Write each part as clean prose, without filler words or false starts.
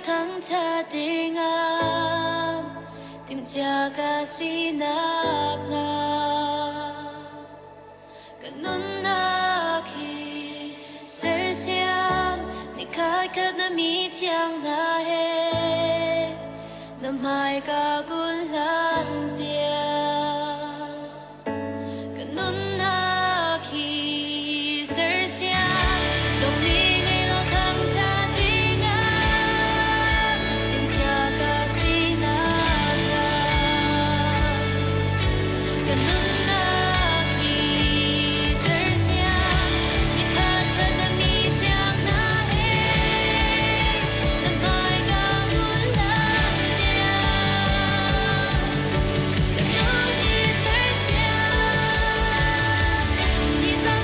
thangṭhat dingah timhcia ka sinak hnga ka nunnak hi sersiam nikhat khat na mi thiang hna he na hmaika kul hlan tiang. Ka nunnak hi sersiam dawtmi ngei law thangṭhat dingah timhcia ka sinak hnga. Ka nunnak hi sersiam nikhat khat na mi thiang hna he na hmaika hmun hlan tiang. Ka nun hi sersiam nizan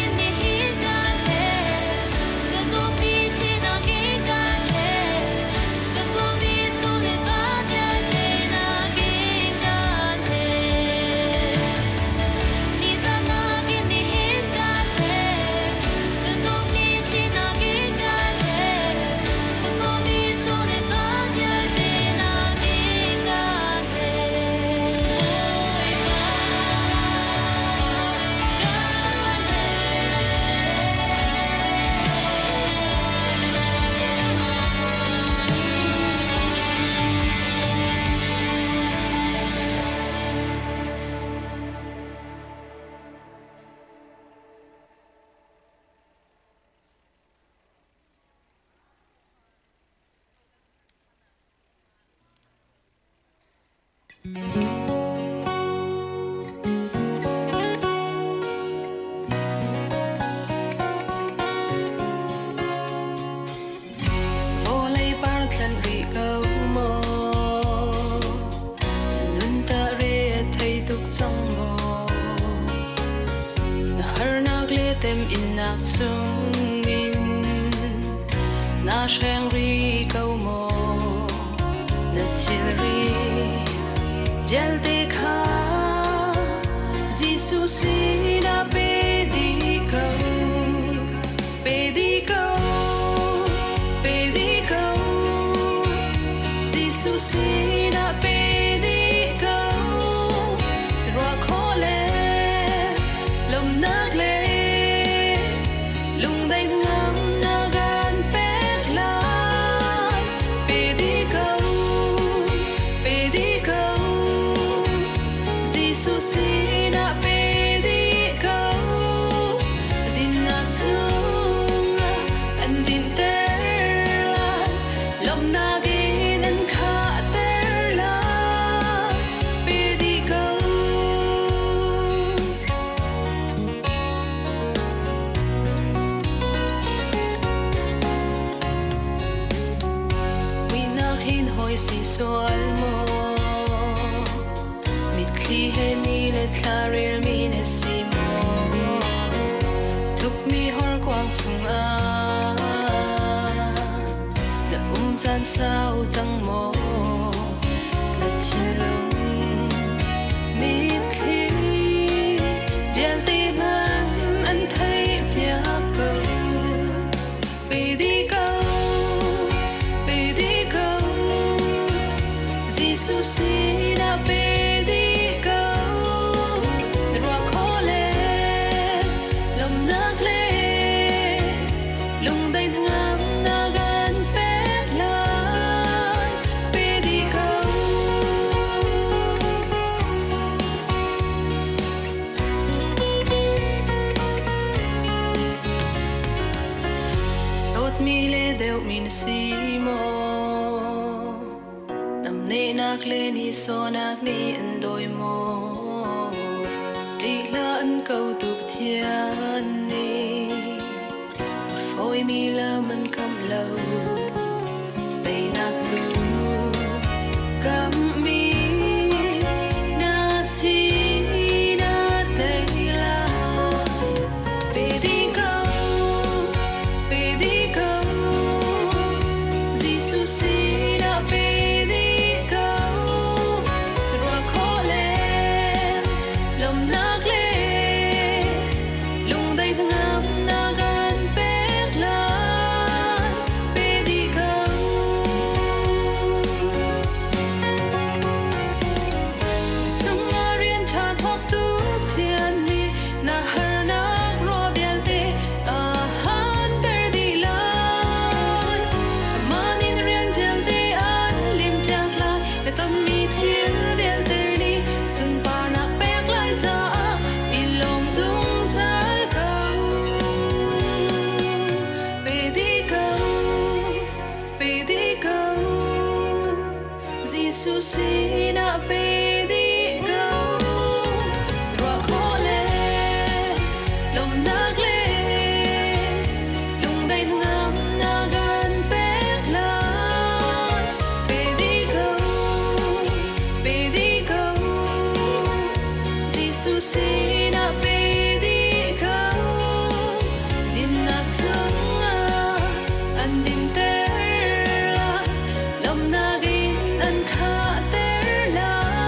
in nihin kan he ka tupi thlinak in kan he ka kumi chung le va vialte nakin kan he nizan in nihin kan he ka tupi thlinak in kan he ka kumi chung le va vialte nakin kan he Bawipa kan he. Vawlei par thlanh rih ko maw? Na nun tah re a thei tuk cang maw? Na harnak le temhinnak chungin na hreng rih ko maw? Na thilri vialte kha Jesuh sinah pe dih ko. Pe dih ko, pe dih ko. Jesuh sinah pe dih ko. Ruah khawh le lawmhnak le lungdaih ngamnak an pek lai. Pe dih ko, pe dih ko. Jesuh sinah pe dih ko. Dinnak chungah an dinter lai. Lawmhnak in an khahter lai. Pe dih ko. Muihnak hin hawi si sual maw? Mitthli he ni le thla relmi na si maw? Thukmi horkuang chungah na um caan sau cang maw? Na thinlung mitthli vialte hmanh an theihpiak ko. Pe dih ko, pe dih ko, Jesuh sinah pe dih ko. Na ruah khawh le lawmhnak le lungdaih hnangamnak an pek lai. Pe dih ko. Dawtmi le deuhmi na si maw? Namnehnak le nihsawhnak nih an dawi maw? Ṭih hlah an ko tu Pathian nih a fawimi lam an kamh lo. Teinak tu kamhmi na si na tei lai. Pe dih ko, pe dih ko, Jesuh sinah pe dih ko. Ruah khawh le lawmhnak le lungdaih hnangamnak an pek lai. Pe dih ko. Jesuh sinah pe dih ko. Ruah khawh le lawmhnak le lungdaih hnangamnak kan pek lai. Pe dih ko, pe dih ko, Jesuh sinah pe dih ko. Dinnak chungah an dinter lai, lawmhnak in an khahter lai.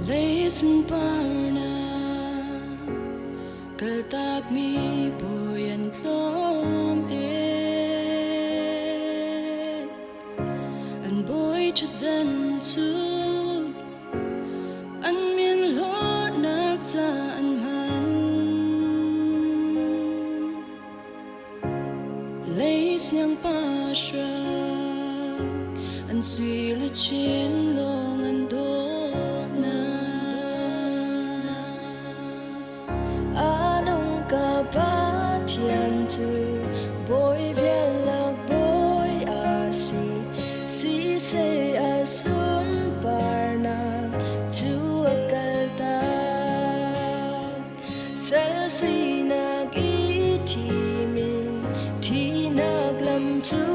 Lei sunparnak kaltakmi bawi an tlawm e. An bawi ṭhutdan cu an min hlawtnak ca an hman. Lei siangpahrang an sui le chin lawng an dawhnak. A nung ka Pathian cu bawi vialak bawi a si, siseh a sunparnak cu a kaltak. Sal sinak i thim in thihnak lam cu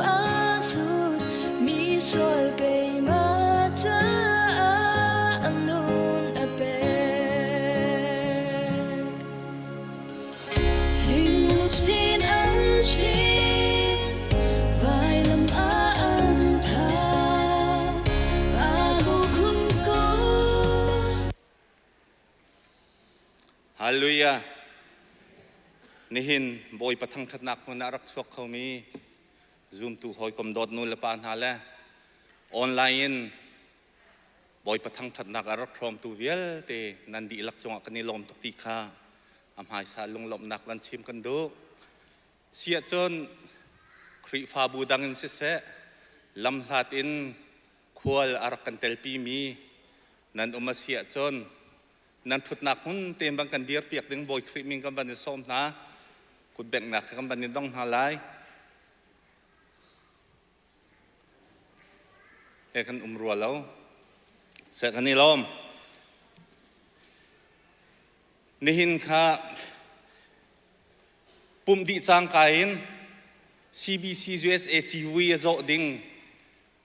aa sut mi sual keimah caah a nun a pek. Lungsin an sin, vailam ah an thah, aa khun ko. Hallelujah. Nihin Bawipa thangṭhatnak hmun ah rak chuak khomi zumtu hawikom dawt nu le pa hna le online in Bawipa thangṭhatnak ah rak hrawmtu vialte nan dihlak cungah kan i lawm tuk ti kha a hmaisa lunglawmhnak van chim kan duh. Siahcun Khrihfabu dang in siseh, lamhlat in khual a rak kan telpimi nan um a si ahcun nan ṭhutnak hmun tein van kan dirpiak ding Bawi Khrih min kan van i sawm hna. Kutbenghnak kha kan van i dong hna lai. He kan um rua lo. Seh kan i lawm. Nihin kha pumh dih cangka in CBC USA civui a zawh ding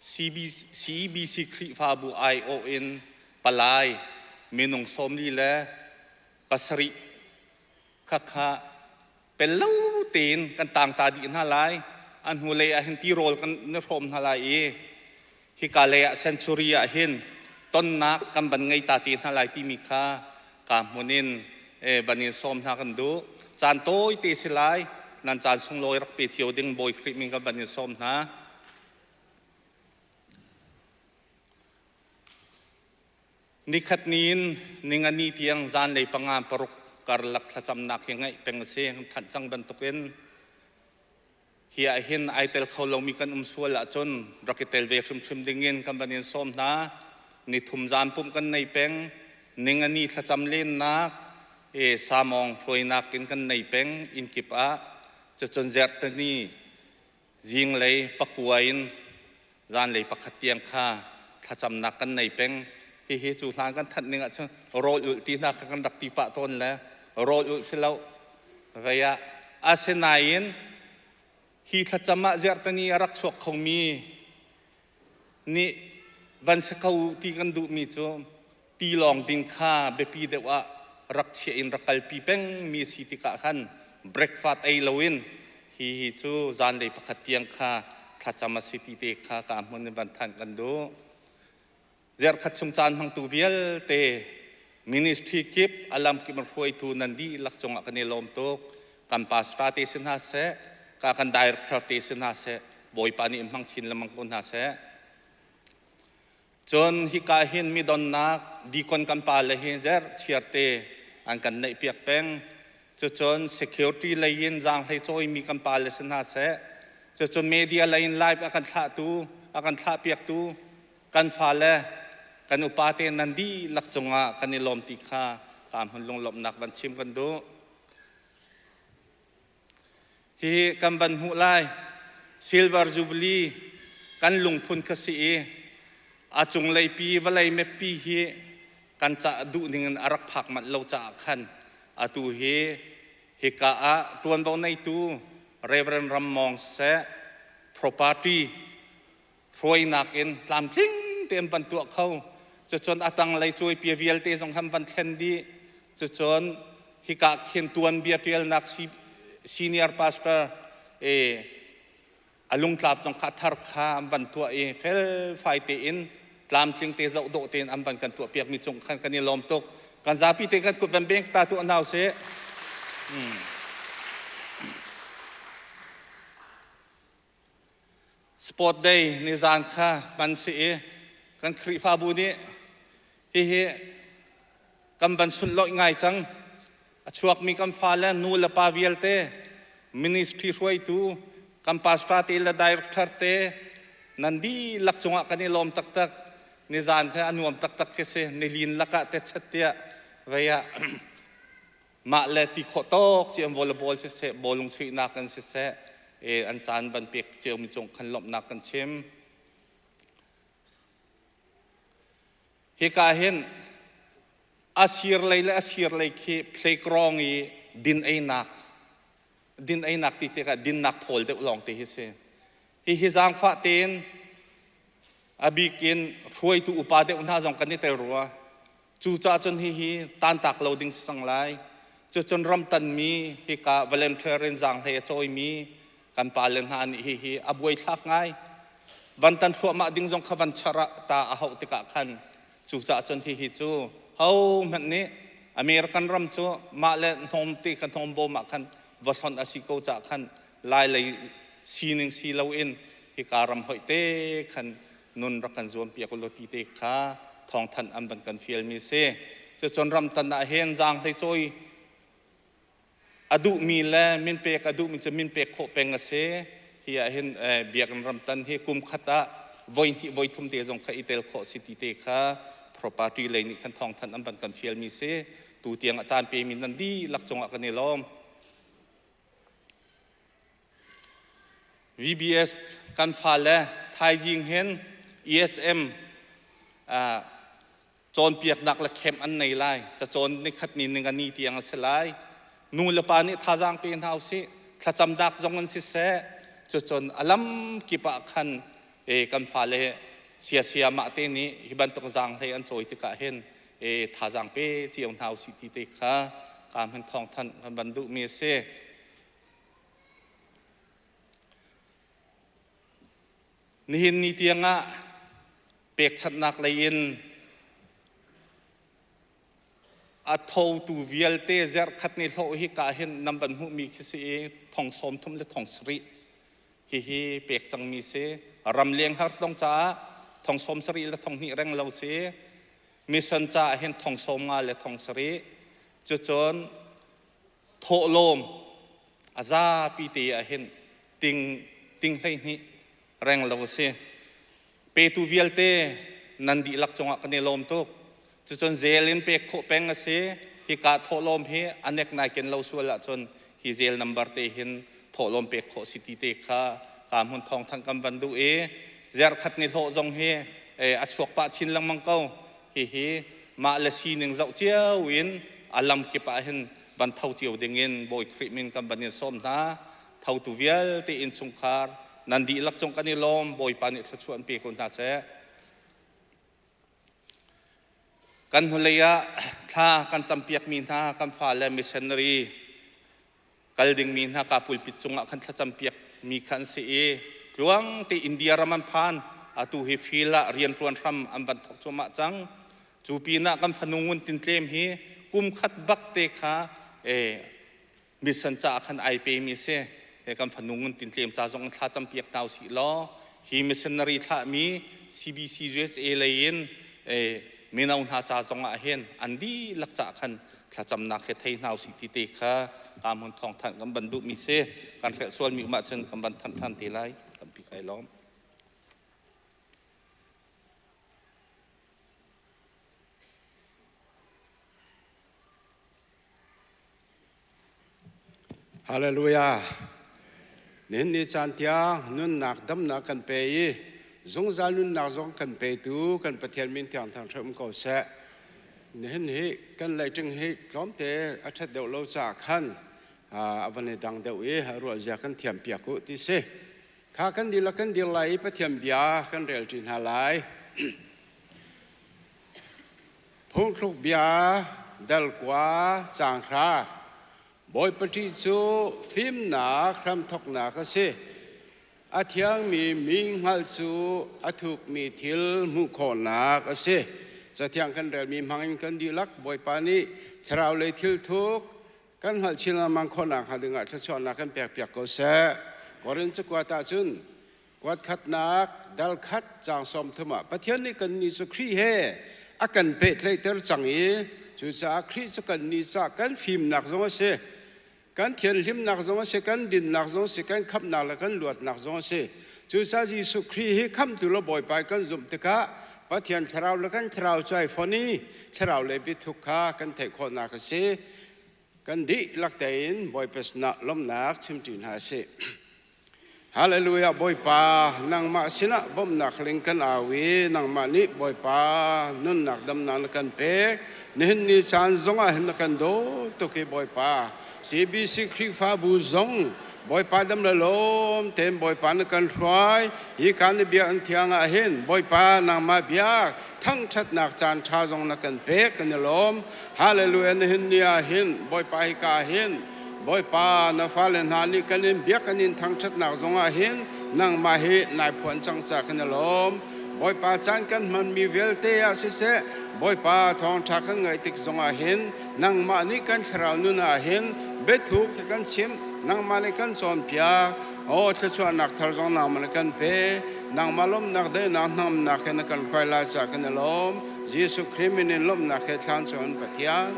CBC Khrihfabu aiawh in palai minung 47 khakha pel lo tein kan tangta dih hna lai. A hnulei ah hin tirawl kan na hrawm hna lai i hika lei ah century ah hin tonnak kan van ngei ta te hna lai timi kha ka hmun in van in sawm hna kan duh. Caan tawi te si lai, nan caan sunglawi rak pe cio ding Bawi Khrih min kan van in sawm hna. Nikhat ni in ningani tiang zanlei panga paruk karlak thlacamnak hi ngaih peng a si. Thanh cang bantukin hi ah hin ai tel kho lomi kan um sual ahcun rak i tel ve hrimhrim dingin kan van in sawm hna. Nithum zan pumh kan nei peng. Ningani thlacam lennak e samawng hruainak in kan nei peng inn kip ah. Cucun zertani Zinglei pakua in zanlei pakhat tiang kha thlacamnak kan nei peng. Hihi cu hlan kan thanh ning ahcun rawl ulh ti hna kha kan rak ti pah tawn le rawl ulh si lo vei ah. Asinain hi thlacam ah zertani a rak chuak khomi nih van si kho ti kan duhmi cu tilawng ding kha biapi deuh ah rak chiah in rak kalpi pengmi si tikah khan breakfast ei loin hi hi cu zanlei pakhat tiang kha thlacam a si ti te kha ka hmun in van thanh kan duh. Zerkhat chung caan hmangtu vialte ministry kip a lamkip in hruaitu nan dihlak cungah kan i lawm tuk. Kan pastor te si hna seh, ka kan director te si hna seh, Bawipa nih in hmang chin lengmang ko hna seh. Cun hika hin midonnak deacon kan pale hi zer chiarte an kan neihpiak peng. Cucun security lei in zaanghlei cawimi kan pale si hna seh, cucun media lei in live a kan thlahtu, a kan thlahpiaktu kan fale, kan upa te nan dihlak cungah kan i lawm ti kha ka hmun lunglawmhnak van chim kan duh. Hihi kan van hmuh lai. Silver Jubilee kan lungphun kha si i a cunglei pi vawlei meppi hi kan cah duh ning in a rak phak manh lo caah khan atu hi hika ah tuanvo neitu Reverend Ram Mawng siseh property hruainak in tlamtling tein van tuah kho. Cucun a tanglei cuaipia vialte zong khan van thlen dih. Cucun hika khin tuanbia ṭialnak senior pastor e a lungtlap zong kha thar kha an van tuah i felfai tein. Tlamtling te zoh dawh tein an van kan tuah piakmi cung khan kan i lawm tuk. Kan zapi te kan kut van beng ta tu hna usih. Sport Day nizan kha hman si i kan Khrihfabu nih hihi kan van sunlawih ngai cang. A chuakmi kan fale nu le pa vialte ministry hruaitu kan pastor te le director te nan dihlak cungah kan i lawm taktak. Nizan kha a nuam taktak khi si. Nilin lakah te chat tiah vei ah mah le ti khawh tawk ci an volleyball siseh bawlung chuihnak an siseh an caan van pek ciomi cung khan lawmhnak kan chim. Hika hin a sir lei le a sir lei khi playground i din einak din einak ti tikah dinnak thawl deuh lawng te hi si. Hihi zaangfah tein a bik in hruaitu upa deuh hna zong kan i tel rua. Cucaah cun hihi tantak lo ding si cang lai. Cucun ramtanmi hika volunteer in zaanghlei a cawimi kan pale hna nih hihi a buaithlak ngai. Van tan thluahmah ding zong kha van char ah ta a hauh tikah khan cucaah cun hihi cu hohmanh nih American ram cu mah le hnawm te kha hnawm bawm ah khan va hlonh a si ko caah khan lai lei sining si loin hika ram hoih te khan nun rak kan zuam piak ulaw ti te kha thawngthanh an van kan fialmi a si. Cucun ramtan ah hin zaanghlei cawi a duhmi le min pek a duhmi cu min pek khawh peng a si. Hi ah hin biakinn ramtan hi kum khat ah voi hnih voi thum te zong kha i tel khawh si ti te kha property lei nih khan thawngthanh an van kan fialmi si. Tu tiang a caan pemi nan dihlak cungah kan i lawm. VBS kan fale thaizing hin ESM cawnpiaknak le camp an nei lai. Cacawn nikhat ni ningani tiang a si lai. Nu le pa nih thazaang pe hna usih. Thlacamnak zong an siseh. Cucun a lam kip ah khan kan fale siasia mah te nih hi bantuk zaanghlei an cawi tikah hin thazaang pe cio hna usih ti te kha ka hman thawngthanh kan van duhmi a si. Nihin ni tiangah pekchanhnak lei in a thotu vialte zerhkhat ni hlawh hi ka hin nan van hmuhmi khi si i thong sawm thum le thong sarih hihi pek cangmi si. Ramleng har tong caah thong sawm sarih le thong hnih reng lo si. Mission caah hin thong sawm nga le thong sarih. Cucun thawhlawm a zapi te ah hin ting ting 12 reng lo a si. Petu vialte nan dihlak cungah kan i lawm tuk. Cucun zel in pek khawh peng a si. Hika thawhlawm hi a nek nai ken lo sual ahcun hi zel number te hin thawhlawm pek khawh si ti te kha ka hmun thawng thang kan van duh i zerkhat ni hlawh zong hi a chuak pah chin lengmang ko. Hihi mah le sining zoh cio in a lam kip ah hin van tho cio dingin Bawi Khrih min kan van in sawm hna. Thotu vialte innchungkhar nan dihlak cung kan i lawm. Bawipa nih thluachuah an pe ko hna seh. Kan hnulei ah thla kan campiakmi hna kan fale missionary kal dingmi hna ka pulpit cungah khan thlacam piakmi kha an si i tluang te India ram an phan. Atu hi field ah rianṭuan hram an van thawk cuahmah cang. Cu pinah kan fanu Ngun Tin Tlem hi kum khat bak te kha mission caah khan ai pemi a si. He kan fanu Ngun Tin Tlem ca zong in thla campiak hna usih law hi missionary thlahmi CBC USA lei in mino hna ca zong ah hin an dihlak caah khan thlacamnak he thei hna usih ti te kha ka hmun thawng thanh kan ban duhmi si. Kan hrelh sualmi um ahcun kan van thanh than te lai. Tampi kai lawm. Hallelujah. Nihin ni caan tiang nunnak damnak kan pe i zungzal nunnak zong kan petu kan Pathian min thiang thang hram ko seh. Nihin hi kan leiṭing hi tlawmte a ṭhat deuh lo caah khan a van i dang deuh i ruah zia kan thiam piak u ti si. Kha kan dihlak kan dir lai i Pathian bia kan rel ṭi hna lai. Phungthluk bia dal kua caang hra Bawipa ṭih cu fimnak hramthawknak a si. A thiangmi mi hngalh cu a thukmi thil hmuh khawhnak a si. Cathiang kan relmi hmangin kan dihlak Bawipa nih thlarau lei thil thuk kan hngalh chin lengmang khawhnak hnga dingah thluachuahnak kan pekpiak ko seh. Korin cakuat ahcun kuat khatnak dal khat caang 30 ah Pathian nih kannih cu Khrih he a kan pehtlaihter cang i cucaah Khrih cu kannih cah kan fimnak zong a si, kan thianhlimnak zong a si, kan dinnak zong a si, kan khamhnak le kan luatnak zong a si. Cucaah Jesuh Khrih hi khamhtu le Bawipa kan zumh tikah Pathian thlarau le kan thlarau cu ai fon i thlarau le biathuk kha kan theih khawhnak a si. Kan dihlak tein Bawipa sinah lawmhnak chimṭi hna sih. Hallelujah Bawipa nangmah sinah bawmhnak ling kan au i nangmah nih Bawipa nunnak damnak na kan pek. Nihin ni caan zongah hin na kan dawt tuk i Bawipa CBC Khrihfabu zong Bawipa dam le lawm tein Bawipa na kan hruai. Hi ka na biakinn thiang ah hin Bawipa nangmah biak thangṭhatnak caan ṭha zong na kan pek kan i lawm. Hallelujah nihin ni ah hin Bawipa hika hin Bawipa na fale hna nih kan in biak kan in thangṭhatnak zongah hin nangmah hi nai phuan cang ca kan i lawm. Bawipa caan kan hmanmi vialte ah siseh Bawipa thawngṭha kan ngaih tik zongah hin nangmah nih kan thlarau nun ah hin biathuk hi kan chimh, nangmah nih kan cawnpiak. Aw thluachuahnak thar zong nangmah nih kan pe. Nangmah lawmhnak daihnak hnangamnak he na kan hruai lai ca kan i lawm. Jesuh Khrih min in lawmhnak he thlan cun Pathian.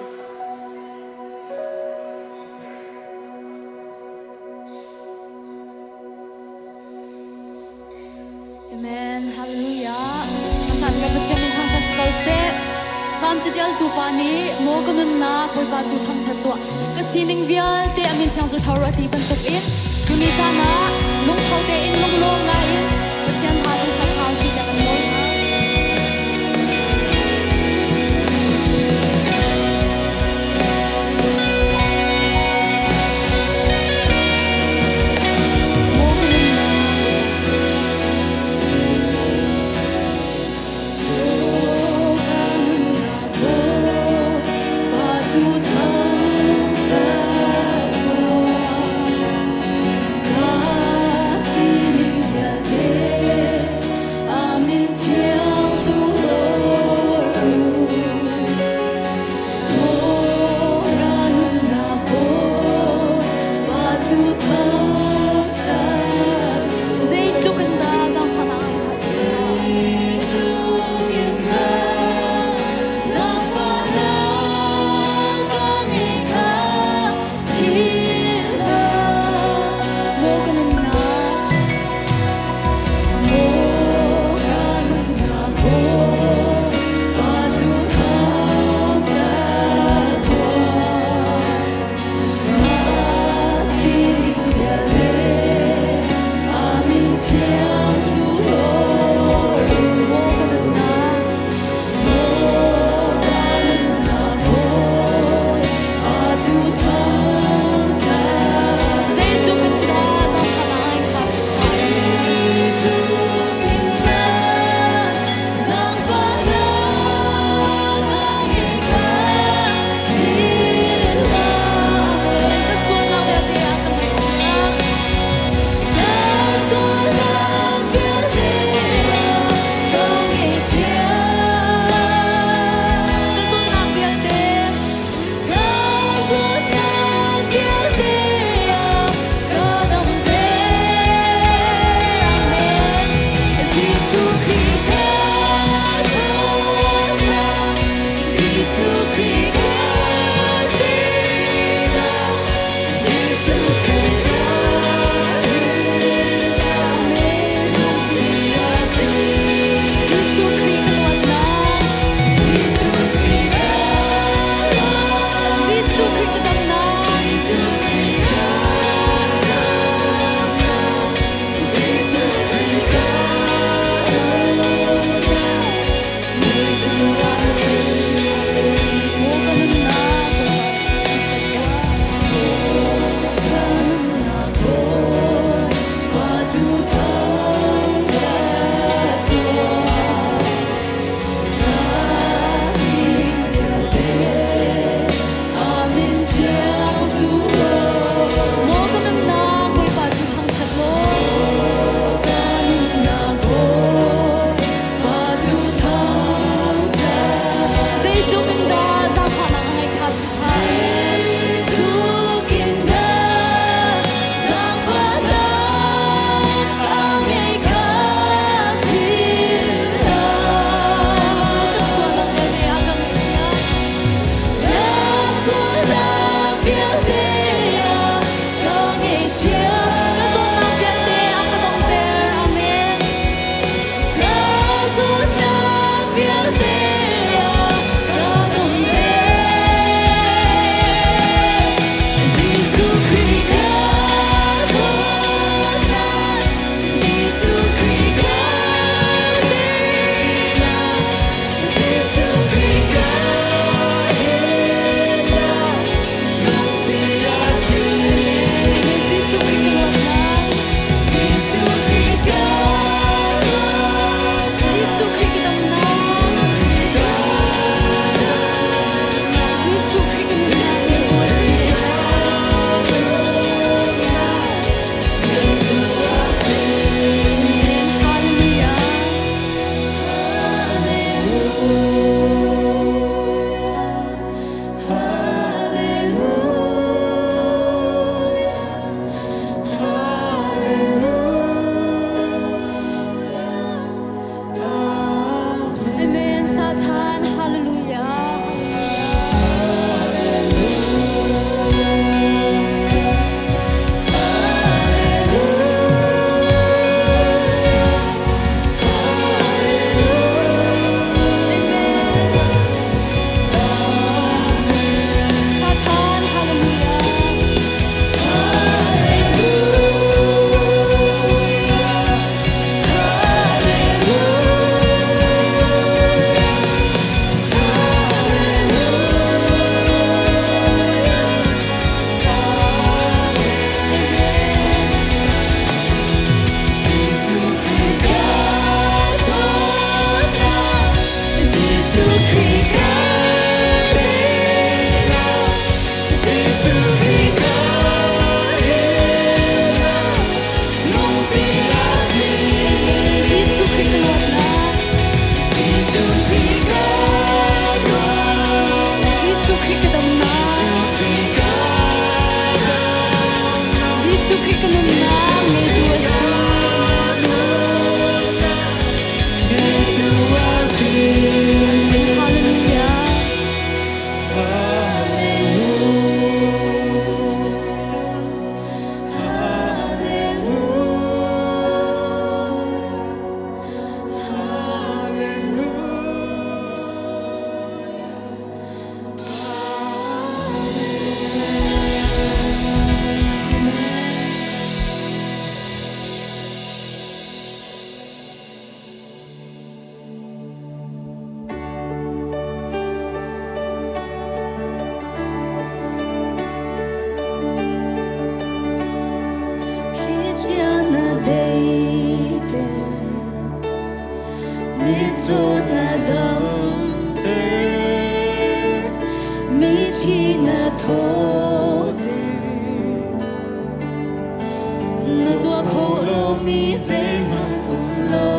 Amen. Hallelujah. Asan ka Pathian min thangthat ko seh. Salm catialtu pa nih maw ka nunnak Bawipa cu thangthat tuah. Ka sining vialte a min thiang cu tho ruah ti bantuk in tuni caan ah lungtho tein lunglawm ngai in Pathian tha thangthat hau si tiah kan nawl hna. Maw ka nunnak Zeitluk in dah zaangfahnak nih kha Maw ka nunnak, maw ka nunnak, pa cu thangṭhat tuah. Na sining vialte a min thiang cu maw ka nunnak, maw ka nunnak, pa cu thangṭhat. Zeitluk in dah zaangfahnak kha Zeitluk in dah zaangfahnak a ngeih kha Ka sualnak vialte a ka ngaihpiak. Ka sualnak vialte a ka ngaihthiam. Ka sualnak vialte, ka sualnak vialte a ka damter. Amen. Jesuh Khrih ka ṭhawnnak, Jesuh Khrih ka teinak, Jesuh Khrih ka Amen. Jesuh Khrih ka luatnak, Jesuh Khrih ka Jesuh Khrih ka damnak, Jesuh Khrih ka damnak, Jesuh Khrih ka luatnak. Mithi na thawter. Na tuah khawh lomi zeihmanh um lo,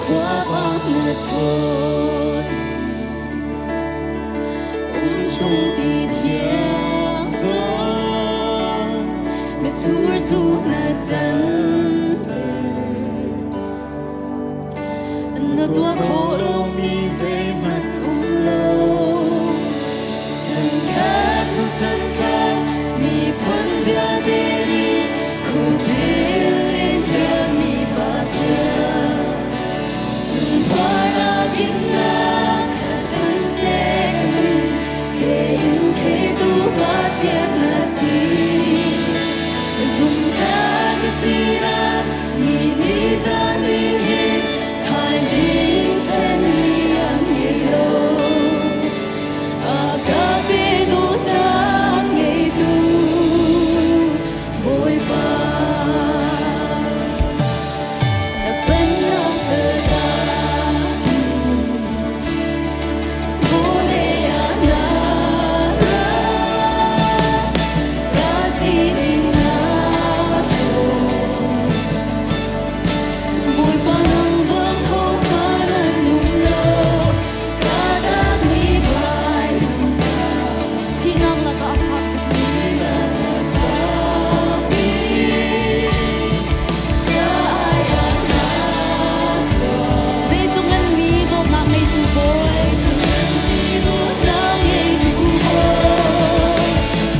khuavang na ṭhawn. Um chung ti thiang zong, mitsur zu na canter. Na tuah khawh lomi zeihmanh um lo. Chankhat hnu chankhat miphun vialte nih khuhbil in biakmi Pathian. Sunparnak in na seh ka min tein theitu Pathian na si. Zumhtlak na sinak mi nih zan hin thaizing then ni an ngei lo. Agape dawtnak ngeitu Bawipa. Na pennak dah vawlei ah na ra, ka sining na hrawm. Bawipa nang bang hohmanh an um lo, ka takmi vailamtah. Thihnak lakah a fak bikmi Zeitluk nganmi dawtnak ngeitu Bawi. Dawtnak ngeitu Bawi.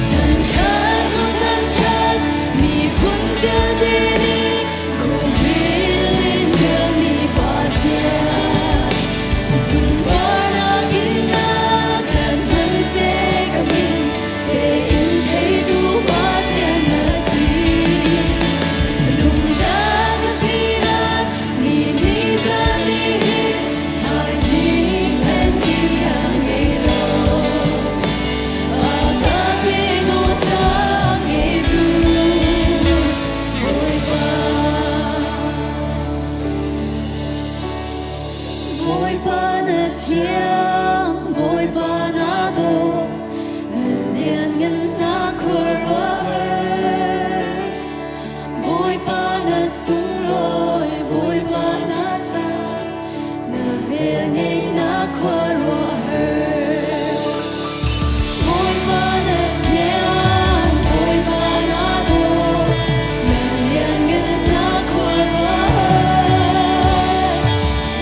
Chankhat hnu chankhat miphun vialte nih khuhbil in biakmi Pathian. Sunparnak in na kan hmanseh ka min tein theitu Pathian na si. Zumhtlak na sinak ni ni zan ni hin thaizing then ni a ngei lo. Agape dawtnak ngeitu Bawipa. Bawipa na thiang, Bawipa na dawt, na lianngannak khuaruahhar. Bawipa na sunglawi, Bawipa na ṭha, na velngeihnak khuaruahhar. Bawipa na thiang, Bawipa na dawt, na lianngannak khuaruahhar.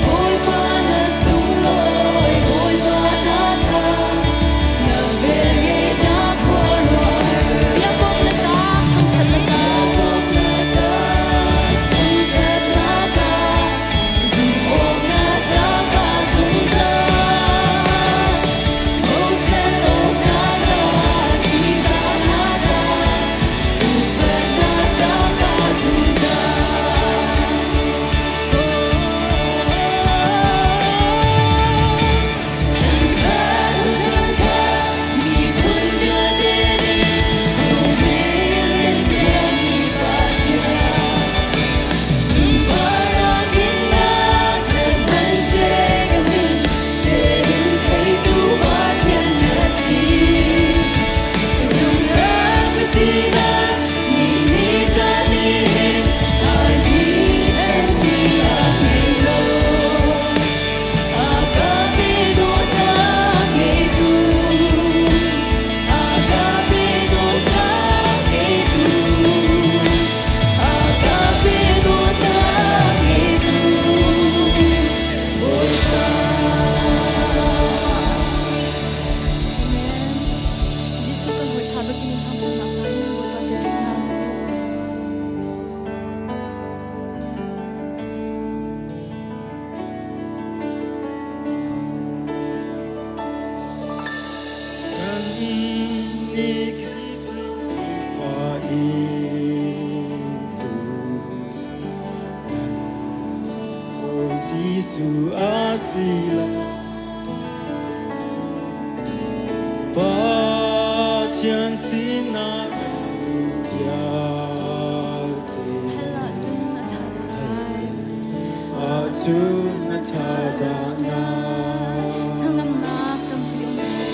Bawipa na sunglawi, Bawipa na ṭha, na velngeihnak khuaruahhar. Biakawk na tlak, thangṭhat na tlak. Biakawk na tlak, thangṭhat na tlak, zumh awk na tlak ka zungzal. Bochan awk na tlak, ṭihzah na tlak, upat na tlak ka zungzal. Chankhat hnu chankhat miphun vialte nih khuhbil in biakmi Pathian. Sunparnak in na kan hmanseh ka min tein theitu Pathian na si. Zumhtlak na sinak ni ni zan ni hin thaizing then ni a ngei lo. Agape dawtnak ngeitu, Agape dawtnak ngeitu, Agape dawtnak ngeitu, Bawipa. Amen. Jesuh kan hawi ṭha bik in thangṭhatnak hla in Bawipa direk hna sih. Kannih Khrihfa in tu kan Bawi Jesuh a si lai. Pathian sinah kan duh vialte. Hell ahcun a ṭha deuh lai. Ahcun a ṭha dah ngai. Hnangamnak tampi um lai.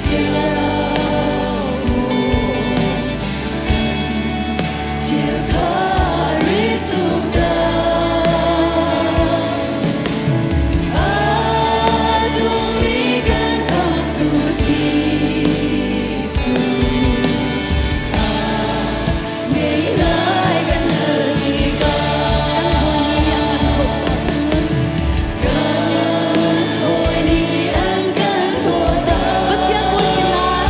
cio. Thil kha rit tuk dah. A zummi kan khamhtu Jesuh. Ngei lai kan hal tikah. Kan hawi nih an kan thawt ahcun Kan hawi nih an kan thawt Pathian bawi sinah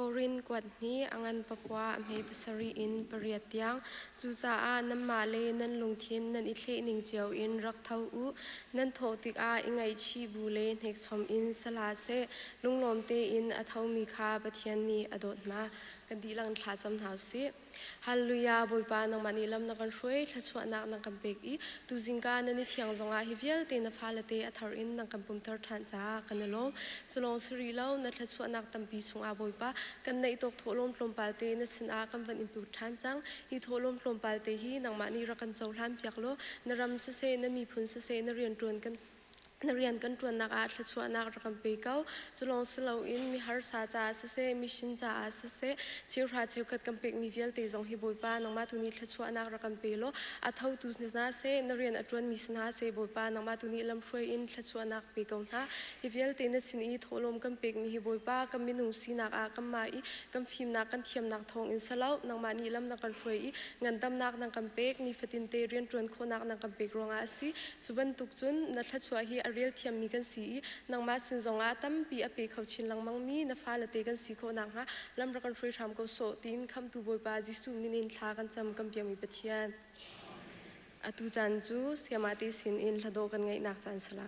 Korin kuat hnih a ngan pakua a hme pasarih in pariat tiang. Cucaah nanmah le nan lungthin nan i thlehning cio in rak tho u. Nan thawh tikah i ngaihchih bu le hnekchom in si hlah seh. Lunglawm tein a thomi kha Pathian nih a dawt hna. Kan dihlak in thla cam hna u sih. Hallelujah Bawipa nangmah nih lam na kan hruai thluachuahnak na kan pek i tuzingka nan i thiang zongah hi vialte na fale te a thar in na kan pumter ṭhan caah kan i lawm. Culawng si rih lo na thluachuahnak tampi chungah Bawipa kan neih tawk thawhlawm tlawmpal te na sinah kan van in put ṭhan cang. Hi thawhlawm tlawmpal te hi nangmah nih rak kan cohlan piak law na ram siseh na miphun siseh na rianṭuan kan na rian kan ṭuannak ah thluachuahnak rak kan pe ko. Culawng si loin mi harsa caah siseh, mission caah siseh, cheuhra cheukhat kan pekmi vialte zong hi Bawipa nangmah tu nih thluachuahnak rak kan pe law a thotu hna seh, na rian a ṭuanmi si hna seh, Bawipa nangmah tu nih lamhruai in thluachuahnak pe ko hna. Hi vialte na sin i thawhlawm kan pekmi hi Bawipa kan minung sinak ah kanmah i kan fimnak kan thiamnak thawngin si lo, nangmah nih lam na kan hruai i ngandamnak na kan pek, nifatin te rianṭuan khawhnak na kan pek ruangah a si. Cu bantuk cun na thluachuah hi a rel thiammi kan si i nangmah sin zongah tampi a pe kho chin lengmangmi na fale te kan si khawh nakhnga lam rak kan hruai hram ko sawh tiin Khamhtu Bawipa Jesuh min in thla kan cam kan biakmi Pathian. Atu caan cu sayama te sin in hladawh kan ngaihnak caan sala.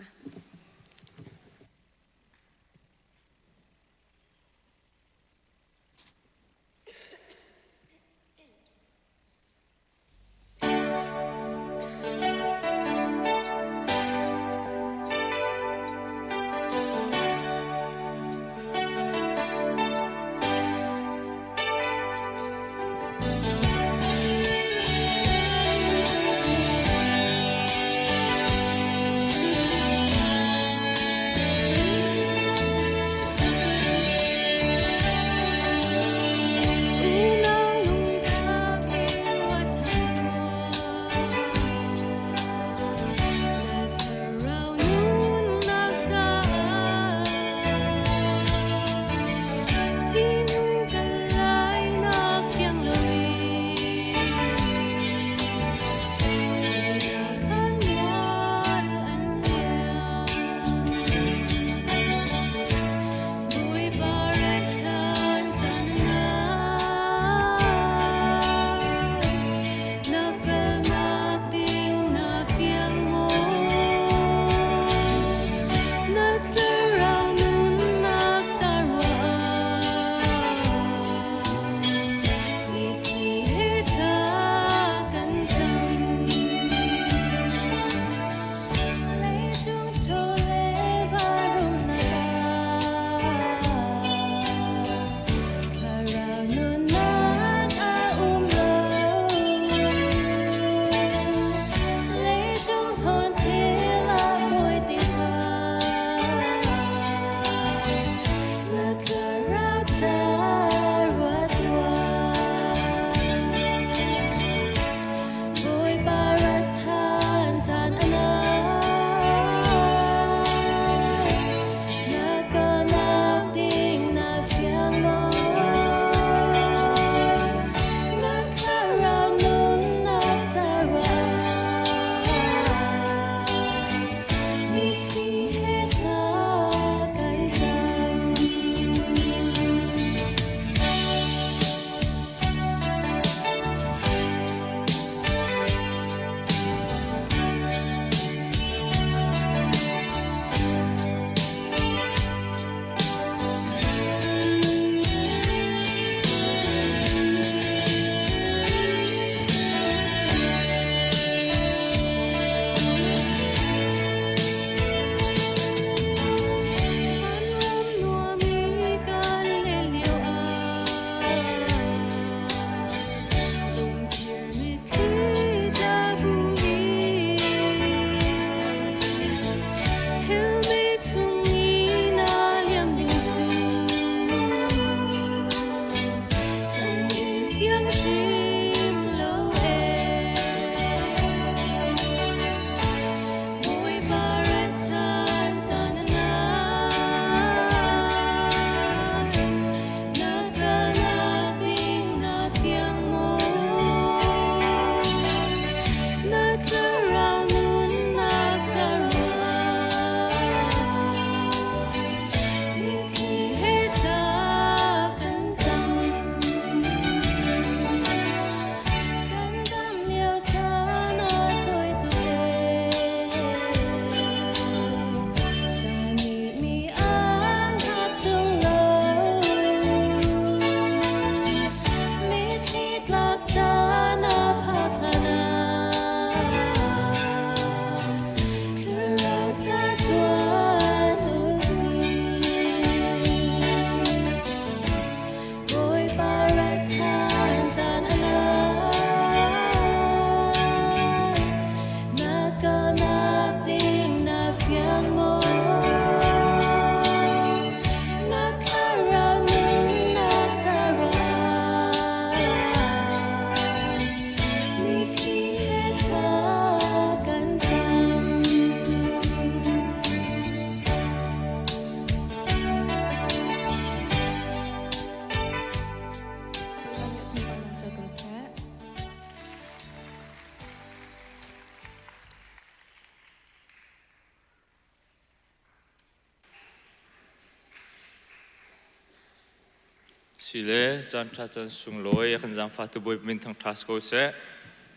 Sile caan ṭha caan sunglawi a kan zaangfahtu Bawipa min thangṭha si ko seh.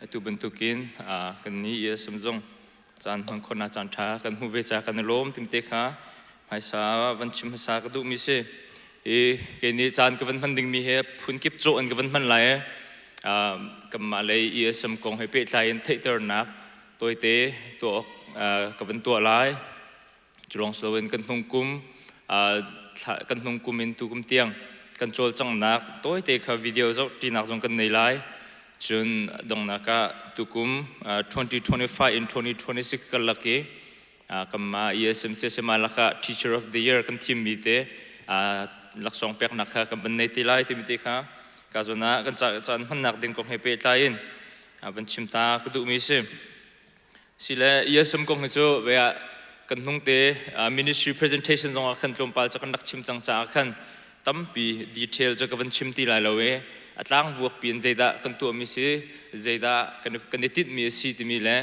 Atu bantukin kan nih ISM zong caan hman khawhnak caan ṭha kan hmuh ve caah kan i lawm timte kha hmaisa van chim hmasa ka duhmi si. Hi kei nih caan ka van hman dingmi hi phunkip cawh in ka van hman lai. Kanmah lei ESM kong he pehtlai in theihternak tawite tuah ka van tuah lai. Culawng si loin kan hnung kum kan hnung kum in tukum tiang kan cawlcanghnak tawite kha video zoh ṭinak zong kan nei lai. Cun donghnak ah tukum 2025 in 2026 karlak i kanmah ESMC sema lakah Teacher of the Year kan thimmi te laksawng peknak kha kan van nei te lai timi te kha ka zawn ah kan caan hmannak ding kong he pehtlai in van chim ta ka duhmi si. Sile ESM kong hi cu ve ah kan hnung te ministry presentation zong ah khan tlawmpal cu kan rak chim cang caah khan tampi detail cu ka van chim ti lai lo i a tlang vuak pi in zeidah kan tuahmi si, zeidah kan i tinhmi a si timi le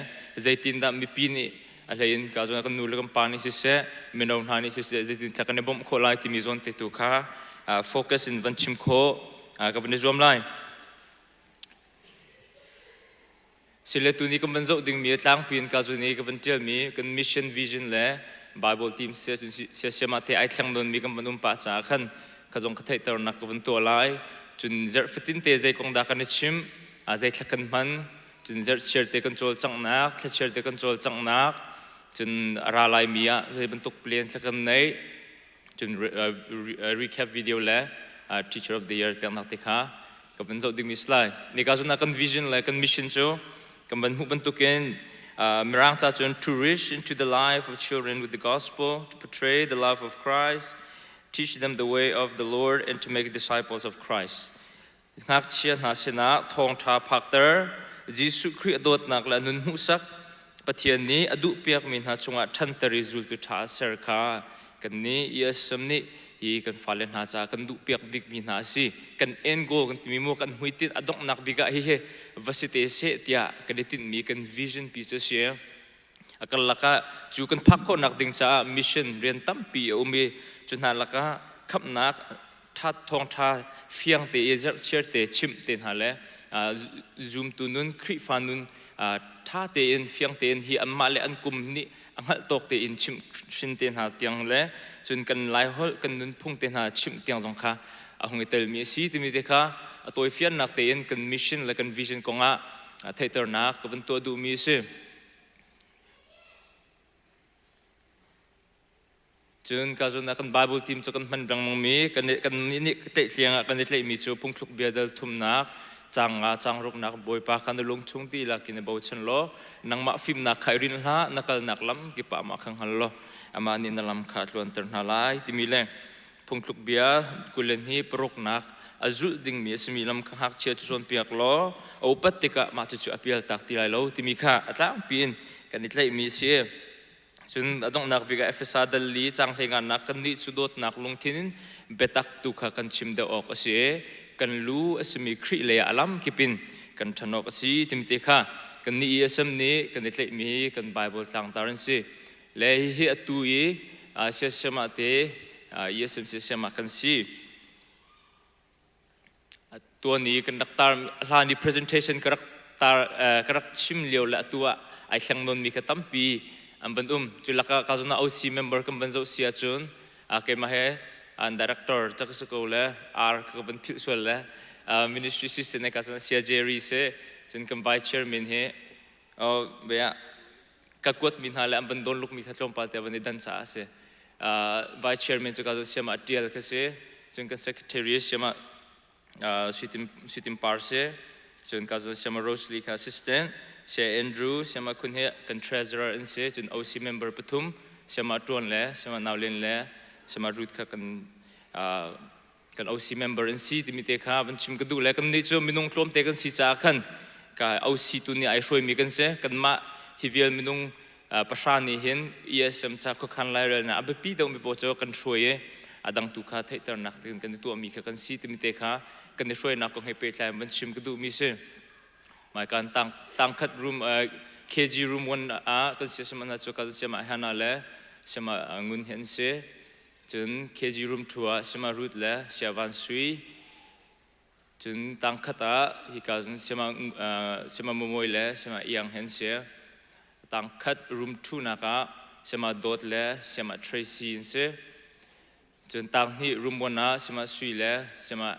zeitindah mipi nih a hlei in ka zawn kan nu le kan pa nih siseh, mino hna nih siseh, zeitin thla kan i bawmh khawh lai timi zawn te tu kha focus in van chim khawh ka van i zuam lai. Sile tuni kan van zoh dingmi a tlangpi in ka zun i ka van ṭialmi kan mission vision le Bible team siasiam ah te ai thleng nawnmi kan van um pah caah khan ka zong ka theihternak ka van tuah lai. Cun zarh fatin te zei kong dah kan i chimh, zei thla kan hman, cun zarh chiar te kan cawlcanghnak, thla chiar te kan cawlcanghnak, cun a ra laimi ah zei bantuk plan thla kan neih, cun recap video le teacher of the year peknak te kha ka van zoh dingmi si lai. Nika zun ah kan vision le kan mission cu kan van hmuh bantukin Mirang ca cun to reach into the life of children with the gospel, to portray the love of Christ, teach them the way of the Lord and to make disciples of Christ. Ngakchia hna sinah thawngṭha phakter, Jesuh Khrih a dawtnak le a nun hmuhsak, Pathian nih a duhpiakmi hna cungah ṭhanter i zultu ṭha a ser kha kannih ESM nih hi kan fale hna caah kan duhpiak bikmi hna a si. Kan end goal kan timi mu kan hmuitinh a donghnak bik ah hihi va si te seh tiah kan i tinhmi kan vision pi cu a si. A karlak ah cu kan phak khawhnak ding caah mission rian tampi a um i cu hna lakah khamhnak ṭha thawngṭha fiang te i zerhchiar te chimh te hna le zumtu nun Khrihfa nun ṭha tein fiang tein hi anmah le an kum nih a hngalh tawk tein chimh hrin te hna tiang le cun kan Laiholh kan nunphung te hna chimh tiang zong kha a hung i telmi a si timi te kha a tawifiannak tein kan mission le kan vision kongah theihternak ka van tuah duhmi a si. Cun ka zun ah kan Bible team cu kan hman lengmangmi kan kan nih tlaihliang ah kan i tlaihmi cu phungthluk bia dal thumnak caang nga caang ruknak Bawipa kha na lungchung dihlak in i bochan law nangmah fimnak kha i rin hlah, na kalnak lam kip ah amah kha hngal law amah nih na lam kha a tluanter hna lai timi le phungthluk bia 21 paruknak a zulh dingmi a simi lam kha ngakchia cu cawnpiak law a upat tikah mah cucu a pialtak ti lai lo timi kha a tlangpi in kan i tlaihmi a si. Cun a donghnak bik ah Efesa dal li caang hleinganak kannih cu dawtnak lungthin in biatak tu kha kan chim deuh awk a si i kan lu a simi Khrih lei ah a lam kip in kan ṭhan awk a si timi te kha kannih ESM nih kan i tlaihmi kan Bible tlangtar an si. Le hihi atu i siasiam ah te ESM siasiam ah kan si. Tuan i kan rak tar hlan i presentation ka rak tar ka rak chim lio le atu ah ai thleng nawnmi kha tampi an van um. Cu lakah ka zon ah OC member kan van zoh si ahcun keimah he an director cak si ko le R ka van philh sual le ministry assistant ka zon sia Jerry si, cun kan vice chairman hi bia ka kuatmi hna le an van dawn lukmi kha tlawmpal te van i dan caah a si. Vice chairman cu ka siam ah tial ka si, cun kan secretary siam ah Sweetin Par si, cun ka zon siam ah Rosely kha assistant, sia Andrew siam ah khun hi kan treasurer an si, cun OC member pathum siam ah Tuan le siam ah Naulin le siam ah Ruth kha kan kan OC member an si timi te kha van chim ka duh le kan nih cu minung tlawmte kan si caah khan ka OC tu nih ai hruaimi kan si. Kanmah hi vial minung pahra nih hin ESM ca khuakhan lairelnak a biapi deuhmi pawl cu kan hruai i a dang tu kha theihternak kan i tuahmi kha kan si timi te kha kan i hruainak kong he pehtlai in van chim ka duhmi si. Maikan tang tangkhat room, KG room 1 ah kan sia sama cu kan siama hana le siama ngun hi an si. Cun KG room 2 ah Sima Ruth le Sia Van Sui. Cun tangkhat ah hika cun Siama Siama Mawi le Siama Iang he an si. Tangkhat room ṭhunak ah Siama Dawt le Siama Tracy an si. Cun tanghnih room one ah Siama Sui le Siama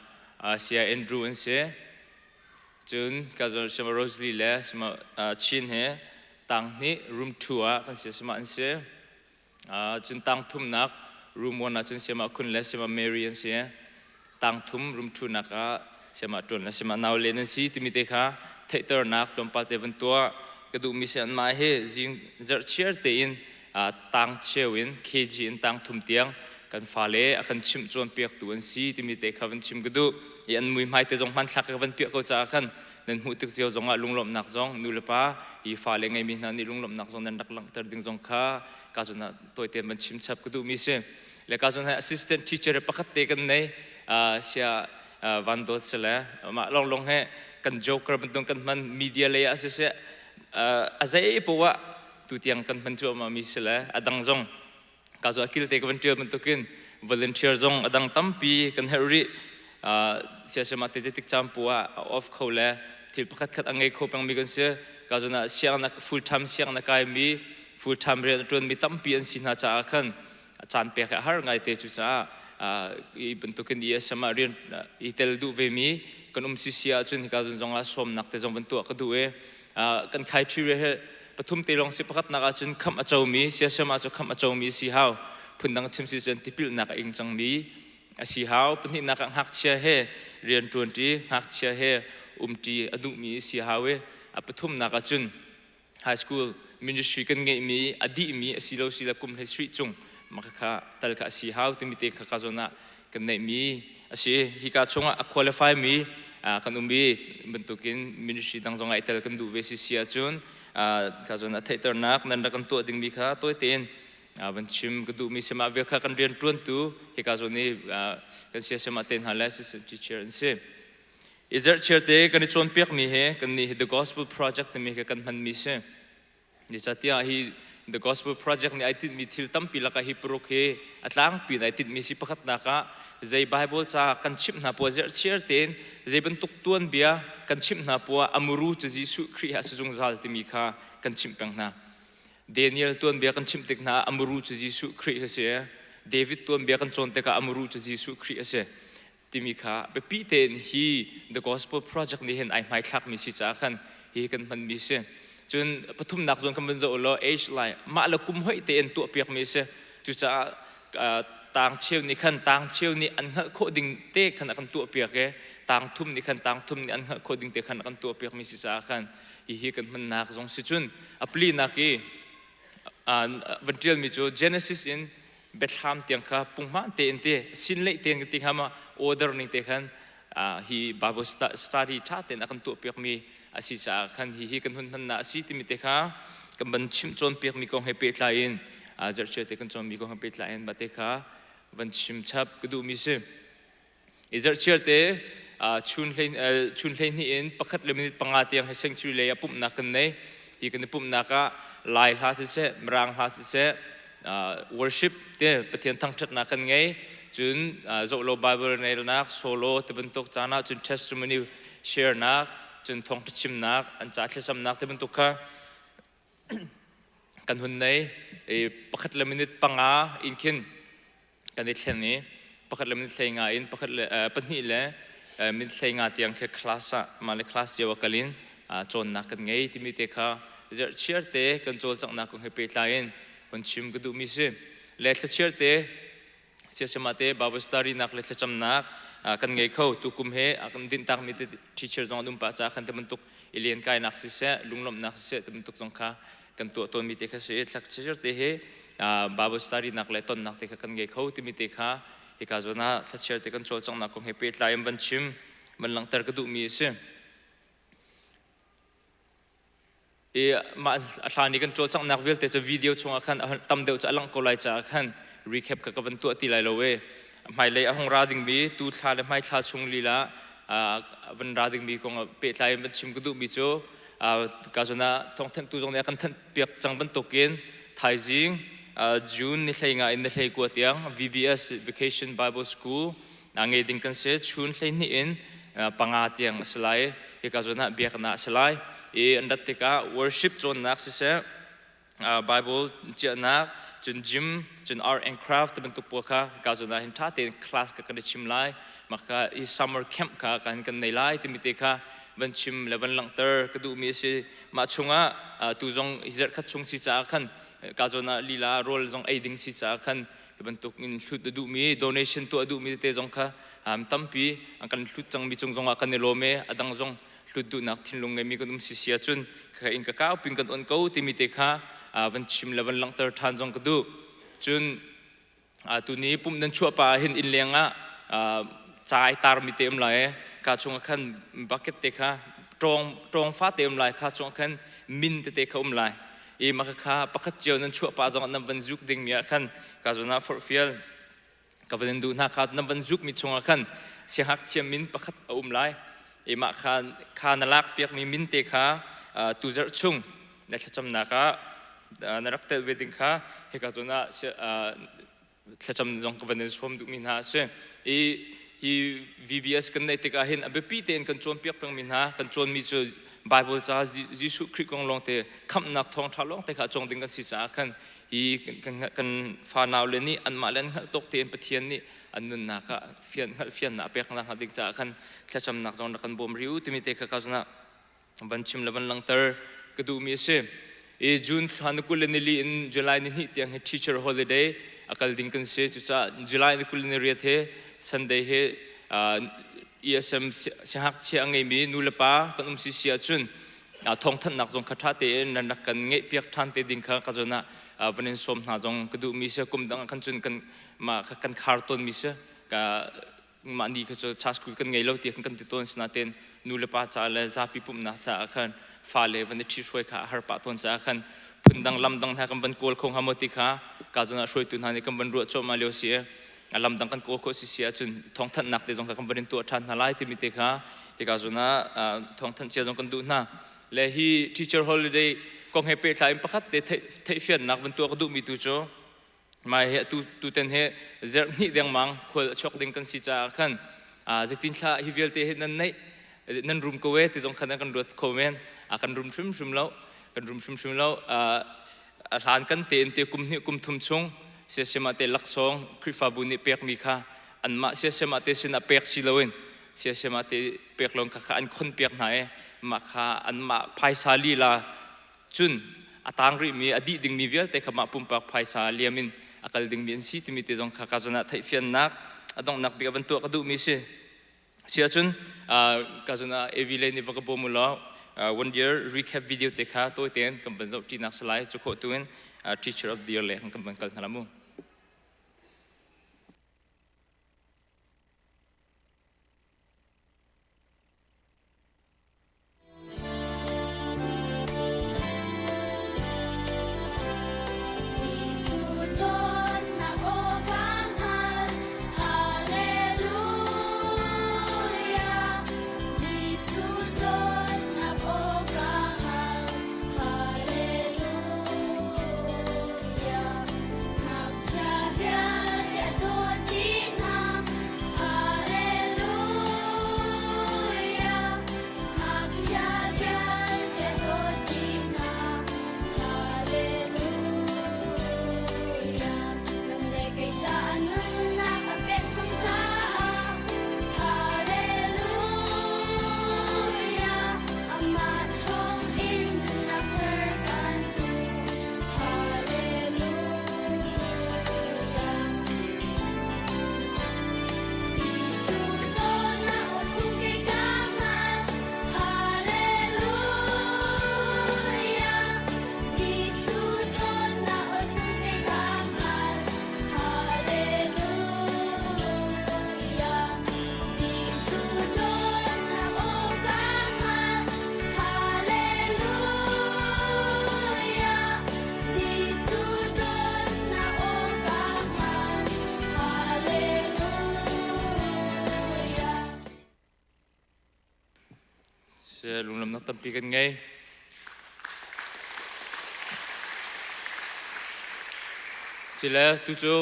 Saya Andrew an si. Cun ka zawn Siama Rosalie le Siama Chin he tanghnih room 2 ah kan si Siama an si. Cun tang thumnak room one ah cun Siama Khun le Siama Mary an si. Tang thum room 2 nak ah Siama Ṭuan le Siama Nau Len an si timi te kha theihternak tlawmpal te van tuah ka duhmi si. Anmah hi zing zarhchiar tein tang cheu in KG in tang thum tiang kan fale a kan chimh cawnpiaktu an si timi te kha van chim ka duh i an muihmai te zong hmanthlak ka van piah ko caah khan nan hmuh tik cio zongah lunglawmhnak zong nu le pa hi fale ngeimi hna nih lunglawmhnak zong nan rak langhter ding zong kha ka zun ah tawite van chim chap ka duhmi si. Le ka zun assistant teacher pakhat te kan nei, sia Van Dawt sile mah longlong he kan joker bantuk kan hman, media lei ah siseh, a zei poah tutiang kan hman cuahmah mi si le a dang zong ka cu a kilte ka van ṭial bantukin volunteer zong a dang tampi kan herh rih. Siasema te zeitik caan pu ah a off kho le thil pakhat khat a ngei kho pengmi kan si. Ka zun ah siangnak full time siangna kai mi, full time rian a ṭuan mi tampi an si hna caah khan caan pek a har ngai te. Cu caah i bantukin ESM ah rian i tel duh ve mi kan um si si ahcun hika zun zong ah sawmnak te zong van tuah ka duh i kan criteria he pathum te lawng si. Pakhatnak ahcun khamh a comi, siasem ah cu khamh a comi si hau, phundang chim si cun tipilnak a ing cangmi a si hau. Pahnihnak ah ngakchia he rian ṭuanṭi, ngakchia he umṭi a duhmi si hau i a pathumnak ahcun high school ministry kan ngeihmi a dihmi a si lo si le kum hlei sarih cung mah kha tal kha a si hau timi te kha ka zawn ah kan neihmi a si. Hika chungah a qualify mi kan um i bantukin ministry dang zong ah i tel kan duh ve si si ahcun ka zawn ah theihternak nan rak kan tuah dingmi kha tawi tein van chim ka duhmi si. Mah vial kha kan rian ṭuantu hika zawn i kan siasema te hna le assistant teacher an si. I zarhchiar te kan i cawnpiakmi he kan nih hi The Gospel Project timi kha kan hmanmi si. Zeicahtiah hi The Gospel Project nih ai tinhmi thil tampi lakah hi paruk hi a tlangpi in ai tinhmi si. Pakhatnak ah zei Bible ca kan chimh hna puah, zarhchiar tein zei bantuk tuanbia kan chimh hna puah, a muru cu Jesuh Khrih a si zungzal timi kha kan chimh peng hna. Daniel tuanbia kan chimh tik hna ah a muru cu Jesuh Khrih a si. David tuanbia kan cawn tikah a muru cu Jesuh Khrih a si timi kha biapi tein hi The Gospel Project nih hin ai hmaithlakmi si caah khan hi kan hmanmi si. Cun pathumnak zawn kan vun zoh law age lai mah le kum hoih tein tuahpiakmi si. Cucaah tang cheu nih khan tang cheu nih an hngalh khawh ding te khan a kan tuahpiak i tang thum nih khan tang thum nih an hngalh khawh ding te khan a kan tuahpiakmi si caah khan hi hi kan hmannak zong si. Cun a palinak i van ṭialmi cu Genesis in Biathlam tiang kha punghman tein te sin leih tein kan ti hnga ma, order ning te khan hi Bible study ṭha tein a kan tuahpiakmi a si caah khan hi hi kan hun hmannak a si timi te kha kan van chimh cawnpiakmi kong he pehtlai in, zarhchia te kan cawnmi kong he pehtlai in mah te kha van chim chap ka duhmi si. I zarhchiar te chun 12 in 1 le minute 5 tiang hi sanctuary lei ah pumhnak kan nei. Hi kan i pumhnak ah Lai hla siseh, Mirang hla siseh, worship te Pathian thangṭhatnak kan ngei. Cun zohlo Bible relnak, solo te bantuk caan ah, cun testimony share nak, cun thawngṭha chimnak, an ca thlacamnak te bantuk kha kan hun nei. I 1 le minute 5 in khin kan i thlen i 1 le minute 15 in 1 le 2 le minute 15 tiang khi class ah mah le class cio ah kal in cawnnak kan ngei timi te kha zarhchiar te kan cawlcanghnak kong he pehtlai in hun chim ka duhmi si. Le thlachiar te siasama te Bible study nak le thlacamnak kan ngei kho. Tukum he kan dinhtak mi te teacher zong an um pah caah khan te bantuk i len kainak siseh, lunglawmhnak siseh te bantuk zong kha kan tuah tawnmi te kha si. Thlachiar te he Bible study nak le tonnak te kha kan ngei kho timi te kha hika zawn ah thlachiar te kan cawlcanghnak kong he pehtlai in van chim, van langhter ka duhmi a si. I mah a hlan i kan cawlcanghnak vialte cu video chungah khan tam deuh cu a langh ko lai caah khan recap kha ka van tuah ti lai lo i hmailei a hung ra dingmi tu thla le hmai thla chung lila van ra dingmi kong pehtlai in van chim ka duhmi cu ka zawn ah thawngthanhtu zong nih a kan thanh piak cang bantukin thaizing June ni 15 in ni 19 tiang VBS Vacation Bible School ngei ding kan si, chun 12 in. panga tiang a si lai. Hika zawn ah biaknak a si lai. I an rat tikah worship cawnnak siseh, Bible ciahnak, cun gym, cun art and craft ti bantuk pawl kha hika zawn ah hin ṭha tein class ka kan i chim lai. Mah kha hi summer camp kha kan kan nei lai timi te kha van chim le van langhter ka duhmi a si. Mah chungah tu zong hi zarh khat chung si caah khan ka zawn ah lila rawl zong ei ding si caah khan hi bantuk in hlut a duhmi donation tuah a duhmi tete zong kha tampi an kan hlut cangmi cung zongah kan i lawm i a dang zong hlut duhnak thinlung ngeimi kan um si si ahcun kha in ka kau pin kan on ko timi te kha van chim le van langhter ṭhan zong ka duh. Cun tuni pumh nan chuah pa hin inn leng ah ca ai tarmi te um lai ka chungah khan bucket te kha ṭawng ṭawng fa te um lai kha chungah khan min tete kha um lai i mah kha pakhat cio nan chuah pa zong nan van zuk dingmi ah khan ka zawn ah forhfial ka van in duh hna kha nan van zukmi chungah khan siangngakchia min pakhat a um lai i mah kha kha na lak piakmi min te kha tu zarh chung na thlacamnak ah na rak tel ve ding kha hika zawn ah thlacam zong ka van in sawm duhmi hna a si. I hi VBS kan neih tikah hin a biapi tein kan cawnpiak pengmi hna kan cawnmi cu Bible ca Jesuh Khrih kong lawngte khamhnak thawngṭha lawngte kha cawng ding kan si caah khan hi kan fanau le nih anmah le an hngalh tawk tein Pathian nih an nunnak ah fian hngalh fiannak peknak hnga ding caah khan thlacamnak zong rak kan bawm rih u timi te kha ka zun ah van chim le van langhter ka duhmi a si. I June thla ni 20 le nili in July ni hnih tiang hi teacher holiday a kal ding kan si. Cucaah July ni 20 le ni riat he Sunday he ESM siangngakchia a ngeimi nu le pa kan um si si ahcun thawngthanhnak zong kha ṭha tein nan rak kan ngeihpiak ṭhan te ding kha ka zawn ah van in sawm hna zong ka duhmi si. Kum dang ah khan cun kan mah kan khar tawnmi si. Ka mah ni kha cu church school kan ngei lo ti kan ti tawn sinain nu le pa ca le zapi pumhnak caah khan fale van i ṭhihruai kha a har pah tawn caah khan phundang lamdang hna kan van kawl kho hnga maw ti kha ka zawn ah hruaitu hna nih kan van ruah cuahmah lio si i lamdang kan kawl khawh si si ahcun thawngthanhnak te zong kha kan van in tuah ṭhan hna lai timi te kha hika zawn ah thawngthanh cia zong kan duh hna le hi teacher holiday kong he pehtlai in pakhat te theihfiannak van tuah ka duhmi tu cu Mai hi atu tuten hi zerh hnih dengmang khual a chuak ding kan si caah khan zeitin thla hi vialte hi nan neih nan rum ko e ti zong khan kan ruat kho men kan rum hrimhrim lo kan rum hrimhrim lo a hlan kan te in te kum hnih kum thum chung siasema te laksawng Khrihfabu nih pekmi kha anmah siasema te sin ah pek si loin siasema te pek lawng kha an khon piak hna e mah kha anmah phaisa lila Cun a tang rihmi a dih dingmi vialte kha mah pumpak phaisa liam in a kal dingmi an si timi te zong kha ka zawn ah theihfiannak a donghnak bik a van tuah ka duhmi si. Si ahcun ka zawn ah AV lei nih va ka bawm u law one year recap video te kha tawi tein kan van zoh ṭinak si lai cu khawh tu in teacher of the year le kan van kal hna la mu. Ngakchia vialte dawt dihna, Hallelujah. Nang le kei caah nunnak a pek cang caah, Hallelujah. Amah thawngin nunnak thar kan hmu, Hallelujah. Lunglamnak tampi kan ngei. Sile tu cu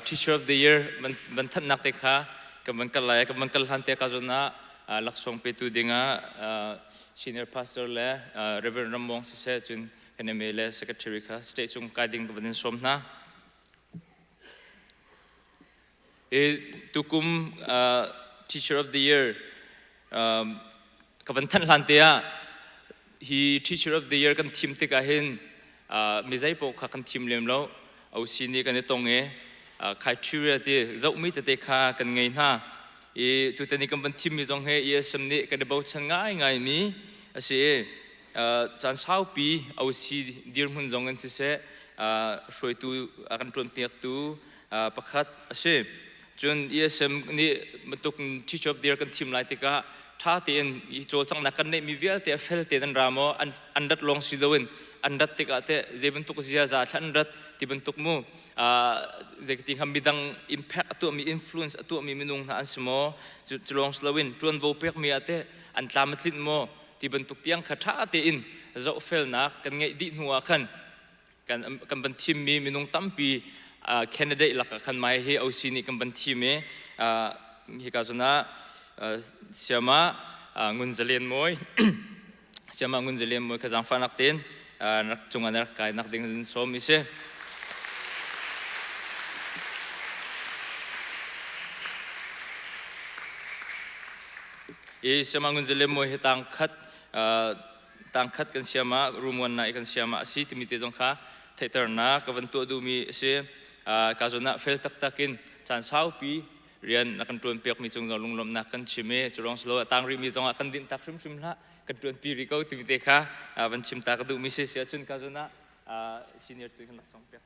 Teacher of the Year van thanhnak te kha kan van kal lai kan van kal hlan te ka zawn ah Laksawng petu dingah senior pastor le Reverend Ramwong siseh cun kan MA le secretary kha state cung kai ding ka van in sawm hna. Tukum Teacher of the Year ka van thanh hlan te ah hi Teacher of the Year kan thim tikah hin mi zei paoh kha kan thim lem lo. OC nih kan i tong i criteria ti zohmi tete kha kan ngei hna. I tutan i kan van thimmi zong hi ESM nih kan i bochan ngaingaimi a si i caan saupi OC dirhmun zong in siseh hruaitu a kan ṭuanpiaktu pakhat a si. Cun ESM nih bantuk teacher of the year kan thim lai tikah ṭha tein i cawlcanghnak kan neihmi vialte a fel tein an ra maw an rat lawng si loin an rat tikah teh zei bantuk ziaza thla an rat ti bantuk mu zeiti hnga midang impact a tuahmi influence a tuahmi minung hna an si maw cu lawng si loin ṭuanvo pekmi ah teh an tlam a tlinh maw ti bantuk tiang kha ṭha tein zohfelnak kan ngeih dih hnu ah khan kan van thimmi minung tampi candidate lakah khan mai hi OC nih kan van thim i hika zawn ah siama Ngun Zalen Mawi siama Ngun Zalen Mawi kha zaangfahnak tein rak cungah na rak kai nak ding in sawm mi si. I siama Ngun Zalen Mawi hi tang khat tangkhat kan siam ah room one na i kan siam ah a si timi te zong kha theihternak ka van tuah duhmi a si. Ka zawn ah fel taktak in caan saupi rian na kan ṭuan piakmi cung zong lunglawmhnak kan chim i cu ruang silo a tang rihmi zong ah kan dinh tak hrimhrim hlah kan ṭuanpi rih ko timi te kha van chim ta ka duhmi si si ahcun ka zawn ah senior tu kan laksawng pek.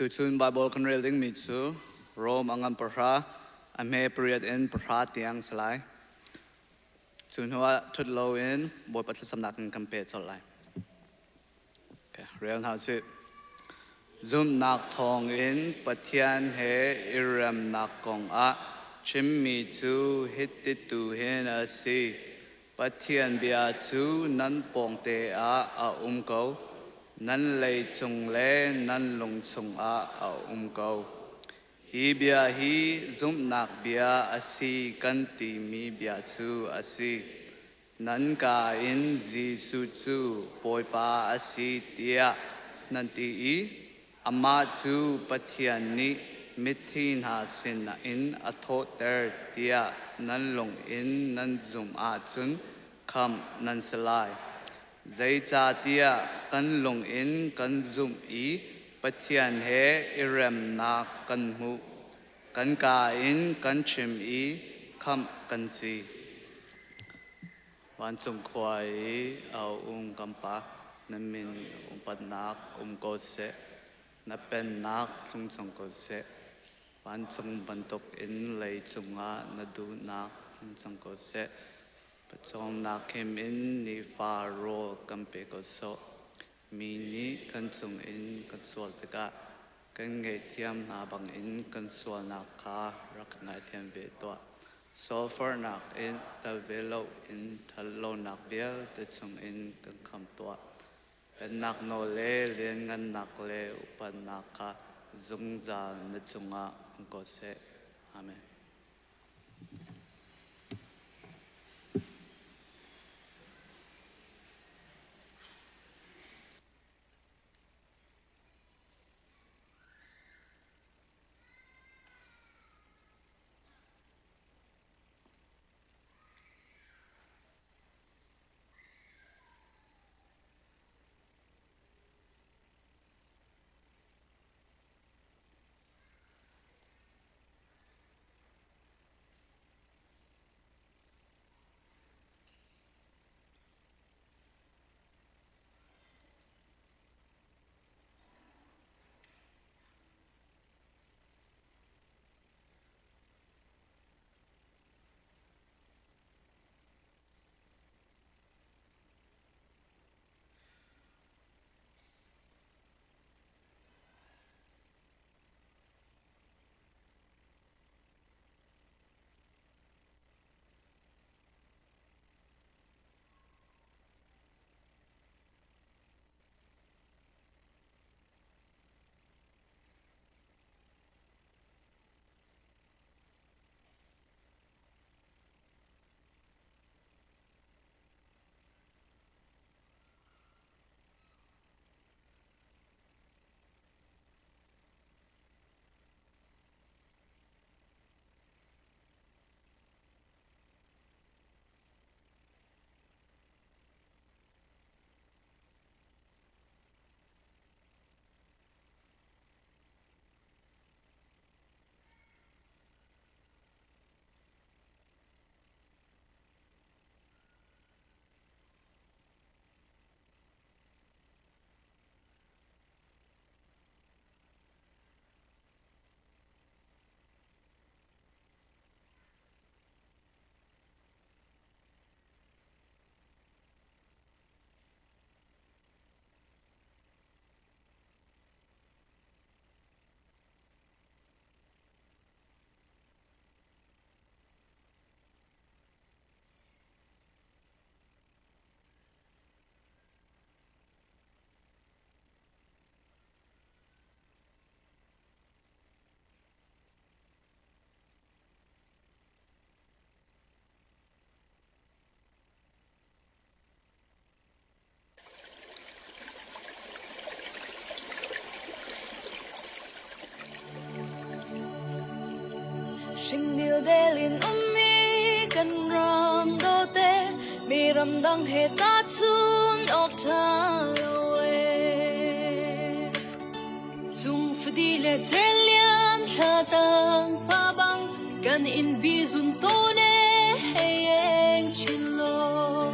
Tuchun Bible kan rel dingmi cu Rom a ngan pahra, a hme pariat in pahra tiang si lai. Cu hnuah ṭhut loin Bawipa thlacamnak in kan peh colh lai. Okay, rel hna usih. Zumhnak thawngin Pathian he i remnak kongah chimmi cu hiti tu hin a si. Pathian bia cu nan pawngte ah a um ko, nan lei cung le nan lung chungah a um ko. Hi bia hi zumhnak bia a si kan timi bia cu a si. Nan kaa in Jesuh cu Bawipa a si tiah nan ti i amah cu Pathian nih mithi hna sinin a thawhter tiah nan lung in nan zumh ahcun khamh nan si lai. Zeicahtiah kan lung in kan zumh i Pathian he i remnak kan hmuh. Kan kaa in kan chim i khamh kan si. Vancung khua i a um kan Pa, na min upatnak um ko seh. Na pennak tlung cang ko seh. Vancung bantuk in leicung ah na duhnak tlung cang ko seh. Pawcawmnak him in nifa rawl kan pe ko sawh. Mi nih kan cungin kan sual tikah kan ngaihthiam hna bangin kan sualnak kha rak ngaithiam ve tuah. Sulfarnak in tel ve loin ṭhatlonak vialte chungin kan khamh tuah. Pennak nawl le lianngannak le upatnak kha zungzal na cungah um ko seh. Amen. Hringdil delin ummi kan ram dawte mi ramdang he tahchun awk ṭha lo ee. Cung fadi le cerlian thla tang pa bang kan in bi zun tawn ee hei eng chin law.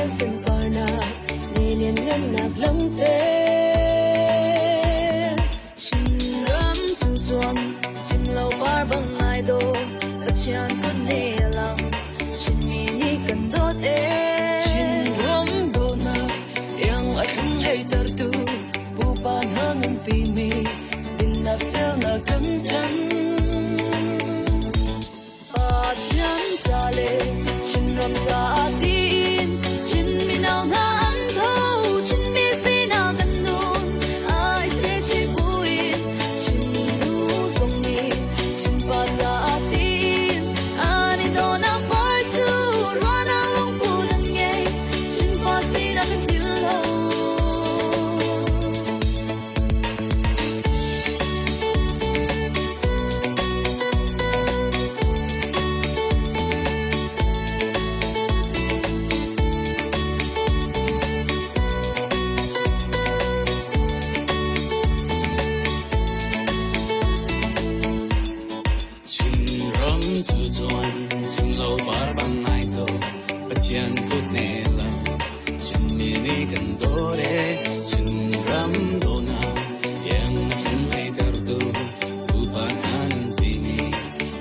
Pathian sunparnak le lianngannak langhter. Chinram cu cuan cim lo par bang ai dawh Pathian kut ne lang Chinmi nih kan dawt ee. Chinram dawtnak iang a thlung hleitertu pupa hna nunpi mi dinnak felnak kan chan. Pathian ca le Chinram caah tiin Chin mino hna an tho Chinmi sinak an nun ai sehchih buin Chin nu zong nih Chinpa caah tiin an i dawhnak par cu ruahnak lungput an ngei Chinpa sinak an philh lo. Chinram cu cuan cimlo par bang ngai ko Pathian kut ne lo Chinmi nih kan dawt e Chinram dawhnak iang a thlum hleitertu pupa hna nunpi nih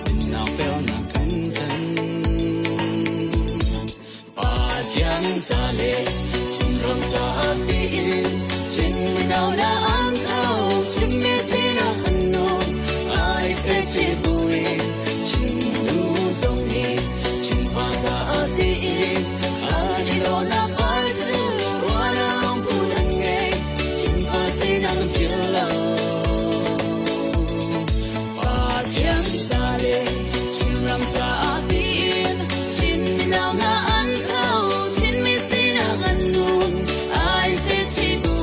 dinnak felnak kan thanh. Pathian ca le Chinram caah tiin Chin mino na an tho Chinmi sinak an nun ai sehchih buin Chin nu zong nih Chinpa caah tiin an i dawhnak par cu ruahnak lungput an ngei Chinfa sinak an philh lo. Pathian ca le Chinram caah tiin Chin mino hna an tho Chinmi sinak an nun ai sehchih buin.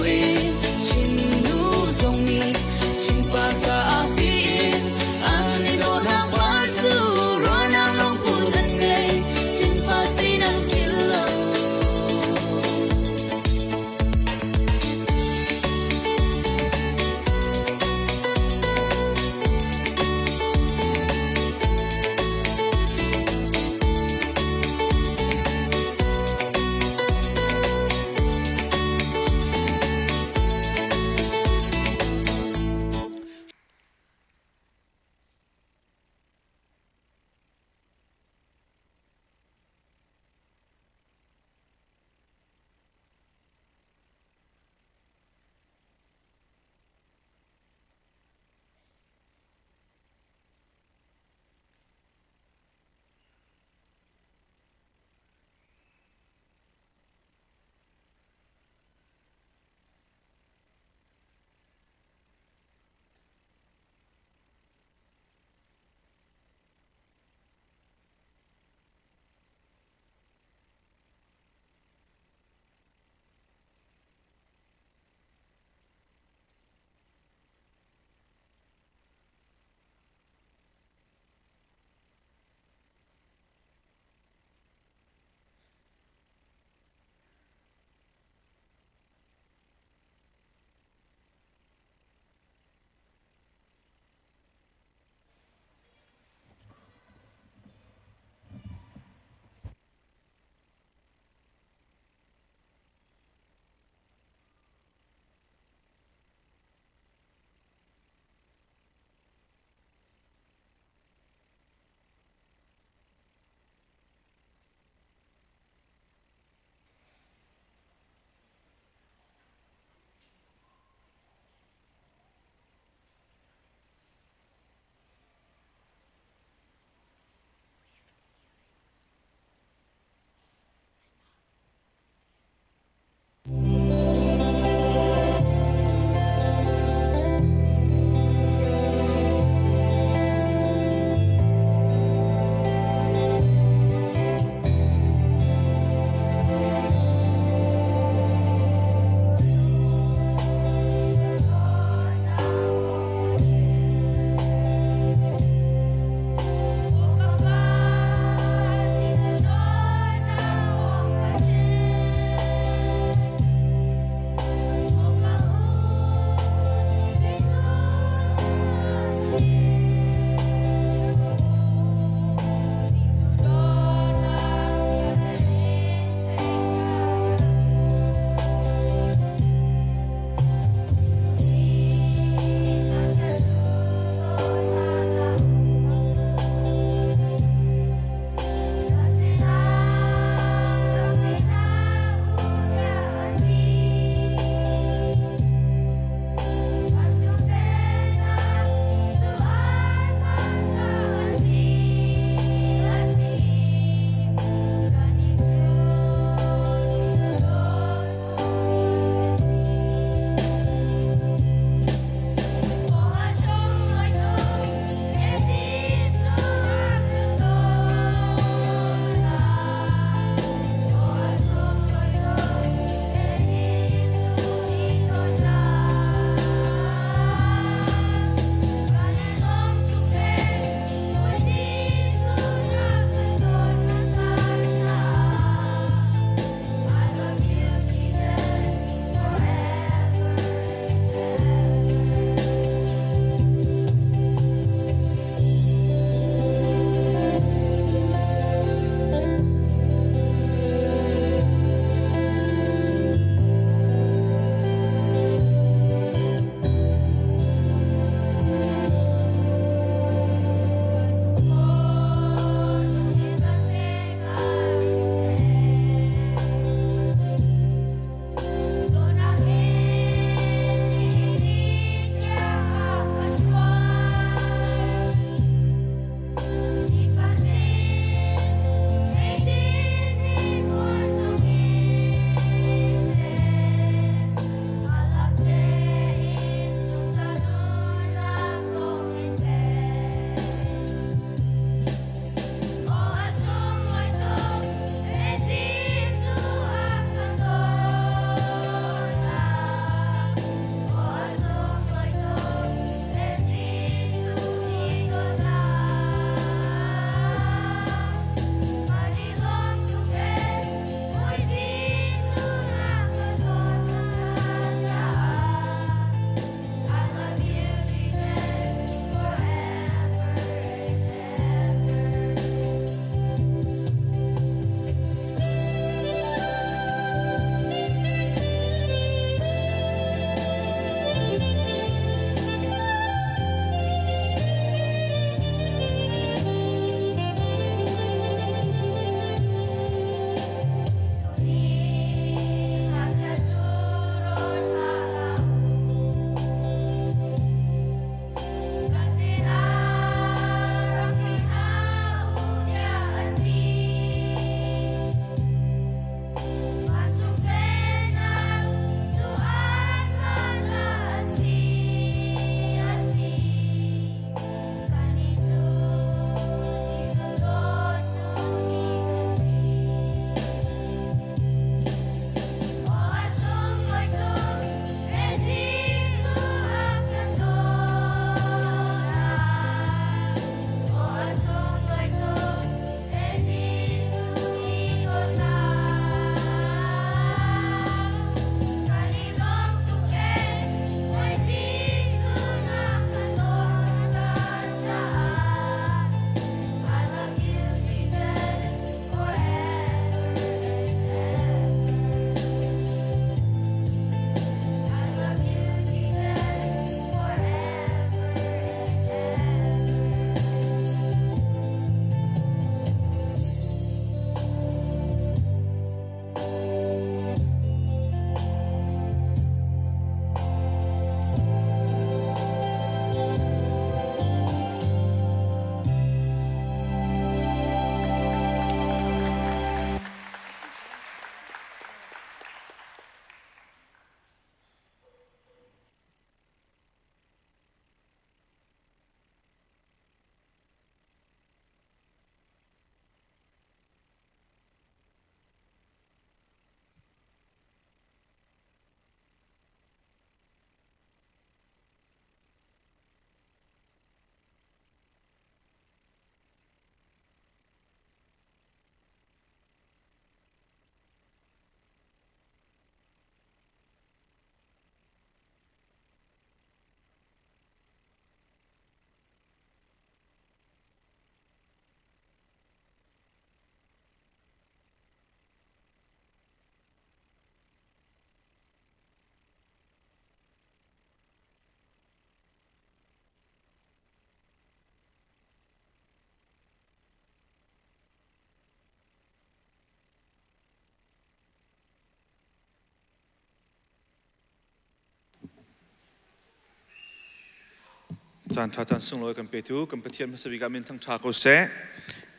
Caan ṭha caan sunglawi kan petu kan Pathian hmasa bik ah min thangṭha ko seh.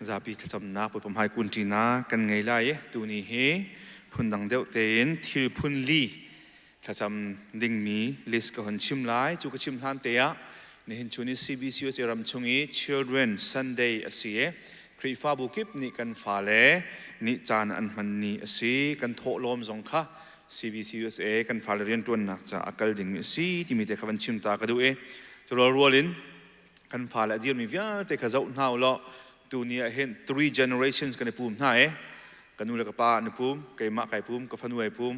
Zapi thlacamnak Bawipa hmai kunṭinak kan ngei lai i tuni hi phundang deuh tein thil phun li thlacam dingmi list ka hun chim lai. Cu ka chim hlan te ah nihin chun i CBCUSA ram chung i Children Sunday a si i Khrihfabu kip nih kan fale nih caan an hman ni a si. Kan thawhlawm zong kha CBCUSA kan fale rianṭuannak caah a kal dingmi a si timi te kha van chim ta ka duh i cu rual in kan fale a dirmi vialte kha zoh hna u law tuni ah hin three generations kan i pum hna i ka nu le ka pa an i pum, keimah kai pum, ka fanu ai pum,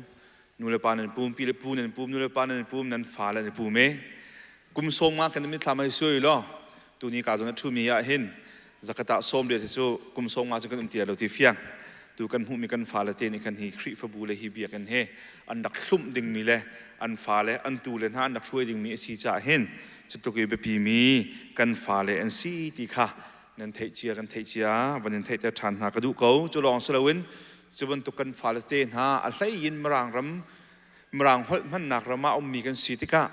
nu le pa nan pum, pi le pu nan pum, nu le pa nan pum, nan fale an i pum i kum sawm nga kan mitthlam ai sui law tuni ka zong a ṭhumi ah hin zakata sawm riat hi cu kum sawm nga cu kan um ti lo ti fiang tu kan hmuhmi kan fale te nih khan hi Khrihfabu le hi biakinn he an rak hlumh dingmi le an fale an tu le hna an rak hruai dingmi a si caah hin cutluk i biapi mi kan fale an si ti kha nan theih cia kan theih cia van in theihter ṭhan hna ka duh ko. Cu lawng si loin cu bantuk kan fale te hna a hlei in Mirang ram Mirang holh hmannak ram ah ummi kan si tikah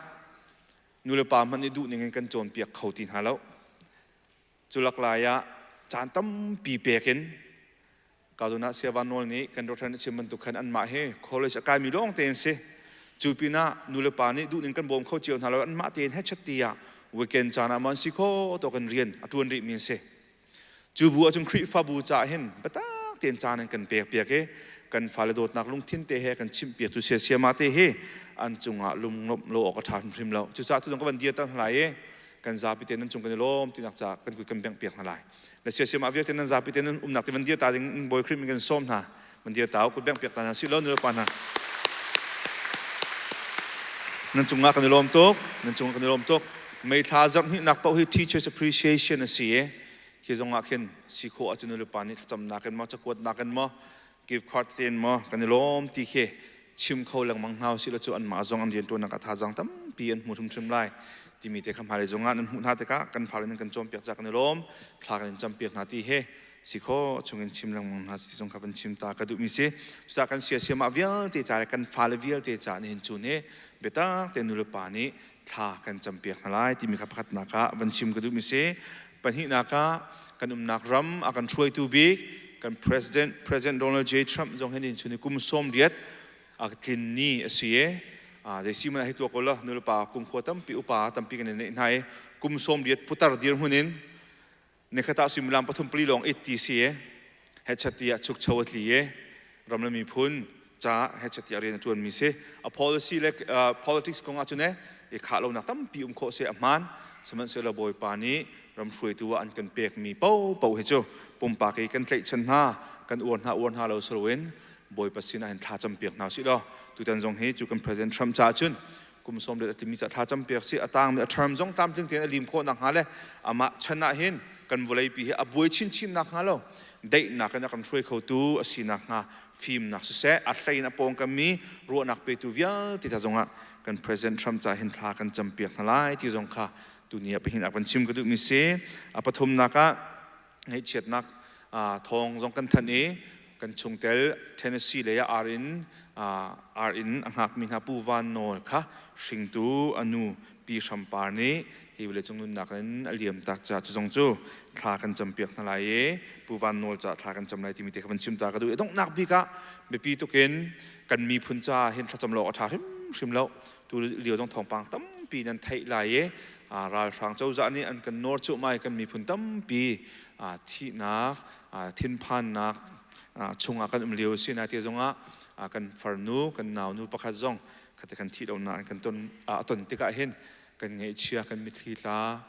nulepa hmanh nih duh ning in kan cawnpiak kho ti hna lo. Cu laklai ah caan tampi pek in Kaduna Siavan Nawl nih kan Dr. nih chim bantuk khan anmah hi college a kaimi lawng tein si. Cu pinah nulepa nih duh ning kan bawm kho cio hna lo, anmah tein hechet ti ah weekend caan ah man si kho to kan rian a tuan rih mi si. Cu bu ahcun Khrihfabu caah hin biatak tein caan an kan pek piak i kan fale dawtnak lungthin te he kan chimh piak tu sia siama te hi an cungah lunglawmh lo awk a ṭha hrimhrim lo. Cucaah tu zong ka van dir ter hna lai i kan zapi te nan cung kan i lawm tinak ca kan kut kan bengh piak hna lai. Le sia siama vialte nan zapi te nan umnak te van dir ta ding Bawi Khrih min kan sawm hna. Van dir ta kut bengh piak ta hna si lo nu le pa hna. Nan cungah kan i lawm tuk. Nan cungah kan i lawm tuk. May thla zarh hnihnak paoh hi Teachers Appreciation a si i khi zong ah khin si khawh ahcun nu le pa nih thlacamnak in maw cakuatnak in maw gift card tein maw kan i lawm ti khi chim kho lengmang hna usih law cu anmah zong an rianṭuannak ah thazaang tampi an hmu hrimhrim lai timi te kha hmailei zongah nan hmuh hna tikah kan fale nan kan cawnpiak ca kan i lawm, thla kan in campiak hna ti hi si khawh chungin chim lengmang hna ti zong kha van chim ta ka duhmi si. Cucaah kan siasiamah vialte ca le kan fale vialte ca nihin cu nih biatak te nulepa nih thla kan campiak hna lai timi kha pakhatnak ah van chim ka duhmi si. Pahnihnak ah kan umnak ram a kan hruaitu bik kan president, President Donald J. Trump zong hin chun kum 80 a tlin ni a si i zei si man hi tua ko la nulepa kum khua tampi upa tampi kan nei hna i kum 80 putar dirhmun in nikhat ah suimilam pathum pali lawng it ti si i hechat ti ah chukcho a tli i ram le miphun ca hechat ti ah rian a tuan mi si. A policy le politics kong ah cun i khah lonak tampi um khawh si, a hmaan. Sihmanhsehlaw Bawipa nih ram hruaitu ah an kan pek mi paohpaoh hi cu pumpak i kan tlaihchan hna kan uar hna uar hna lo siloin Bawipa sin ah hin thla cam piak hna usih law tutan zong hi cu kan President Trump caah cun kum sawm let a timi ca thla cam piak si, a tangmi a term zong tlamtling tein a lim khawh nakhnga le amah chan ah hin kan vawleipi hi a buai chinchin nakhnga lo, daihnak in a kan hruai khotu a si nakhnga fimnak siseh, a hlei in a pawngkam mi ruahnak petu vialte ta zongah kan President Trump ca hin thla kan cam piak hna lai ti zong kha tuni ah pahin ah kan chim ka duhmi si. A pathumnak ah ngaihchiatnak thawng zong kan thanh i kan chungtel Tennessee lei ah ar-inn ar-inn a hngakmi hna Pu Van Nawl kha hringtu a nu Pi Hram Par nih hi vawleicung nunnak in a liam tak caah cu zong cu thla kan campiak hna lai i Pu Van Nawl caah thla kan cam lai timi te kha van chim ta ka duh i donghnak bik ah biapi tukin kan miphun caah hin thlacam lo a ṭha hrimhrim lo. Tu lio zong thawngpang tampi nan theih lai i ralhrang cozah nih an kan nawr cuahmah i kan miphun tampi thihnak, thinphannak chungah kan um lio a si. Naite zongah kan farnu, kan naunu pakhat zong khate kan thih lonak an kan ton a ton tikah hin kan ngaihchia, kan mitthli tla.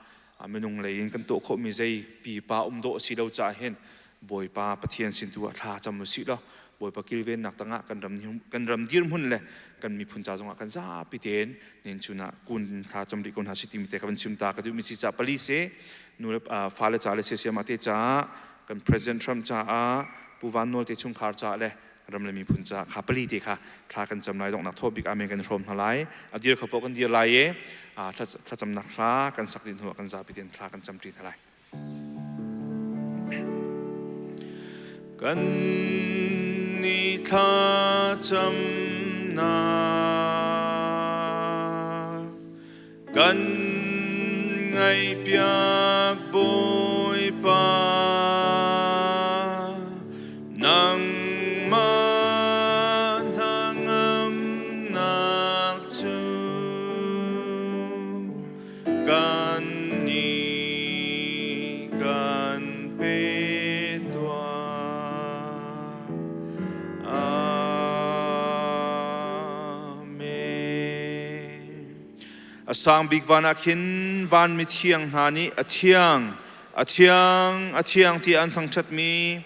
Minung lei in kan tuah khawhmi zei pipa um dawh a si lo caah hin Bawipa Pathian sin tu ah thla cam usih law Bawipa kilvennak tangah kan ram kan ram dirhmun le kan miphun ca zongah kan zapi tein nen chun ah kun thla cam rih ko hna si timi te ka van chim ta ka duhmi si ca pali si. Nu le fale ca le siasiama te caah, kan President Trump caah, Pu Van Nawl te chungkhar caah le ram le miphun caah kha pali te kha thla kan cam lai. Donghnak thaw bik amen kan hrawm hna lai. A dir kho paoh kan dir lai i thlacamnak hla kan sak dih hnu ah kan zapi tein thla kan cam ṭi hna lai. Kan ni thlacamnak kan ngaihpiak Bawipa. Nangmah hnangamnak cu kan nih kan pe tuah. Amen. A sang bik van ah khin van mithiang hna nih a thiang, a thiang, a thiang tiah an thangṭhatmi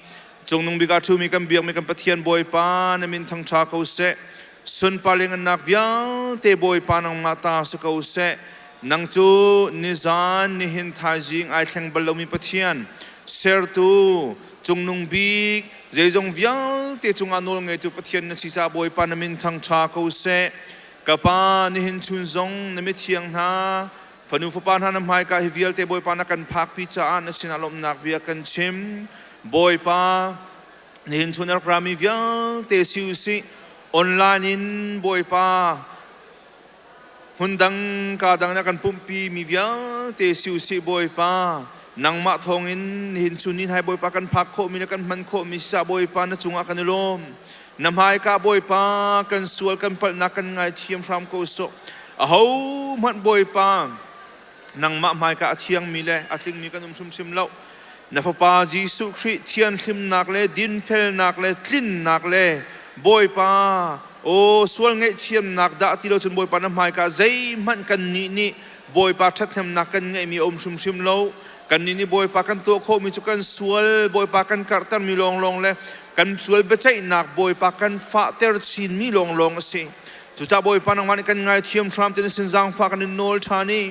Cungnung bik ah ṭhumi kan biakmi kan Pathian Bawipa na min thangṭha ko seh. Sunpar le ngannak vialte Bawipa nangmah ta si ko seh. Nang cu nizan nihin thaizing ai thleng bal lomi Pathian, sertu, cungnung bik, zeizong vialte cungah nawl ngeitu Pathian na si caah Bawipa na min thangṭha ko seh. Ka Pa, nihin chun zong na mithiang hna, Fanu fapa hna na hmaika hi vialte Bawipa na kan phakpi caah na sinah lawmhnak bia kan chim. Bawipa, nihin chun rak rami vialte si usih online in Bawipa hmundang ka dang na kan pumhpi mi vialte si usih Bawipa nangmah thawngin nihin chun ni hai Bawipa kan phak khawhmi le kan hman khawhmi sa Bawipa na cungah kan i lawm. Na hmaika Bawipa kan sual kan palhnak kan ngaithiam hram ko sawh. Ahohmanh Bawipa nangmah hmaika a thiangmi le a tlingmi kan um hrimhrim lo. Na Fapa Jesuh Khrih thianhlimnak le dinfelnak le tlinnak le Bawipa aw sual ngaihthiamnak dah ti lo cun Bawipa na hmaika zeihmanh kan nih nih Bawipa ṭhathnemnak kan ngeihmi a um hrimhrim lo. Kannih nih Bawipa kan tuah khawhmi cu kan sual Bawipa kan karhtermi lawnglawng le kan sual biaceihnak Bawipa kan fahter chinmi lawnglawng a si. Cucaah Bawipa nangmah nih kan ngaithiam hram ti na sin zaangfah kan in nawl ṭhan i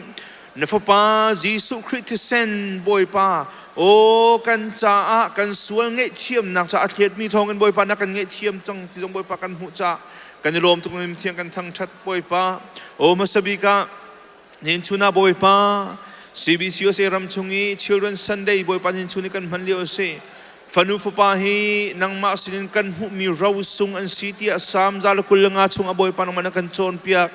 na Fapa Jesuh Khrih thisen Bawipa aw kan caah kan sual ngaihthiamnak caah a thletmi thawngin Bawipa na kan ngaihthiam cang ti zong Bawipa kan hmuh caah kan i lawm tuk mi thiang kan thangṭhat Bawipa. Aw hmasa bik ah Nihin chun ah Bawipa CBCUSA ram chung i Children's Sunday Bawipa nihin chun i kan hman lio a si. Fanu fapa hi nangmah sinin kan hmuhmi rosung an si tiah Salm 125 chung ah Bawipa nangmah na kan cawnpiak.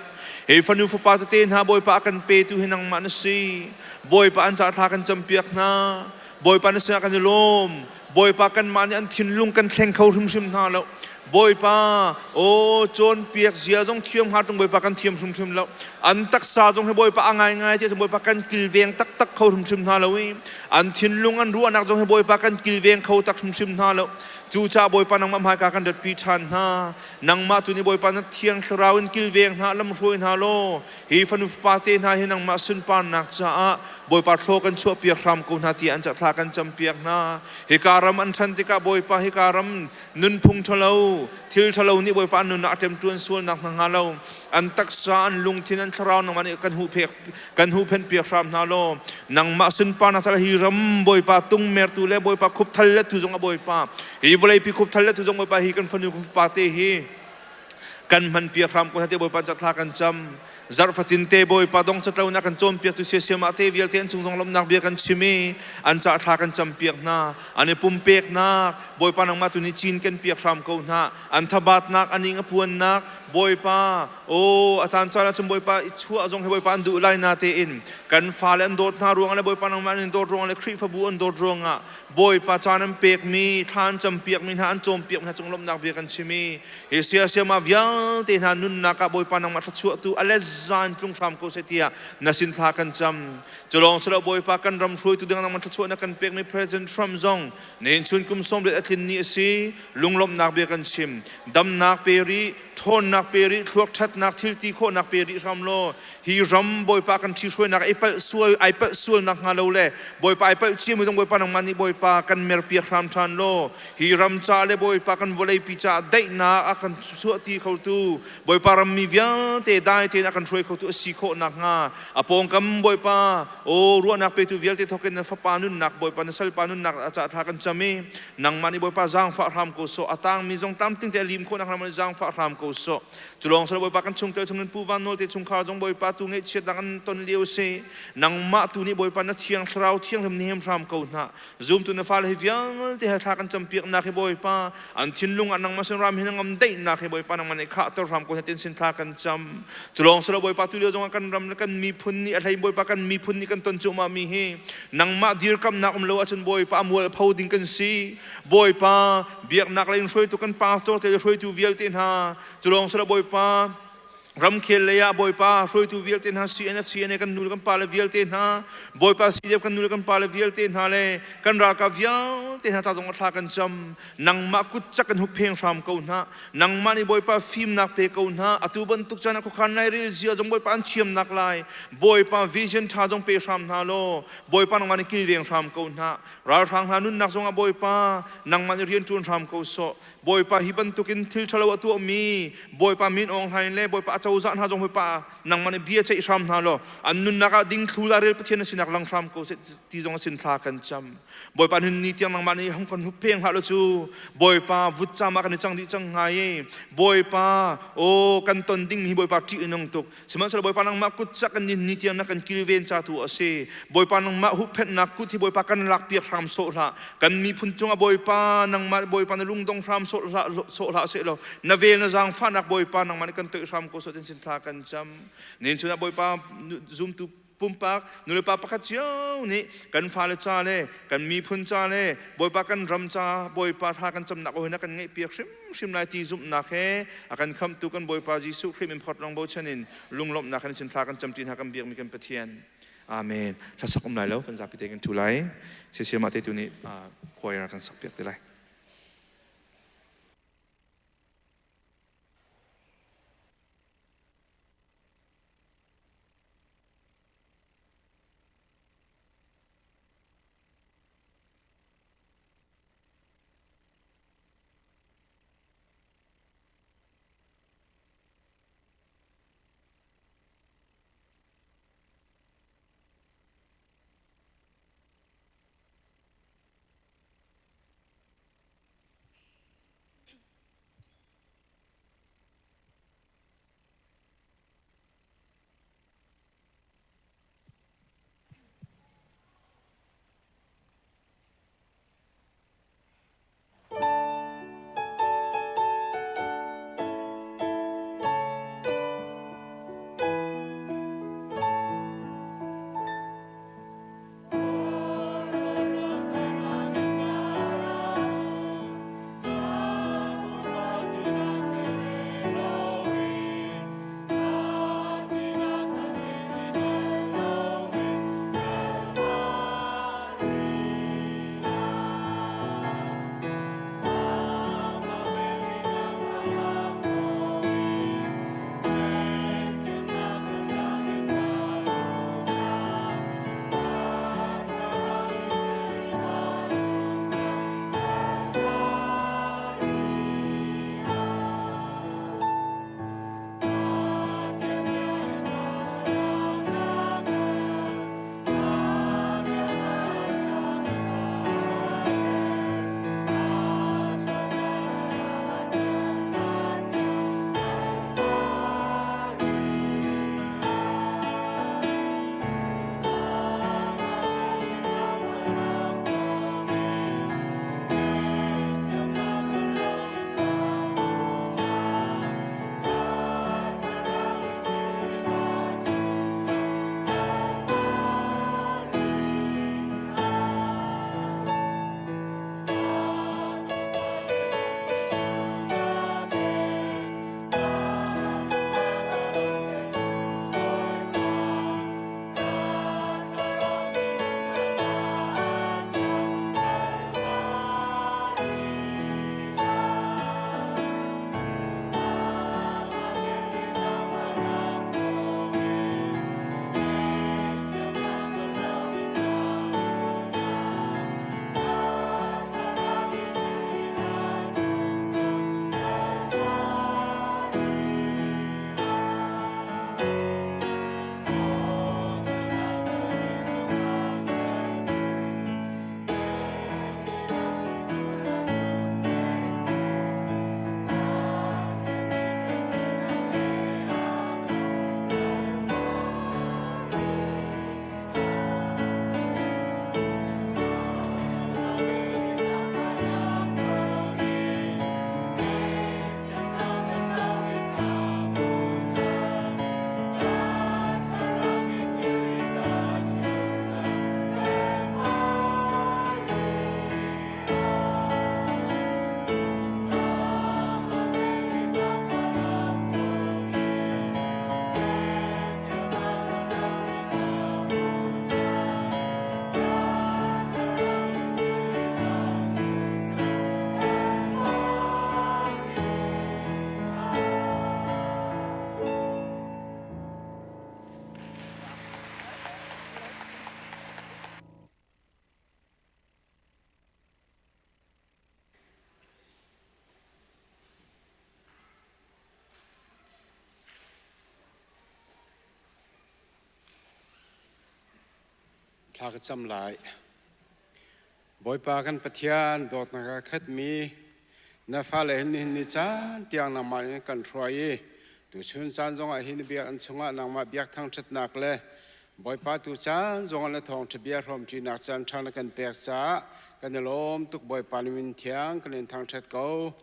Hi fanu fapa tete hna Bawipa a kan petu hi nangmah na si. Bawipa an caah thla kan campiak hna. Bawipa na sinah kan i lawm. Bawipa kanmah nih an thinlung kan thleng kho hrimhrim hna lo. Bawipa, aw cawnpiak zia zong thiam hnga tung Bawipa kan thiam hrimhrim lo. An taksa zong hi Bawipa a ngaingai ti Bawipa kan kilveng taktak kho hrimhrim hna lo i an thinlung an ruahnak zong hi Bawipa kan kilveng kho tak hrimhrim hna lo. Cucaah Bawipa nangmah hmaika kan ratpi ṭhan hna. Nangmah tu nih Bawipa na thiang thlarau in kilveng hna lamhruai hna law hi fanu fapa te hna hi nangmah sunparnak caah Bawipa thlaw kan chuahpiak hram ko hna tiah an thla kan campiak hna. Hika ram an ṭhan tikah Bawipa hika ram nunphung ṭhalo thil ṭhalo nih Bawipa an nunnak a ṭemṭuan sualnak hna hnga lo an taksa an lungthin an thlarau nangmah nih kan huhpek kan huhphenhpiak hram hna law nangmah sunparnak thal hi ram Bawipa tungmertu le Bawipa khupthal le tu zong a Bawipa hi vawleipi khupthal le tu zong Bawipa hi kan fanu kan fapa te hi kan hmanpiak hram ko hna te Bawipa thla kan cam Zarh fatin te Bawipa dong catlo na kan cawnpiaktu siasiam ah te vialte an chung zong lawmhnak bia kan chim i an ca thla kan campiak hna an i pumpeknak Bawipa nangmah tu nih cin kan piak hram ko hna an thabatnak an ing a puannak Bawipa aw a caan caan ahcun Bawipa i chuah zong hi Bawipa an duh lai na tein kan fale an dawt hna ruangah le Bawipa nangmah an in dawt ruangah le Khrihfabu an dawt ruangah Bawipa caan an pekmi, thla an campiakmi hna, an cawnpiakmi hna cung lawmhnak bia kan chim i hi siasiam ah vialte hna nunnak ah Bawipa nangmah thluachuahtu a let zan tlung hram ko seh tiah na sin thla kan cam. Culawng silo Bawipa kan ram hruaitu ding nangmah thluachuah na kan pekmi President Trump zong nihin chun kum 70 a tlin ni a si. Lunglawmhnak bia kan chim. Damnak pe rih, ṭhawnnak pe rih, thluak ṭhatnak, thil ti khawhnak pe rih hram law hi ram Bawipa kan ṭhihruainak ai palh sual ai palh sual nak hnga lo le Bawipa ai palh ciami zong Bawipa nangmah nih Bawipa kan merpiak hram ṭhan law hi ram ca le Bawipa kan vawleipi caah daihnak a kan chuahti khotu Bawipa rammi vialte dai tein a kan hruai khotu a si khawh nakhnga a pawngkam Bawipa aw ruahnak petu vialte thawkin na fapa nunnak Bawipa na salpa nunnak a caah thla kan cam i nangmah nih Bawipa zaangfah hram ko sawh a tangmi zong tlamtling te a lim khawh nak ram nih zaangfah hram ko. ko sawh. Culawng sal Bawipa kan chungtel chungin Pu Van Nawl te chungkhar zong Bawipa tu ngaihchiatnak an ton lio si. Nangmah tu nih Bawipa na thiang thlarau thianghlim ni hem hram ko hna. Zumtu na fale hi vialte he thla kan campiaknak hi Bawipa an thinlung ah nangmah sin ram hi na ngam daihnak hi Bawipa nangmah nih khahter hram ko hna tin sin thla kan cam. Culawng sal Bawipa tu lio zong ah kan ram le kan miphun nih a hlei Bawipa kan miphun nih kan ton cuahmah mi hi nangmah dirkamnak um lo ahcun Bawipa a mual pho ding kan si. Bawipa biaknak lei in hruaitu kan pastor te le hruaitu vialte hna culawng sila Bawipa ramkhel lei ah Bawipa hruaitu vialte hna CNF CNA kan nu le kan pa le vialte hna Bawipa CDF kan nu le kan pa le vialte hna le kan ralkap vialte hna ta zong thla kan cam nangmah kut cak kan huppheng hram ko hna nangmah nih Bawipa fimnak pe ko hna atu bantuk caan ah khuakhan lai rel zia zong Bawipa an thiamnak lai Bawipa vision tha zong pe hram hna law Bawipa nangmah nih kilveng hram ko hna Ralhrang hna nunnak zongah Bawipa nangmah nih rian ṭuan hram ko sawh. Bawipa hi bantukin thil ṭhalo a tuahmi Bawipa min Aung Hlaing le Bawipa acozah hna zong Bawipa nangmah nih bia ceih hram hna law an nunnak ah dingthlu la rel Pathian na sinak lang hram ko seh ti zong a sin thla kan cam. Bawipa nun ni tiang nangmah nih hong kan huppheng hlah lo cu Bawipa vutcam ah kan i cang dih cang hnga i Bawipa aw kan ton dingmi hi Bawipa ṭih a nung tuk. Sihmanhsehlaw Bawipa nangmah kut cak in ni tiang na kan kilven ca tu a si. Bawipa nangmah huhphenhnak kut hi Bawipa kan lakpiak hram sawh hlah. Kan miphun cungah Bawipa nangmah Bawipa na lungdong hram sawh hlah sawh hlah seh law na vel na zaangfahnak Bawipa nangmah nih kan toih hram ko sawh tin sin thla kan cam. Nin chun ah Bawipa zumtu pumpak nulepa pakhat cio nih kan fale ca le kan miphun ca le Bawipa kan ram ca Bawipa thla kan camnak ohina kan ngeihpiak hrimhrim lai ti zumhnak he a kan khamhtu kan Bawipa Jesuh Khrih min phawt rong bochan in lunglawmhnak in sin thla kan camṭi hna kan biakmi kan Pathian. Amen. Hlasak um lai lo kan zapi te kan thu lai. Sisiamah te tu nih choir kan sak piak te lai. Thla ka cam lai. Bawipa kan Pathian dawtnak a khatmi na fale hin nihin ni caan tiang nangmah in kan hruai i tuchun caan zongah hi na biakinn chungah nangmah biak thangṭhatnak le Bawipa tu caan zongah na thawngṭha bia hrawmṭinak caan ṭha na kan pek caah kan i lawm tuk. Bawipa na min thiang kan in thangṭhat ko.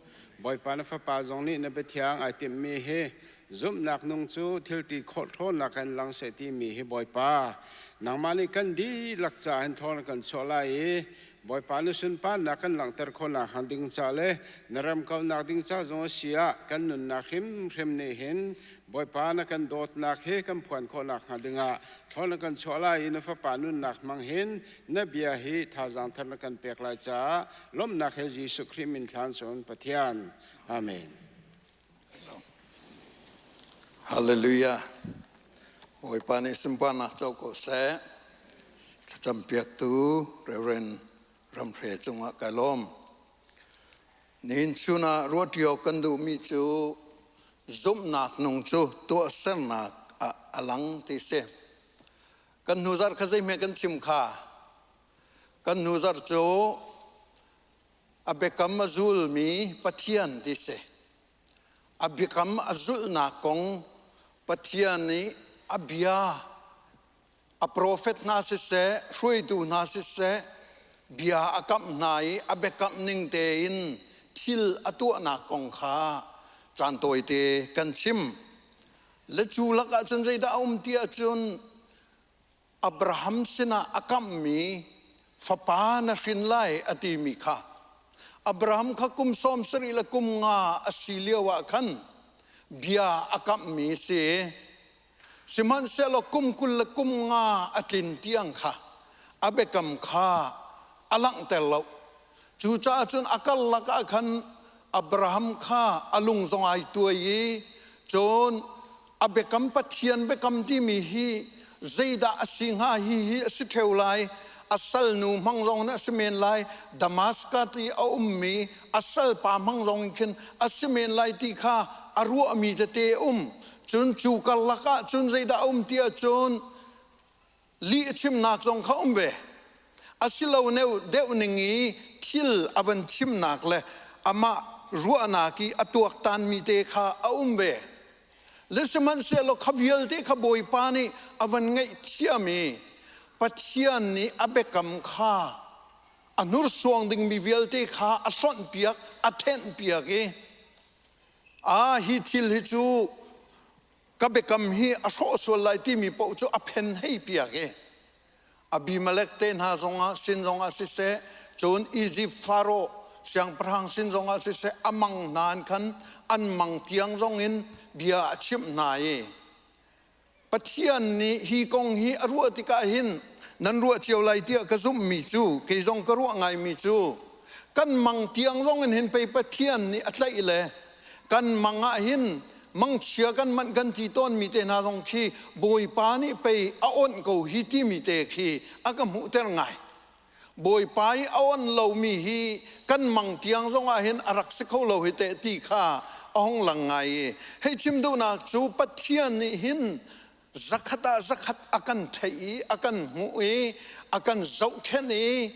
Bawipa na fapa zong nih na biathiang ai timhmi hi zumhnak nung cu thilti khawh ṭhawnnak in lang seh timi hi Bawipa nangmah nih kan dihlak caah hin thawn kan chuah lai i Bawipa na sunparnak kan langhter khawhnak hnga ding ca le na ram kaunak ding ca zong a si ah kan nunnak hrimhrim nih hin Bawipa na kan dawtnak hi kan phuan khawhnak hnga dingah thawn na kan chuah lai i na fapa nunnak hmang hin na bia hi thazaang thar na kan pek lai caah lawmhnak he Jesuh Khrih min thlan sun Pathian. Amen. Hallelujah. Bawipa nih sunparnak co ko seh. Thlacam piaktu Reverend Ramhre cungah ka lawm. Nihin chun ah ruahṭi awk kan duhmi cu zumhnak nung cu tuahsernak ah a lang ti si. Kan hnu zarh kha zeihme kan chim kha. Kan hnu zarh cu A biakam a zulmi Pathian ti si. A biakam a zulhnak kong Pathian nih a bia a profet hna siseh, hruaitu hna siseh, bia a kamh hna i a biakamh ning tein thil a tuahnak kong kha caan tawite kan chim. Le cu lakah cun zeidah a um ti ahcun Abraham sinah a kamhmi fapa na hrin lai a timi kha Abraham kha kum 70 le kum nga a si lio ah khan bia a kamhmi si. Sihmanhsehlaw kum 20 le kum nga a tlin tiang kha a biakam kha a langhter lo. Cucaah cun a karlak ah khan Abraham kha a lung zong ai tuai i cun a biakam Pathian biakam timi hi zeidah a si hnga? Hi hi a si ṭheo lai. A salnu hmang zong in a si men lai. Damascus i a ummi a salpa hmang zong in khin a si men lai ti kha a ruahmi tete a um. Cun cu karlak ah cun zeidah a um ti ahcun lih a chimnak zong kha um ve. Asilo deuh ning i thil a van chimnak le amah ruahnak i a tuaktanmi te kha a um ve. Le sihmanhsehlaw kha vialte kha Bawipa nih a van ngaihthiam i Pathian nih a biakam kha a hnursuang dingmi vialte kha a hlonhpiak, a thenhpiak i a hi thil hi cu ka biakam hi a hrawh sual lai timi paoh cu a phen hei piak i Abimelech te hna zongah sin zongah siseh, cun Izipt Faro siangpahrang sin zongah siseh, a mang hna in khan an mang tiang zongin bia a chimh hna i Pathian nih hi kong hi a ruah tikah hin nan ruah cio lai tiah ka zumhmi cu, kei zong ka ruah ngaimi cu, kan mang tiang zong in hin pei Pathian nih a tlaih le kan mang ah hin mangchia kan manh kan ti tawnmi te hna zong khi Bawipa nih pei a onh ko hi timi te khi a ka hmuhter ngai. Bawipa i a onh lomi hi kan mang tiang zong ah hin a rak si kho lo hi teh ti kha a hung lang ngai i hei chim duhnak cu Pathian nih hin zakhat ah zakhat a kan theih i a kan hmuh i a kan zohkhenh i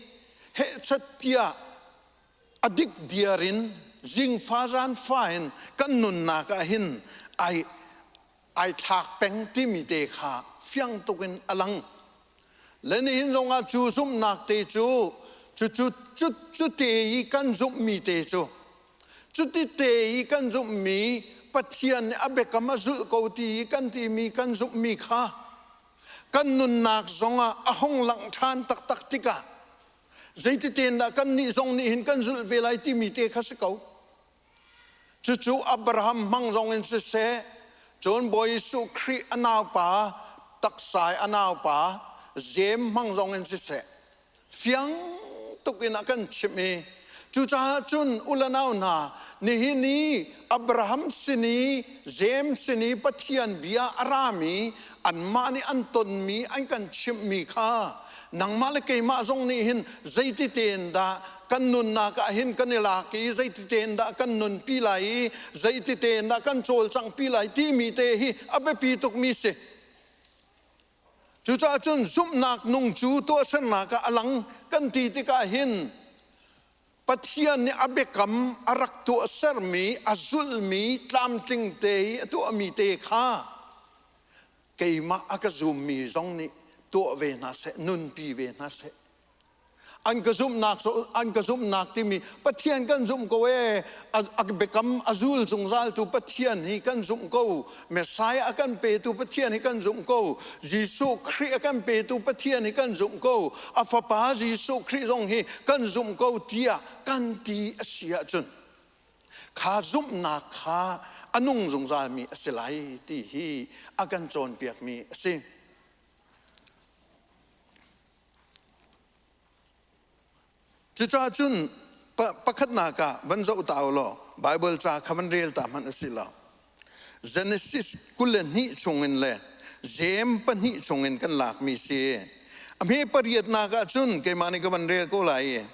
hehchat tiah a dik diar in zingfa zanfa in kan nunnak ah hin ai ai thlak peng timi te kha fiang tuk in a lang. Le nihin zongah cu zumhnak te cu cu cu cu cu te i kan zumhmi te cu cuti te i kan zumhmi Pathian nih a biakam a zulh ko ti i kan timi kan zumhmi kha kan nunnak zongah a hung langh ṭhan taktak tikah zeititein dah kannih zong nih hin kan zulh ve lai timi te kha si ko. Cucu Abraham hmang zong in siseh, cun Bawi Jesuh Khrih a naupa, taksai a naupa Jeim hmang zong in siseh, fiang tuk in a kan chimh i cucaah cun u le nau hna, nihin i Abraham sin i Jeim sin i Pathian bia a rami anmah nih an tonmi an kan chimhmi kha nangmah le keimah zong nih hin zeiti tein dah kan nunnak ah hin kan i lak i zeiti tein dah kan nunpi lai i zeiti tein dah kan cawlcanghpi lai timi te hi a biapi tukmi si. Cucaah cun zumhnak nung cu tuahsernak ah a lang kan ti tikah hin Pathian nih a biakam a rak tuahsermi, a zulhmi, tlamtling te i a tuahmi te kha keimah a ka zummi zong nih tuah ve hna seh, nunpi ve hna seh. An ka zumhnak an ka zumhnak timi Pathian kan zumh ko ee a biakam a zul zungzaltu Pathian hi kan zumh ko Messiah a kan petu Pathian hi kan zumh ko Jesuh Khrih a kan petu Pathian hi kan zumh ko a fapa Jesuh Khrih zong hi kan zumh ko tiah kan ti a si ahcun kha zumhnak kha a nung zungzalmi a si lai ti hi a kan cawnpiakmi a si. Cucaah cun pakhatnak ah van zoh ta u law Baibal ca kha van rel ta hmanh a si lo. Genesis 22 chungin le Jeim pahnih chungin kan lakmi si. A hme pariatnak ah cun keimah nih ka van rel ko lai i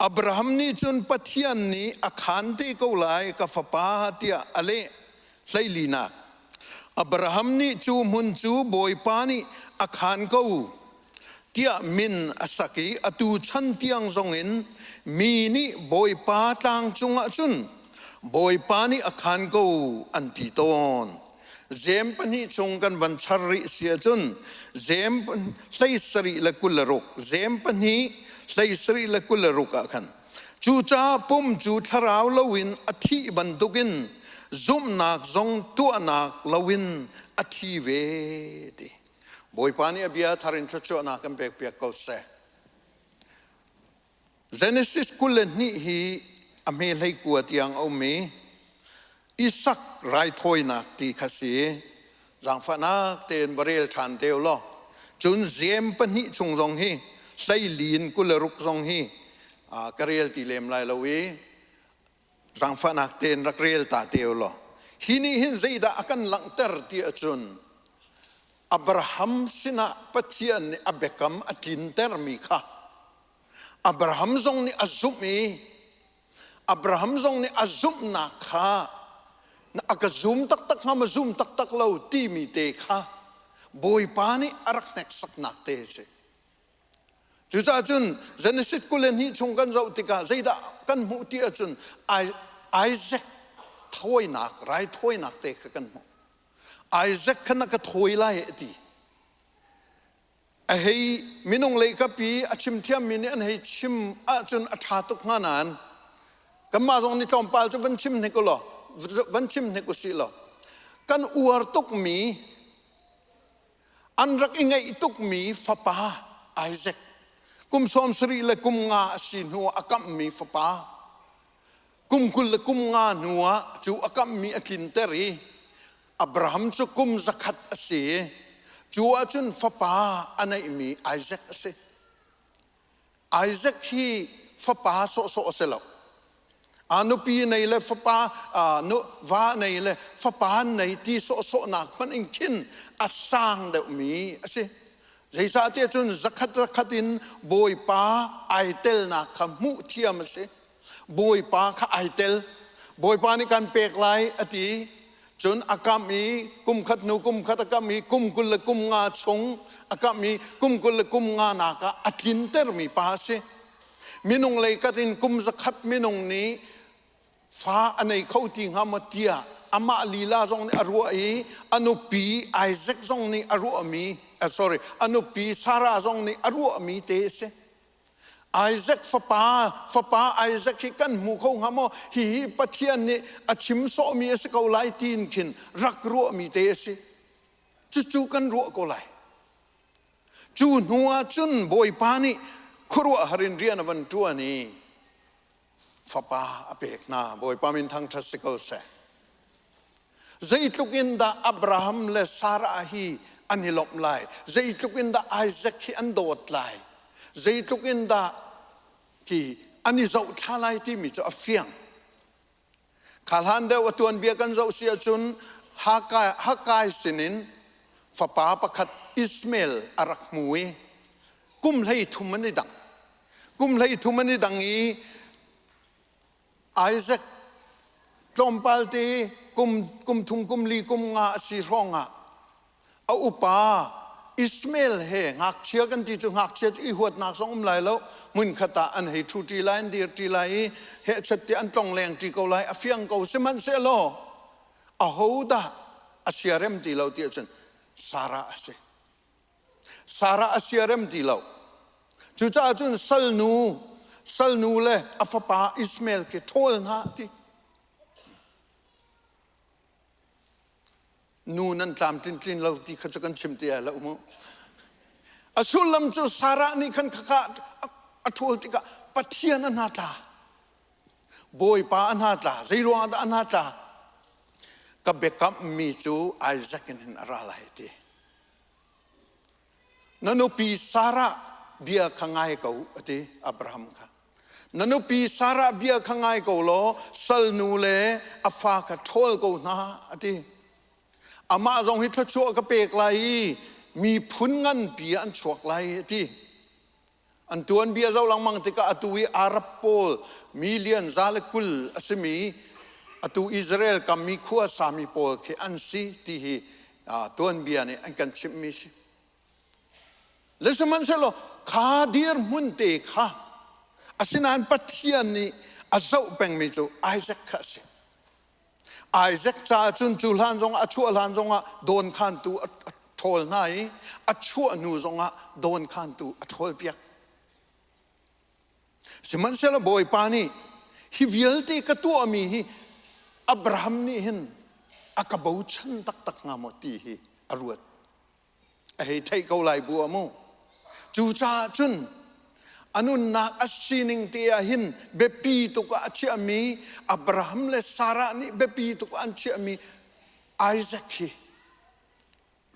Abraham nih cun Pathian nih a khaan te ko lai ka fapa tiah a leh hleilinak. Abraham nih cu hmun cu Bawipa nih a khaan ko tiah min a sak i atu chan tiang zongin mi nih Bawipa tlang cungah cun Bawipa nih a khaan ko an ti tawn. Jeim pahnih chung kan van char rih si ahcun Jeim 27 26 Jeim pahnih 27 le 26 ah khan cucaah pum cu thlarau loin a thih bantukin zumhnak zong tuahnak loin a thi ve ti. Bawipa nih a bia thar in thluachuahnak kan pekpiak ko seh. Genesis 22 hi a hme hlei kua tiang a um i Isak raithawinak ti kha si. Zaangfahnak tein va rel ṭhan te u law. Cun Jeim pahnih chung zong hi hleili in 26 zong hi ka rel ti lem lai lo i zaangfahnak tein rak rel ta te u law hi nih hin zeidah a kan langhter ti ahcun Abraham sinah Pathian nih a biakam a tlintermi kha Abraham zong nih a zumh i Abraham zong nih a zumhnak kha a ka zum taktak hnga ma zum taktak lo timi te kha Bawipa nih a rak hneksaknak te a si. Cucaah cun Genesis 22 chung kan zoh tikah zeidah kan hmuh ti ahcun Isaac thawinak, raithawinak te kha kan hmuh. Isaac kha na ka thawi lai a ti. A hei minung lei kapi a chim thiammi nih an hei chim ahcun a ṭha tuk hnga nain kanmah zong nih tlawmpal cu van chim hnik u law van chim hnik u sih law kan uar tukmi An rak i ngeih tukmi fapa Isaac kum 70 le kum nga a si hnu ah a kamhmi fapa kum 20 le kum nga hnu ah cu a kamhmi a tlinter i Abraham cu kum 100 a si i cu ahcun fapa a neihmi Isaac a si. Isaac hi fapa sawhsawh a si lo. A nupi nei le fapa nu va nei le fapa nei ti sawhsawhnak hmanh in khin a sang deuhmi a si. Zeicahtiah cun zakhat zakhat in Bawipa ai telnak kha hmuh thiam a si. Bawipa kha ai tel. Bawipa nih kan pek lai a ti. Cun a kamh i kum khat hnu kum khat a kamh i kum 20 le kum nga chung a kamh i kum 20 le kum nga nak ah a tlintermi pa a si. Minung lei kat in kum 100 minung nih fa a nei kho ti hnga maw tiah amah lila zong nih a ruah i a nupi Isaac zong nih a ruahmi sorry a nupi Sarah zong nih a ruahmi te a si. Isaac fapa fapa Isaac hi kan hmu kho hnga maw hihi Pathian nih a chim sawhmi a si ko lai tiin khin rak ruahmi te a si cucu kan ruah ko lai cu hnu ah cun Bawipa nih khuaruahhar in rian a van ṭuan i fapa a pek hna Bawipa min thangṭhat si ko seh Zeitluk in dah Abraham le Sarah hi an i lawmh lai? Zeitluk in dah Isaac hi an dawt lai? Zeitluk in dah hi an i zohthla lai timi cu a fiang. Kha hlan deuh a tuanbia kan zoh si ahcun Hakai, Hakai sinin fapa pakhat Ishmael a rak hmu i kum 33 an i dang. Kum 33 an i dang i Isaac tlawmpal te kum kum thum kum li kum nga a si hrawng ah a upa Ismael he ngakchia kan ti cu ngakchia cu i huatnak zong um lai lo. Hmunkhat ah an hei ṭhu ṭi lai, an dir ṭi lai i hehchet ti an tlong leng ṭi ko lai. A fiang ko. Sihmanhsehlaw ahodah a siarem ti lo ti ahcun Sarah a si. Sarah a siarem ti lo. Cucaah cun salnu, salnu le a fapa Ismael khi ṭhawl hna a ti. Nu nan tlam tlin lo ti kha cu kan chim ti ai lo mu. A sullam cu Sarah nih khan khakha a ṭhawl tikah Pathian a hna tla. Bawipa a hna tla. Zei ruangah dah a hna tla? Ka biakammi cu Isaac in hin a ra lai ti. Na nupi Sarah bia kha ngai ko, a ti Abraham kha. Na nupi Sarah bia kha ngai ko law salnu le a fa kha ṭhawl ko hna, a ti. Amah zong hi thluachuah ka pek lai i miphun nganpi ah an chuak lai, a ti. An tuanbia zoh lengmang tikah atu i Arab pawl million 120 a simi atu Israel kam i khua sami pawl khi an si ti hi tuanbia nih an kan chimhmi si. Le sihmanhsehlaw kha dirhmun te kha asinain Pathian nih a zoh pengmi cu Isaac kha a si. Isaac caah cun cu hlan zongah a chuah hlan zongah dawnkhantu a ṭhawl hna i a chuah hnu zongah dawnkhantu a ṭhawlpiak. Sihmanhsehlaw Bawipa nih hi vialte ka tuahmi hi Abraham nih hin a ka bochan taktak hnga maw ti hi a ruat. A hei theih ko lai bu ah mu. Cucaah cun a nunnak a sining te ah hin biapi tuk ah a chiahmi Abraham le Sarah nih biapi tuk ah an chiahmi Isaac hi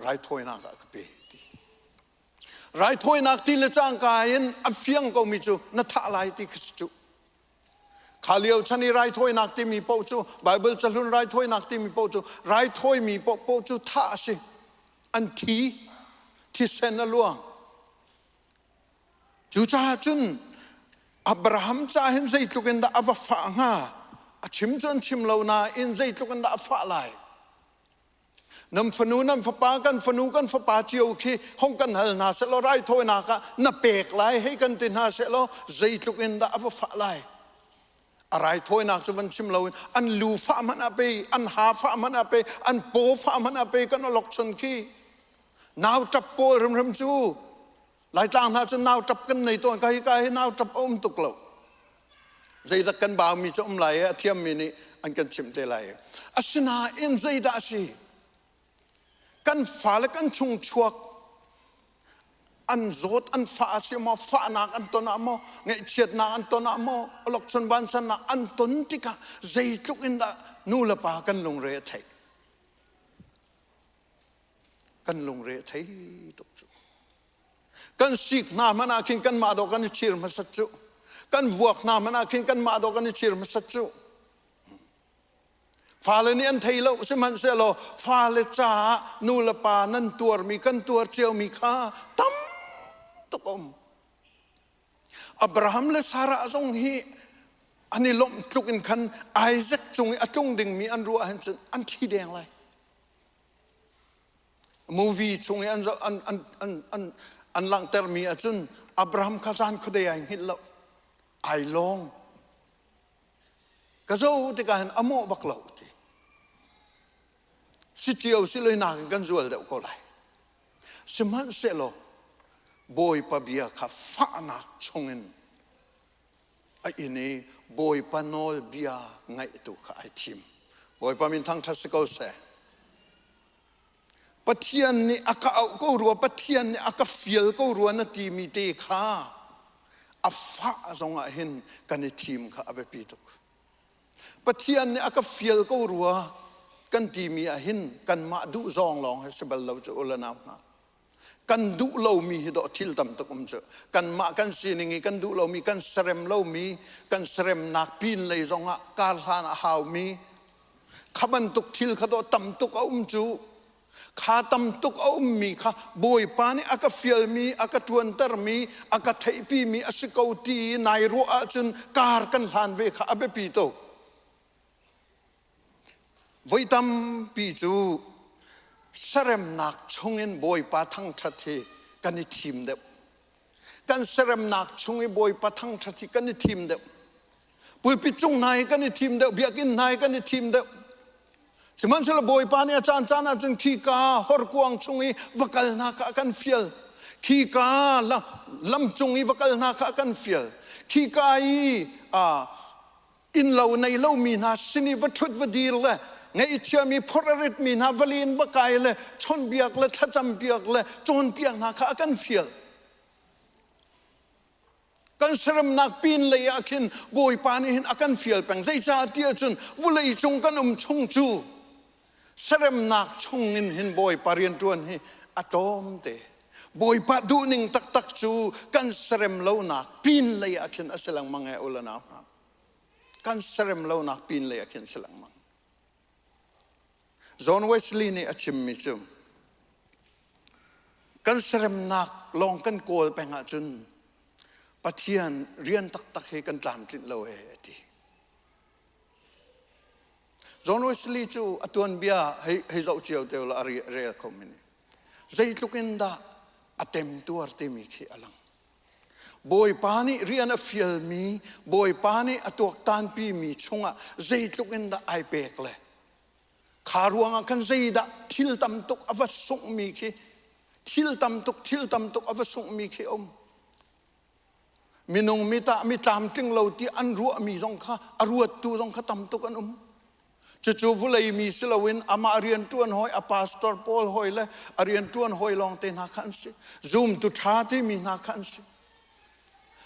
raithawinak ah ka pe ti. Raithawinak ti le cangka in a fiang komi cu na thah lai ti kha si cu. Kha lio chan i raithawinak timi paoh cu Baibal cahlun raithawinak timi paoh cu raithawimi paohpaoh cu thah a si. An thi, thisen a luang. Cucaah cun Abraham ca hin zeitluk in dah a va fah hnga? A chim cu an chim lo nain zeitluk in dah a fah lai? Nan fanu nan fapa kan fanu kan fapa cio khi hong kan hal hna sehlaw raithawinak ah na pek lai hei kan ti hna sehlaw zeitluk in dah a va fah lai. A raithawinak cu van chim loin an lu fah hmanh ah pei an ha fah hmanh ah pei an paw fah hmanh ah pei kan awlok chon khi nau ṭap pawl hrimhrim cu Laitlang hna cu nau ṭap kan nei tawn ka hi ka hi nau ṭap a um tuk lo. Zeidah kan baumi cu um lai i a thiammi nih an kan chimh te lai. Asinain zeidah a si? Kan fale kan chung chuak an zawt an fah a si maw fahnak an ton ah maw ngaihchiatnak an ton ah maw awlokchon vansannak an ton tikah zeitluk in dah nu le pa kan lungre a theih kan lungre a thei tuk cu kan sik hna hmanh ah khin kanmah dawh kan i chir hmasat cu kan vuak hna hmanh ah khin kanmah dawh kan i chir hmasat cu fale nih an thei lo sihmanhsehlaw fale caah nu le pa nan tuarmi kan tuar ciomi kha tam tuk um Abraham le Sarah zong hi an i lawmh tluk in khan Isaac cung i a tlung dingmi an ruah hin cun an thi deng lai Movie chung i an an an an an an langhtermi ahcun Abraham kha zan khuadei ai hngilh lo. Ai lawng. Ka zo tikah hin a mawh bak lo ti. Si cio si loi nakin kan zual deuh ko lai. Sihmanhsehlaw Bawipa bia kha fahnak chungin a inn i Bawipa nawlbia ngaih tu kha ai thim. Bawipa min thangṭhat si ko seh. Pathian nih a ka auh ko rua, Pathian nih a ka fial ko rua na timi te kha a fah zongah hin kan i thim kha a biapi tuk. Pathian nih a ka fial ko rua kan timi ah hin kanmah duh zawng lawng hi si bal lo cu u le nau hna. Kan duh lomi hi dawh thil tam tuk um cu. Kanmah kan sining i kan duh lomi, kan serem lomi, kan seremnak pin lei zongah kar hlan a haumi, kha bantuk thil kha dawh tam tuk a um cu. Kha tam tuk a ummi kha Bawipa nih a ka fialmi, a ka ṭuantermi, a ka theihpimi a si ko ti nai ruah ahcun kar kan hlan ve kha a biapi tuk. Voi tampi cu Seremnak chungin Bawipa thangṭhat hi kan i thim deuh. Kan seremnak chung i Bawipa thangṭhat hi kan i thim deuh. Pulpit cung hna hi kan i thim deuh, biakinn hna hi kan i thim deuh. Sihmanhsehlaw Bawipa nih a caan caan ah cun khika horkuang chung i va kal hna kha a kan fial. Khika lam cung i va kal hna kha a kan fial. Khika i innlo nei lomi hna sin i va ṭhut va dir le ngaihchiami phorh a ritmi hna va len va kai le chawnhbiak le thlacampiak le cawnpiak hna kha a kan fial. Kan seremnak pin lei ah khin Bawipa nih hin a kan fial peng. Zeicah ti ahcun vulei cung kan um chung cu seremnak chung in hin Bawipa rianṭuan hi a tlawm te. Bawipa duhning taktak cu kan serem lonak pin lei ah khin a si lengmang e u le nau hna. Kan serem lonak pin lei ah khin a si lengmang. John Wesley nih a chimmi cu kan seremnak lawng kan kawl peng ahcun Pathian rian taktak hi kan tlamtlinh lo e a ti. John Wesley cu a tuanbia hei, hei zoh cio te la a rel kho mi nih. Zeitluk in dah a temtuar timi khi a lang. Bawipa nih rian a fialmi, Bawipa nih a tuaktanpimi chungah zeitluk in dah ai pek le kha ruangah khan zeidah thil tam tuk a va sunghmi khi thil tam tuk thil tam tuk a va sunghmi khi um. Minung mi tah mi tlamtling lo ti an ruahmi zong kha a ruattu zong kha tam tuk an um. Cucu vulei mi si loin amah rianṭuan hawi a pastor pawl hawi le a rianṭuan hawi lawng te hna kha an si. Zumtu ṭha timi hna kha an si.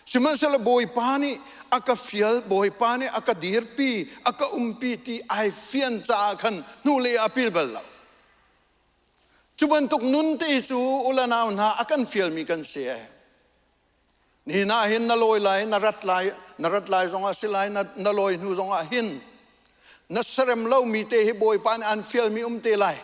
Sihmanhsehlaw Bawipa nih a ka fial, Bawipa nih a ka dirpi, a ka umpi ti ai fian caah khan hnulei ah a pil bal lo. Cu bantuk nun te cu ulanau hna a kan fialmi kan si ee. Nihin ah hin na lawi lai, na rat lai, na rat lai zongah si lai, na, na lawi hnu zongah hin na serem lomi te hi Bawipa nih an fialmi um te lai.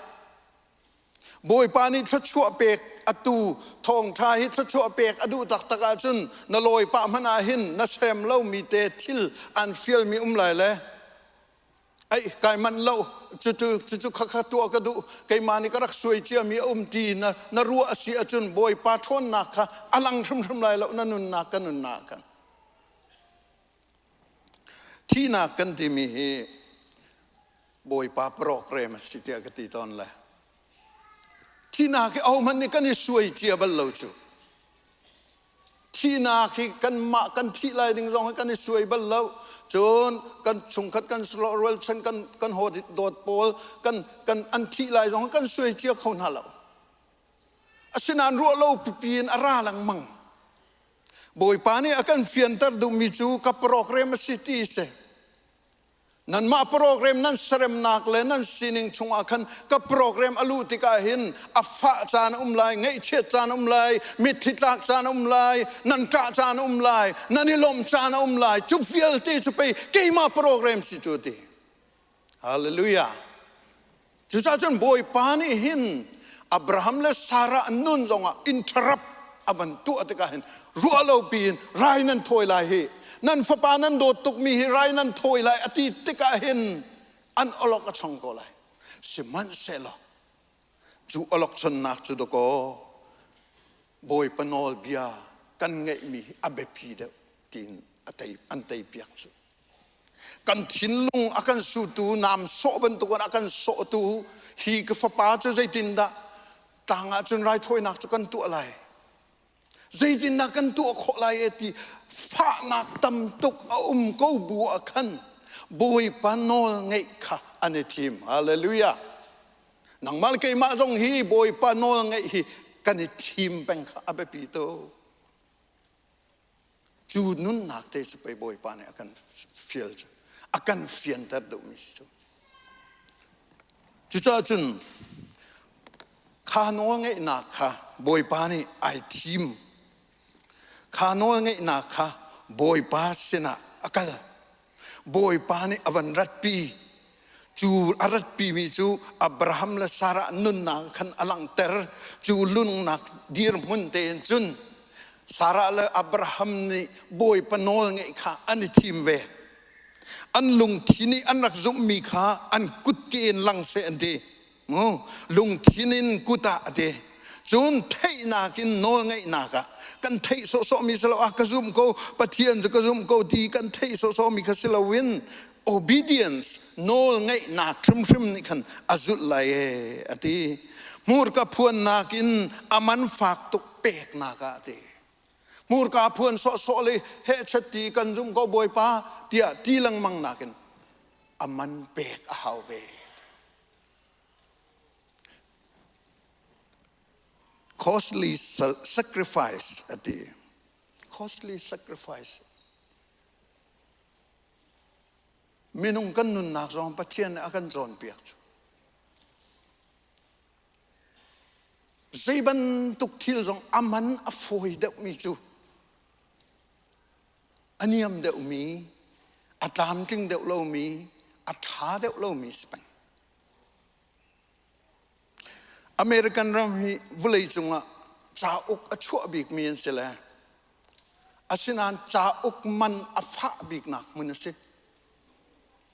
Bawipa nih thluachuah pek atu thawngṭha hi thluachuah pek a duh taktak ahcun na lawi pah hmanh ah hin na serem lomi te thil an fialmi um lai le Ai kai manh lo cucu cucu khakha tuah ka duh keimah nih ka rak suai ciami a um ti na na ruah a si ahcun Bawipa ṭhawnnak kha a lang hrimhrim lai lo na nunnak ka nunnak khan thihnak kan timi hi Bawipa program a si tiah ka ti tawn le thihnak hi ahohmanh nih kan i suai cia bal lo cu Thihnak hi kanmah kan thih lai ding zong hi kan i suai bal lo. Cun kan chungkhat kan rualchan kan kan haw dawt pawl kan kan an thih lai zong kan suai cia kho hna lo. Asinain ruah lo pipi in a ra lengmang. Bawipa nih a kan fianter duhmi cu ka program a si ti si. Nanmah program nan seremnak le nan sining chungah khan ka program a luh tikah hin a fah caan a um lai, ngaihchiat caan a um lai, mitthli tlak caan a um lai, nan ṭah caan a um lai, nan i lawmh caan a um lai. Cu vialte cu pei keimah program si cu ti. Hallelujah. Cucaah cun Bawipa nih hin Abraham le Sarah an nun zongah interrupt a van tuah tikah hin ruah lo piin rai nan thawi lai hi nan fapa nan dawt tukmi hi rai nan thawi lai a ti tikah hin an olok a chong ko lai. Sihmanhsehlaw cu olok chonnak cu dakaw Bawipa nawlbia kan ngeihmi hi a biapi deuh tiin a tei an teipiak cu. Kan thinlung a kan sutu naam sawh bantukin a kan sawhtu hi ka fapa cu zeitindah tlang ah cun raithawinak cu kan tuah lai zeitindah kan tuah khawh lai e ti fahnak tam tuk a um ko bu ah khan Bawipa nawl ngeih kha an i thim hallelujah nangmah le keimah zong hi Bawipa nawl ngeih hi kan i thim peng kha a biapi tuk Cu nunnak te cu pei Bawipa nih a kan fial cu a kan fianter duhmi si cu. Cucaah cun kha nawlngeihnak kha Bawipa nih ai thim. Kha nawlngeihnak kha Bawipa sinah a kal. Bawipa nih a van ratpi. Cu a ratpimi cu Abraham le Sarah nunnak khan a langhter. Cu lunnak dirhmun tein cun Sarah le Abraham nih Bawipa nawl ngeih kha an i thim ve. An lungthin i an rak zumhmi kha an kutke in lang seh an ti. Mu lungthin in kut ah a ti. Cun theihnak in nawlngeihnak ah kan theih sawhsawhmi si lo ah ka zumh ko Pathian cu ka zumh ko ti kan theih sawhsawhmi kha si loin obedience nawlngeihnak hrimhrim nih khan a zulh lai ee a ti. Hmurka phuannak in a man fak tuk peknak ah a ti. Hmurka phuan sawhsawh le hehchet ti kan zumh ko Bawipa tiah ti lengmang nakin a man pek a hau ve. Costly sacrifice a ti. Costly sacrifice. Minung kan nunnak zong Pathian nih a kan cawnpiak cu. Zei bantuk thil zong a man a fawi deuhmi cu a niam deuhmi, a tlamtling deuh lomi, a ṭha deuh lomi si peng. American ram hi vawlei cungah cauk a chuah bikmi an si le asinain cauk man a fah biknak hmun a si.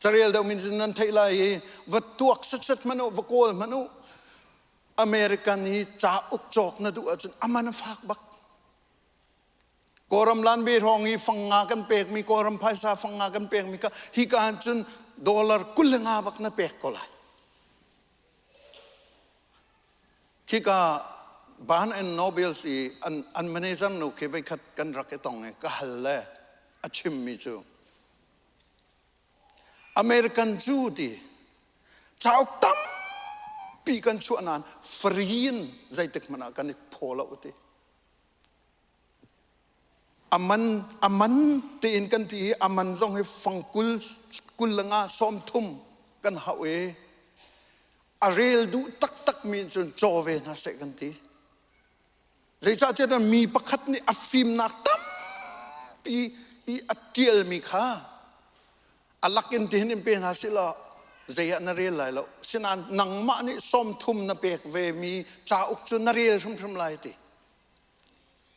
Carel deuh min nan theih lai i va tuak setset hmanh u, va kawl hmanh u. American hi cauk cawk na duh ahcun a man a fak bak. Kawlram lanbi hrawng i fang nga kan pekmi Kawlram phaisa fang nga kan pekmi kha hika ah cun dollar 25 bak na pek ko lai. Khika Barnes and Nobles i an, an manager nu khi voikhat kan rak i tong i ka hal le a chimmi cu American cu ti cauk tampi kan chuah nain free in zeitik hmanh ah kan i phaw lo ti. A man a man tein kan ti i a man zong hi fang 20 kul le nga 30 kan hauh i a rel duh taktakmi cun caw ve hna seh kan ti. Zeicahtiah mi pakhat nih a fimnak tampi i a ṭialmi kha a lakin tihin in pe hna sih law zei ah na rel lai lo. Sinain nangmah nih 30 na pek vemi cauk cu na rel hrimhrim lai ti.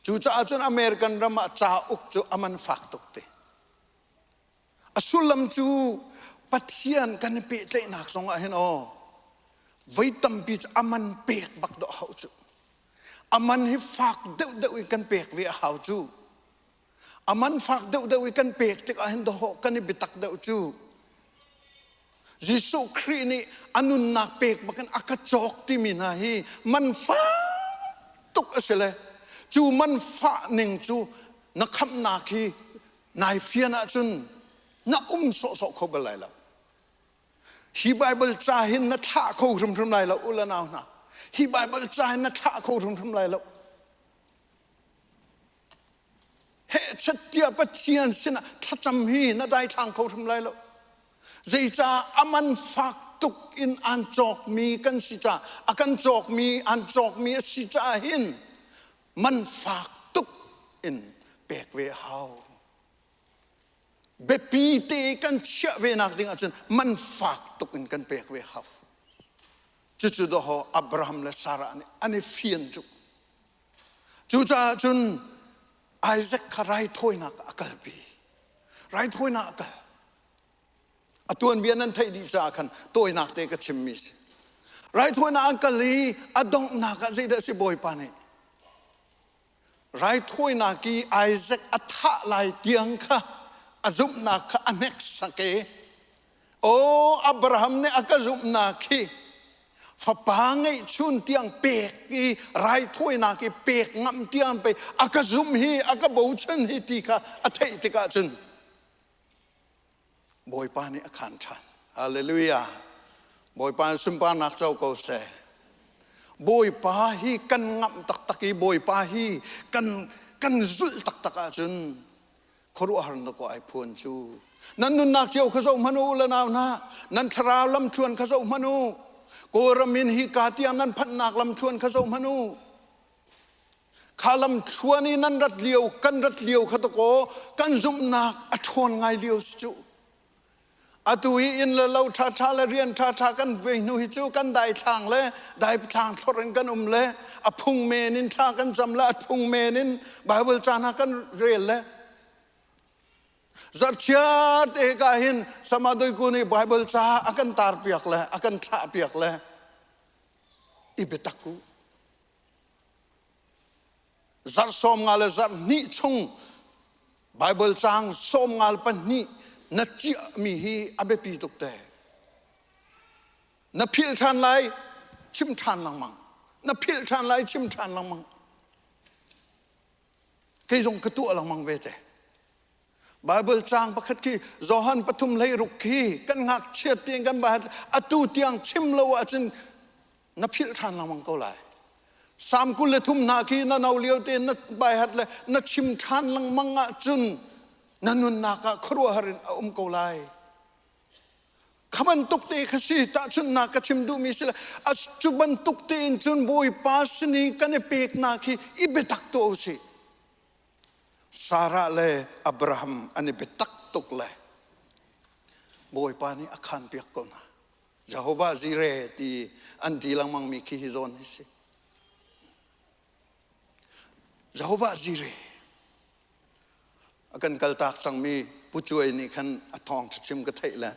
Cucaah cun American ram ah cauk cu a man fak tuk ti. A sullam cu Pathian kan i pehtlaihnak zong ah hin aw voi tampi cu a man pek bak dawh hau cu. A man hi fak deuhdeuh in kan pek ve a hau cu. A man fak deuhdeuh i kan pek tikah hin dawh kan i biatak deuh cu. Jesuh Khrih nih a nunnak pek bakin a ka cawk timi hna hi man fak tuk a si le cu man fah ning cu na khamhnak hi nai fian ahcun na um sawhsawh kho bal lai lo. Hi Bible ca hin na thlah kho hrimhrim lai lo u le nau hna. Hi Bible ca hin na thlah kho hrimhrim lai lo. Hehchet tiah Pathian sinah thlacam hi na daithlang kho hrim lai lo. Zeicah a man fak tuk in an cawkmi kan si caah a kan cawkmi an cawkmi a si caah hin man fak tuk in pek ve a hau. Biapi te kan chiah ve nak ding ahcun man fak tuk in kan pek ve a hau. Cucu dawhaw Abraham le Sarah nih an i fian cu. Cucaah cun Isaac kha raithawinak a kalpi. Raithawinak a kal. A tuanbia nan theih dih caah khan tawinak te ka chimmi si. Raithawinak an kal i a donghnak ah zeidah a si Bawipa nih? Raithawinak i Isaac a thah lai tiang kha a zumhnak kha a hneksak i Aw Abraham nih a ka zumhnak hi fapa ngeihchun tiang pek i raithawinak i pek ngam tiang pei a ka zumh hi a ka bochan hi ti kha a theih tikah cun Bawipa nih a khan ṭhan. Hallelujah. Bawipa sunparnak co ko seh. Bawipa hi kan ngamh taktak i Bawipa hi kan kan zulh taktak ahcun khuaruahhar na ko ai phuan cu nan nunnak cio kha zoh hmanh u le nau hna nan thlarau lamthluan kha zoh hmanh u kawlram in hi ka tiang nan phanhnak lamthluan kha zoh hmanh u kha lamthluan i nan rat lio kan rat lio kha takaw kan zumhnak a ṭhawn ngai lio si cu Atu i inn le lo ṭhaṭha le rian ṭhaṭha kan vei hnu hi cu kan daithlang le daithlang thlor in kan um le a phung men in thla kan cam le a phung men in Bible ca hna kan rel le zarhchiar te ka hin samadoi ku nih Bible ca a kan tar piak le a kan thlah piak le. I biatak u. Zarh 50 le zarh hnih chung Bible caang 52 na ciahmi hi a biapi tuk te. Na philh ṭhan lai, chim ṭhan lengmang. Na philh ṭhan lai, chim ṭhan lengmang. Kei zong ka tuah lengmang ve te. Bible caang pakhat khi Johan pathum hlei ruk khi kan ngakchiat tiang kan ba atu tiang chim lo ahcun na philh ṭhan lengmang ko lai. Salm 23 hna khi na no lio te na baihat le na chim ṭhan lengmang ahcun na nunnak ah khuaruahhar in a um ko lai. Kha bantuk te kha si tahchunhnak ka chim duhmi si le cu bantuk tein cun Bawipa sin i kan i peknak hi i biatak tuah u sih. Sarah le Abraham an i biatak tuk le Bawipa nih a khanpiak ko hna. Jehovah Jireh ti an ti lengmangmi khi hi zawn hi si. Jehovah Jireh a kan kaltak cangmi Pu Cuai nih khan a thawng chim ka theih le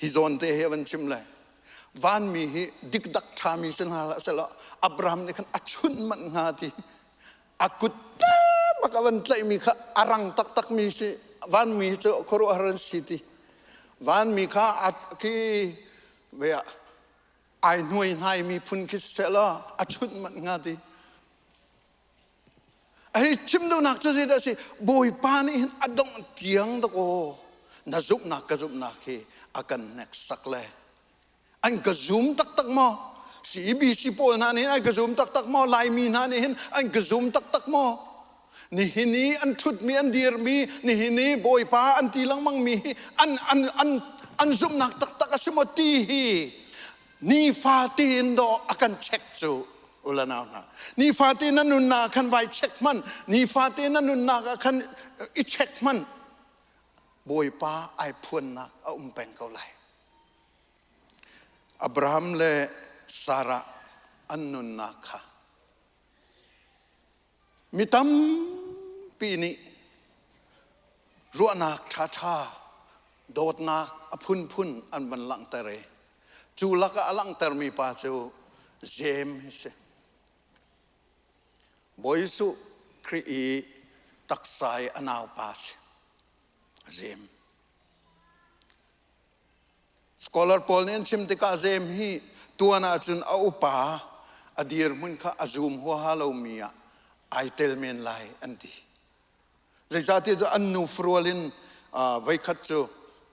hi zawn te hi a van chim le vanmi hi dikdak ṭhami si hna hlah sehlaw Abraham nih khan a chunh manh hnga ti a kut te bak a van tlaihmi kha a rang taktakmi si vanmi cu khuaruahhar an si ti vanmi kha a khi ve ah ai hnuai hnaimi phun khi sehlaw a chunh manh hnga ti Hei chim duhnak cu zeidah a si? Bawipa nih hin a dongh tiang dakaw na zumhnak ka zumhnak hi a kan hneksak le an ka zum taktak maw? CBC pawl hna nih hin an ka zum taktak maw? Laimi hna nih hin an ka zum taktak maw? Nihin i an ṭhutmi an dirmi nihin i Bawipa an ti lengmangmi hi an an an an zumhnak taktak a si maw ti hi nifa tein dawh a kan check cu ula nau hna nifate na nunnak khan vai check hman nifate na nunnak ah khan i check hman bawipa ai phuannak a um peng ko lai Abraham le Sarah an nunnak kha mi tampi nih ruahnak ṭhaṭha dawtnak a phunphun an van langhter i cu lakah a langhtermi pa cu Jeim hi si. Bawi Jesuh Khrih i taksa i a naupa si. Jeim. Scholar pawl nih an chim tikah Jeim hi tuan ahcun a upa a dirhmun kha a zum huaha lomi ah ai tel men lai an ti. Zeicahtiah cu an nu farual in voikhat cu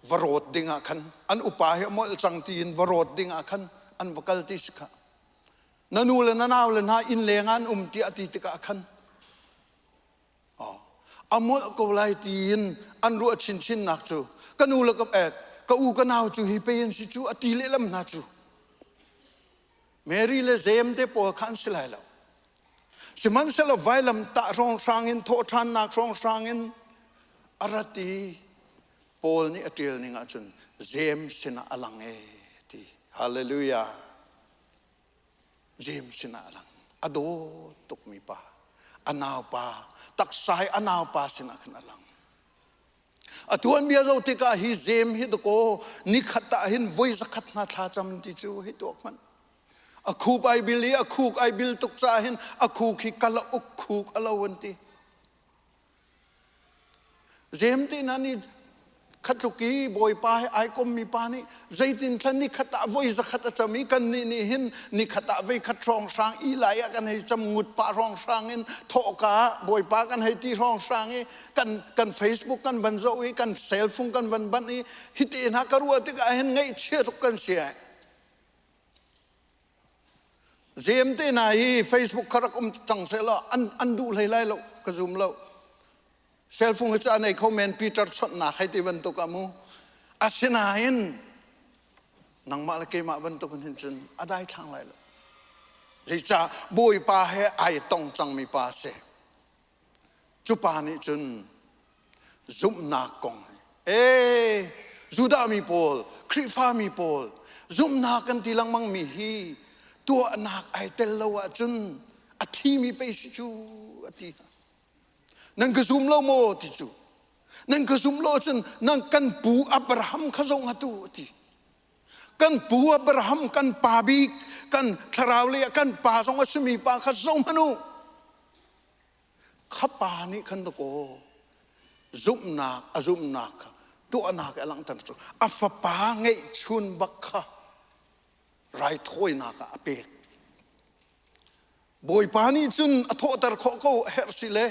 va rawt ding ah khan an upa hi a molh cang tiin va rawt ding ah khan an va kal ti si kha. Na nu le na nau le hna inn leng ah an um tiah ti tikah khan a molh ko lai tiin an ruah chinchin nak cu ka nu le ka ka u ka nau cu hi pei an si cu a ti lehlam hna cu Mary le Jeim te pawl kha an si lai lo. Sihmanhsehlaw vailam tah hrawnghrang in thawhṭhannak hrawnghrang in a rat i Paul nih a ṭial ning ahcun Jeim sinah a lang e ti. Hallelujah. Jeim sinah a lang. A dawt tukmi pa, a naupa, taksa i a naupa sinah khan a lang. A tuanbia zoh tikah hi Jeim hi dakaw nikhat ah hin voi zakhat hna thla cam ti cu hei tuak hmanh. A khuk ai bil i a khuk ai bil tuk caah hin a khuk hi kalauk khuk a lo an ti. Jeim te hna nih khatluk i Bawipa he ai kommi pa nih zeitin thlan nikhat ah voi zakhat a cam i kannih nih hin nikhat ah voi khat hrawnghrang i lai ah kan hei cam ngut pah hrawnghrang in thawhka ah Bawipa kan hei ti hrawnghrang i kan kan Facebook kan van zoh i kan cell phone kan van banh i hiti hna ka ruah tikah hin ngaihchia tuk kan si ai Zem te hna hi Facebook kha rak um cang seh law an an duh hlei lai lo ka zum lo cell phone hi cu a nei kho men Peter chawnhnak hei ti bantuk ah mu asinain nangmah le keimah bantuk in hin cun a dai thlang lai lo zeicah Bawipa he ai tong cangmi pa si Cu pa nih cun zumhnak kong ee Judah mi pawl, Khrihfa mi pawl zumhnak kan ti lengmang mi hi tuahnak ai tel lo ahcun a thimi pei si cu a ti hna. Nan ka zum lo maw ti cu. Nan ka zum lo ahcun nan kan pu Abraham kha zong atu a ti. Kan pu Abraham kan pa bik, Kan thlarau lei ah kan pa zong a simi pa kha zohhmanh u. Kha pa nih khan dakaw zumhnak a zumhnak kha tuahnak a langhter cu a fapa ngeihchun bak kha raithawinak ah a pek. Bawipa nih cun a thawhter khawh ko a herh si le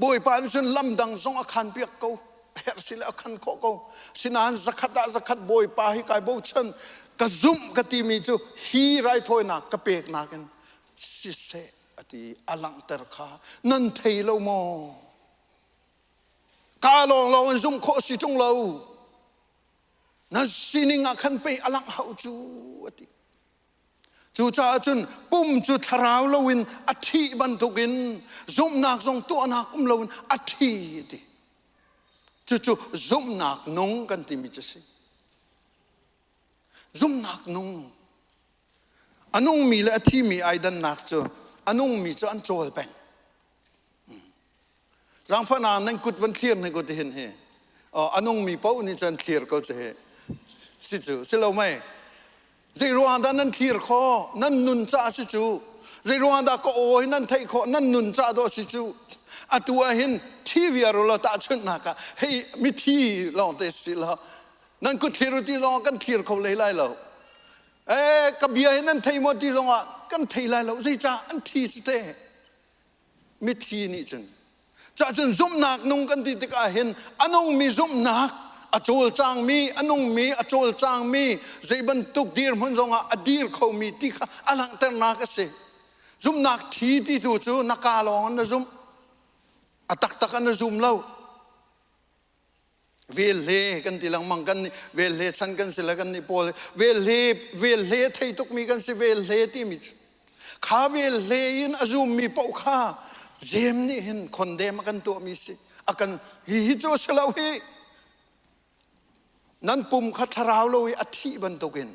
Bawipa nih cun lam dang zong a khan piak ko a herh si le a khan khawh ko. Sinain zakhat ah zakhat Bawipa hi kai bochan ka zumh ka timi cu hi raithawinak ka pek nakin siseh a ti a langhter kha nan thei lo maw? Ka lawnglawng in zumh khawh si ṭung lo. Na sining ah khan pei a langh hau cu a ti. Cucaah cun pum cu thlarau loin a thih bantukin zumhnak zong tuahnak um loin a thi a ti. Cucu zumhnak nung kan timi cu si. Zumhnak nung. A nungmi le a thimi ai dannak cu a nungmi cu an cawl peng. Zaangfahnak nan kut van thlir ne ko ti hin hi. A nungmi paoh nih cun thlir ko cu hi. Si cu si lo mei. Zei ruang dah nan thlir kho? Nan nun caah si cu. Zei ruang dah ka aw hi nan theih khawh? Nan nun caah dawh si cu. Atu ah hin thi viar u law tahchunhnak ah hei mithi lawng te si law nan kut thlir u ti zong ah kan thlir kho hlei lai lo. Eh ka bia hi nan thei maw ti zong ah kan thei lai lo. Zeicah an thi cu te. Mithi nih cun cahcun zumhnak nung kan ti tikah hin a nungmi zumhnak a cawlcangmi a nungmi a cawlcangmi zei bantuk dirhmun zongah a dir khomi ti kha a langhternak a si. Zumhnak thi ti tu cu na kaa lawng in na zumh. A taktak in na zum lo. Velhle kan ti lengmang kan nih velhle chan kan si le kan nih pawl velhle velhle thei tukmi kan si velhle timi cu kha velhle in a zummi paoh kha jem nih hin khondem a kan tuahmi si a kan hi hi cu a si lo hi nan pum kha thlarau lo i a thih bantukin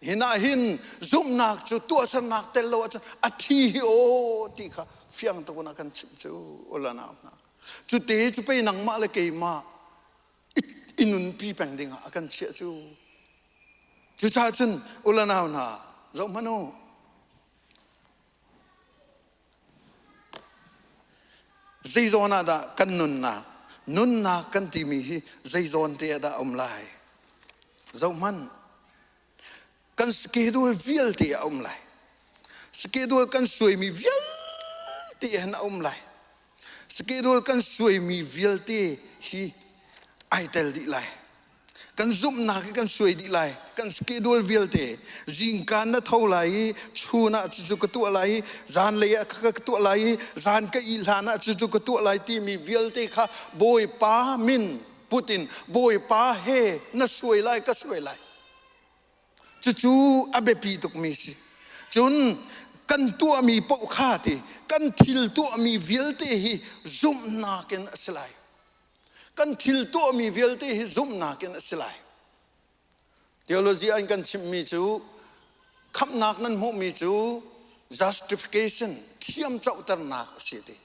hin ah hin zumhnak cu tuahsernak tel lo ahcun a thi hi aw ti kha fiang tuk in a kan chimh cu ulanau hna cu te cu pei nangmah le keimah i nunpi peng ding ah a kan chiah cu cucaah cun ulanau hna zoh hmanh u Zei zawn ah dah kan nunnak nunnak kan timi hi zei zawn te ah dah a um lai? Zohhmanh. Kan schedule vialte a um lai. Schedule kan suaimi vialte hin a um lai. Schedule kan suaimi vialte hi ai tel dih lai. Kan zumhnak hi kan suai dih lai. Kan schedule vialte. Zingka na tho lai i chun ah cucu ka tuah lai i zanlei ah ka tuah lai i zan ka ih hlan ah cucu ka tuah lai timi vialte kha Bawipa min put in Bawipa he na suai lai ka suai lai. Cucu a biapi tukmi si. Cun kan tuahmi paoh kha ti kan thil tuahmi vialte hi zumhnak in a si lai. Kan thil tuahmi vialte hi zumhnak in a si lai. Theology an kan chimhmi cu khamhnak nan hmuhmi cu justification thiamcoternak a si ti.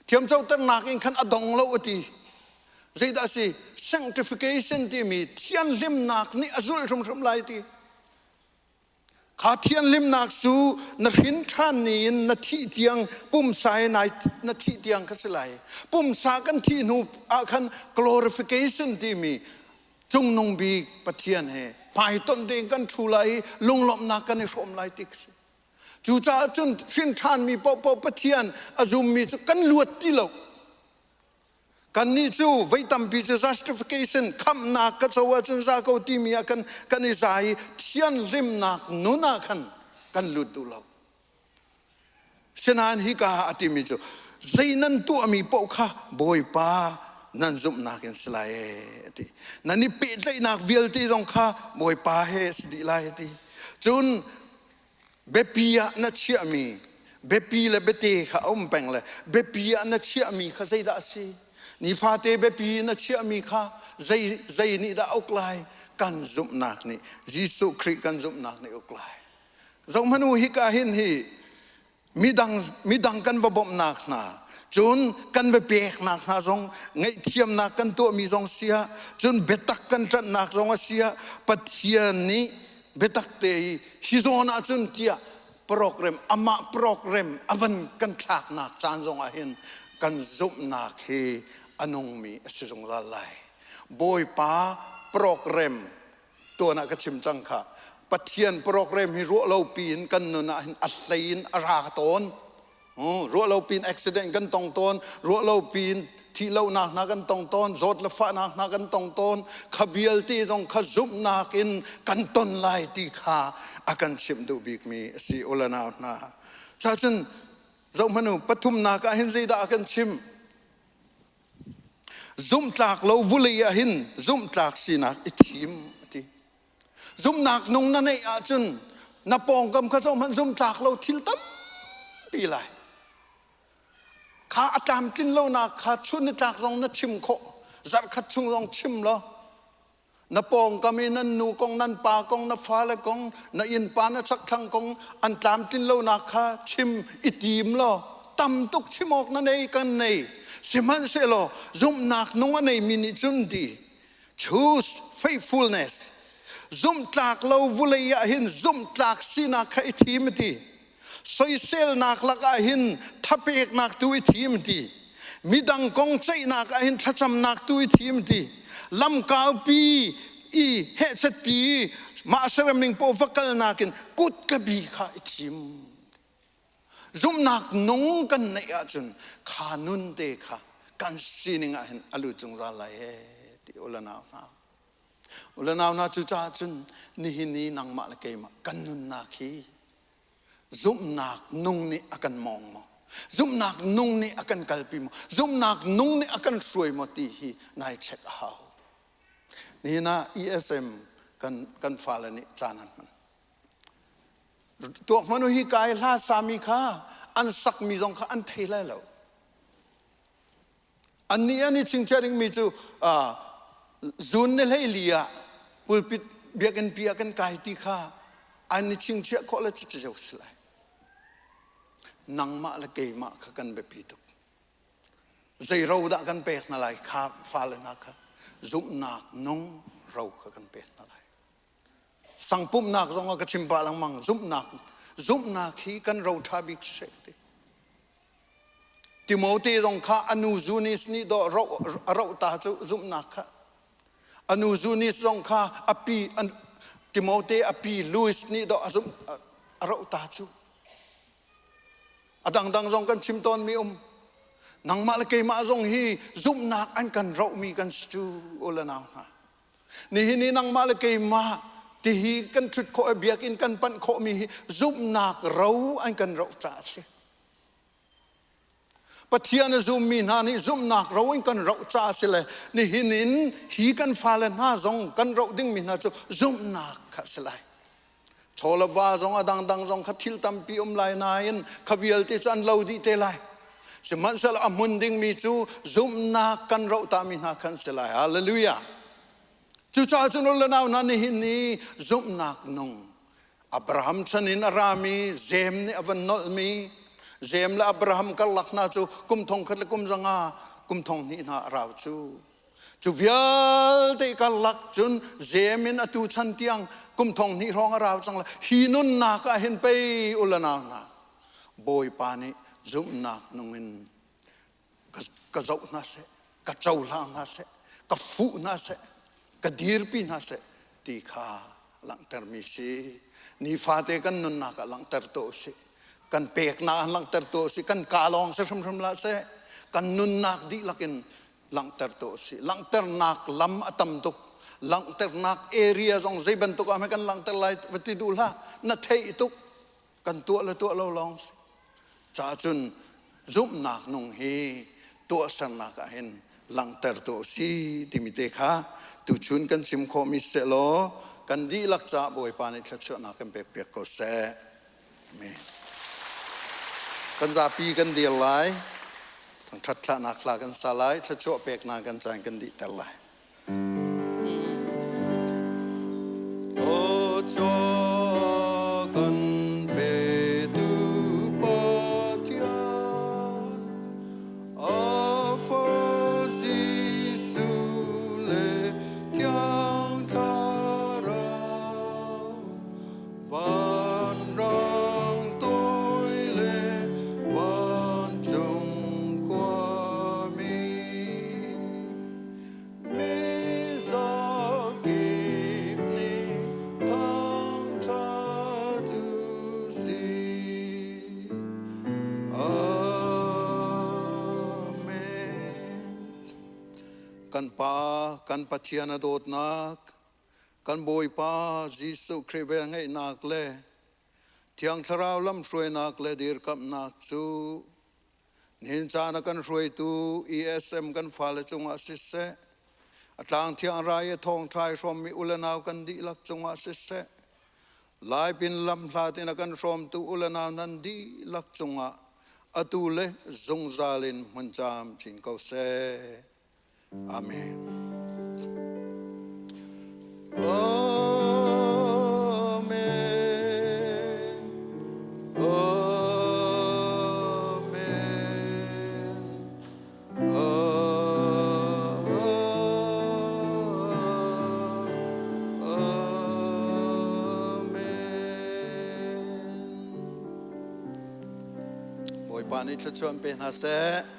Thiamcoternak in khan a dong lo a ti. Zeidah a si? Sanctification timi thianhlimnak nih a zulh hrimhrim lai ti. Kha thianhlimnak cu na hrin ṭhan ni in na thih tiang pumsa he nai na thih tiang kha si lai. Pumsa kan thih hnu ah khan glorification timi cungnung bik Pathian he hmaitonh tein kan ṭhu lai i lunglawmhnak kan i hrawm lai ti khi si. Cucaah cun hrin ṭhanmi paohpaoh Pathian a zummi cu kan luat ti lo. Kannih cu voi tampi cu justification khamhnak ka co ahcun za ko timi ah kan kan i za i thianhlimnak nun ah khan kan lut duh lo. Sinain hika ah a timi cu zei nan tuahmi paoh kha Bawipa nan zumhnak in si lai ee a ti. Nan i pehtlaihnak vialte zong kha Bawipa he a si dih lai a ti. Cun biapi ah na chiahmi biapi le biate kha a um peng le biapi ah na chiahmi kha zeidah a si nifate biapi na chiahmi kha zei zei nih dah uk lai kan zumhnak nih Jesuh Khrih kan zumhnak nih uk lai zohhmanh u hika hin hi midang midang kan va bawmhnak hna cun kan va peknak hna zong ngaihthiamnak kan tuahmi zong sia cun biatak kan ṭanhnak zong a sia Pathian nih. Biatak te i hi zawn ahcun tiah program amah program a van kan thlaknak caan zong ah hin kan zumhnak hi a nungmi a si zungzal lai. Bawipa program tuan ah ka chim cang kha. Pathian program hi ruah lo piin kan nun ah hin a hlei in a ra tawn. Ruah lo piin accident kan tong tawn, ruah lo piin thihlohnak hna kan tong tawn, zawt le fahnak hna kan tong tawn. Kha vialte zong kha zumhnak in kan ton lai ti kha a kan chimh duh bikmi a si u le nau hna. Cacun zohhmanh u, pathumnak ah hin zeidah a kan chimh? Zumhtlak lo vulei ah hin zumhtlak sinak i thim a ti. Zumhnak nung na neih ahcun na pawngkam kha zohhmanh zumhtlak lo thil tampi lai. Kha a tlamtlin lonak kha chun nitlak zong na chim khawh, zarhkhat chung zong chim law na pawngkam i nan nu kong, nan pa kong, na fale kong, na innpa na chakthlang kong an tlamtlin lonak kha chim i tim law tam tuk chim awk na nei kan nei. Sihmanhsehlaw zumhnak nung a neimi nih cun ti choose faithfulness zumhtlak lo vulei ah hin zumhtlak sinak kha i thim ti soiselnak lakah hin thapeknak tu i thim ti midang kong ceihnak ah hin thlacamnak tu i thim ti lamkaupi i hehchet mah seremning paoh va kalnak in kut ka bi kha i thim Zumhnak nung kan neih ahcun kha nun te kha kan sining ah hin a lut zungzal lai he ti ulanau hna. Ulanau hna cucaah cun nihin i nangmah le keimah kan nunnak hi zumhnak nung nih a kan mawng maw? Zumhnak nung nih a kan kalpi maw? Zumhnak nung nih a kan hruai maw ti hi nai check a hau. Nihin ah ESM kan kan fale nih caan an hman. Tuak hmanh u hi ka i hla sami kha an sakmi zong kha an thei lai lo. Annih an i chingchiah dingmi cu zun ni hleili ah pulpit biakinn pi ah kan kai ti kha an i chingchiah khawh le cucu si lai. Nangmah le keimah kha kan biapi tuk. Zei ro dah kan pek hna lai kha fale hna kha zumhnak nung ro kha kan pek hna lai. Sangpumhnak zong ah ka chim pah lengmang zumhnak zumhnak hi kan ro ṭha bik siseh ti. Timote zong kha anu Zunis nih dawh a roh ta cu zumhnak kha. Anu Zunis zong kha a pi Timote a pi Louis nih dawh a zumh a roh ta cu. A dangdang zong kan chim tawnmi um. Nangmah le keimah zong hi zumhnak an kan rohmi kan si cu u le nau hna. Nihin i nangmah le keimah tihi kan ṭhut khawh i biakinn kan panh khawhmi hi zumhnak ro an kan roh caah a si. Pathian a zummi hna nih zumhnak ro in kan roh caah a si le nihin in hi kan fale hna zong kan roh dingmi hna cu zumhnak kha a si lai. Chaw le va zong a dangdang zong kha thil tampi um lai nain kha vialte cu an lo dih te lai. Sihmanhsehlaw a hmun dingmi cu zumhnak kan roh tami hna khan si lai. Hallelujah. Cucaah cun u le nau hna nihin ni zumhnak nung Abraham chan in a rami Zem nih a van nolhmi Zem le Abraham karlak hna cu kum thong khat le kum zanga kum thong hnih hna a rau cu. Cu vialte karlak cun Zem in atu chan tiang kum thong hnih hrawng a rau cang lai. Hi nunnak ah hin pei u le nau hna Bawipa nih zumhnak nung in ka zoh hna seh, ka cohlang hna seh, ka fuh hna seh, ka dirpi hna seh ti kha langhtermi si. Nifate kan nunnak ah langhter tuah usih. Kan peknak ah langhter tuah usih. Kan kaa lawng si hrimhrim hlah seh. Kan nunnak dihlak in langhter tu a si langhternak lam a tam tuk langhternak area zong zei bantuk ah kan langhter lai va ti duh hlah na theih tuk kan tuah le tuah lo lawng si ca cun zumhnak nung hi tuahsernak ah hin langhter tu a si timi te kha tuchun kan chim khawhmi seh law kan dihlak caah Bawipa nih thluachuahnak kan pek piak ko seh Amen. Kan zapi kan dir lai. Thangṭhat thlahnak hla kan sa lai. Thluachuah peknak kan caan kan dihter lai. Kan petu Pathian, a fa Jesuh le Thiang Thlarau. Kan Pa, kan Pathian a dawtnak, kan Bawipa Jesuh Khrih velngeihnak le Thiang Thlarau lamhruainak le dirkamhnak cu nihin caan a kan hruaitu ESM kan fale cungah siseh, a tlang thiang rai i thawngṭha i hrawmmi u le nau kan dihlak cungah siseh, Lai pin lam hlat in a kan hrawmtu u le nau nan dihlak cungah atu le zungzal in hmun caam chin ko seh. Amen. Amen. Amen. Amen. Bawipa nih thluachuah pe hna seh.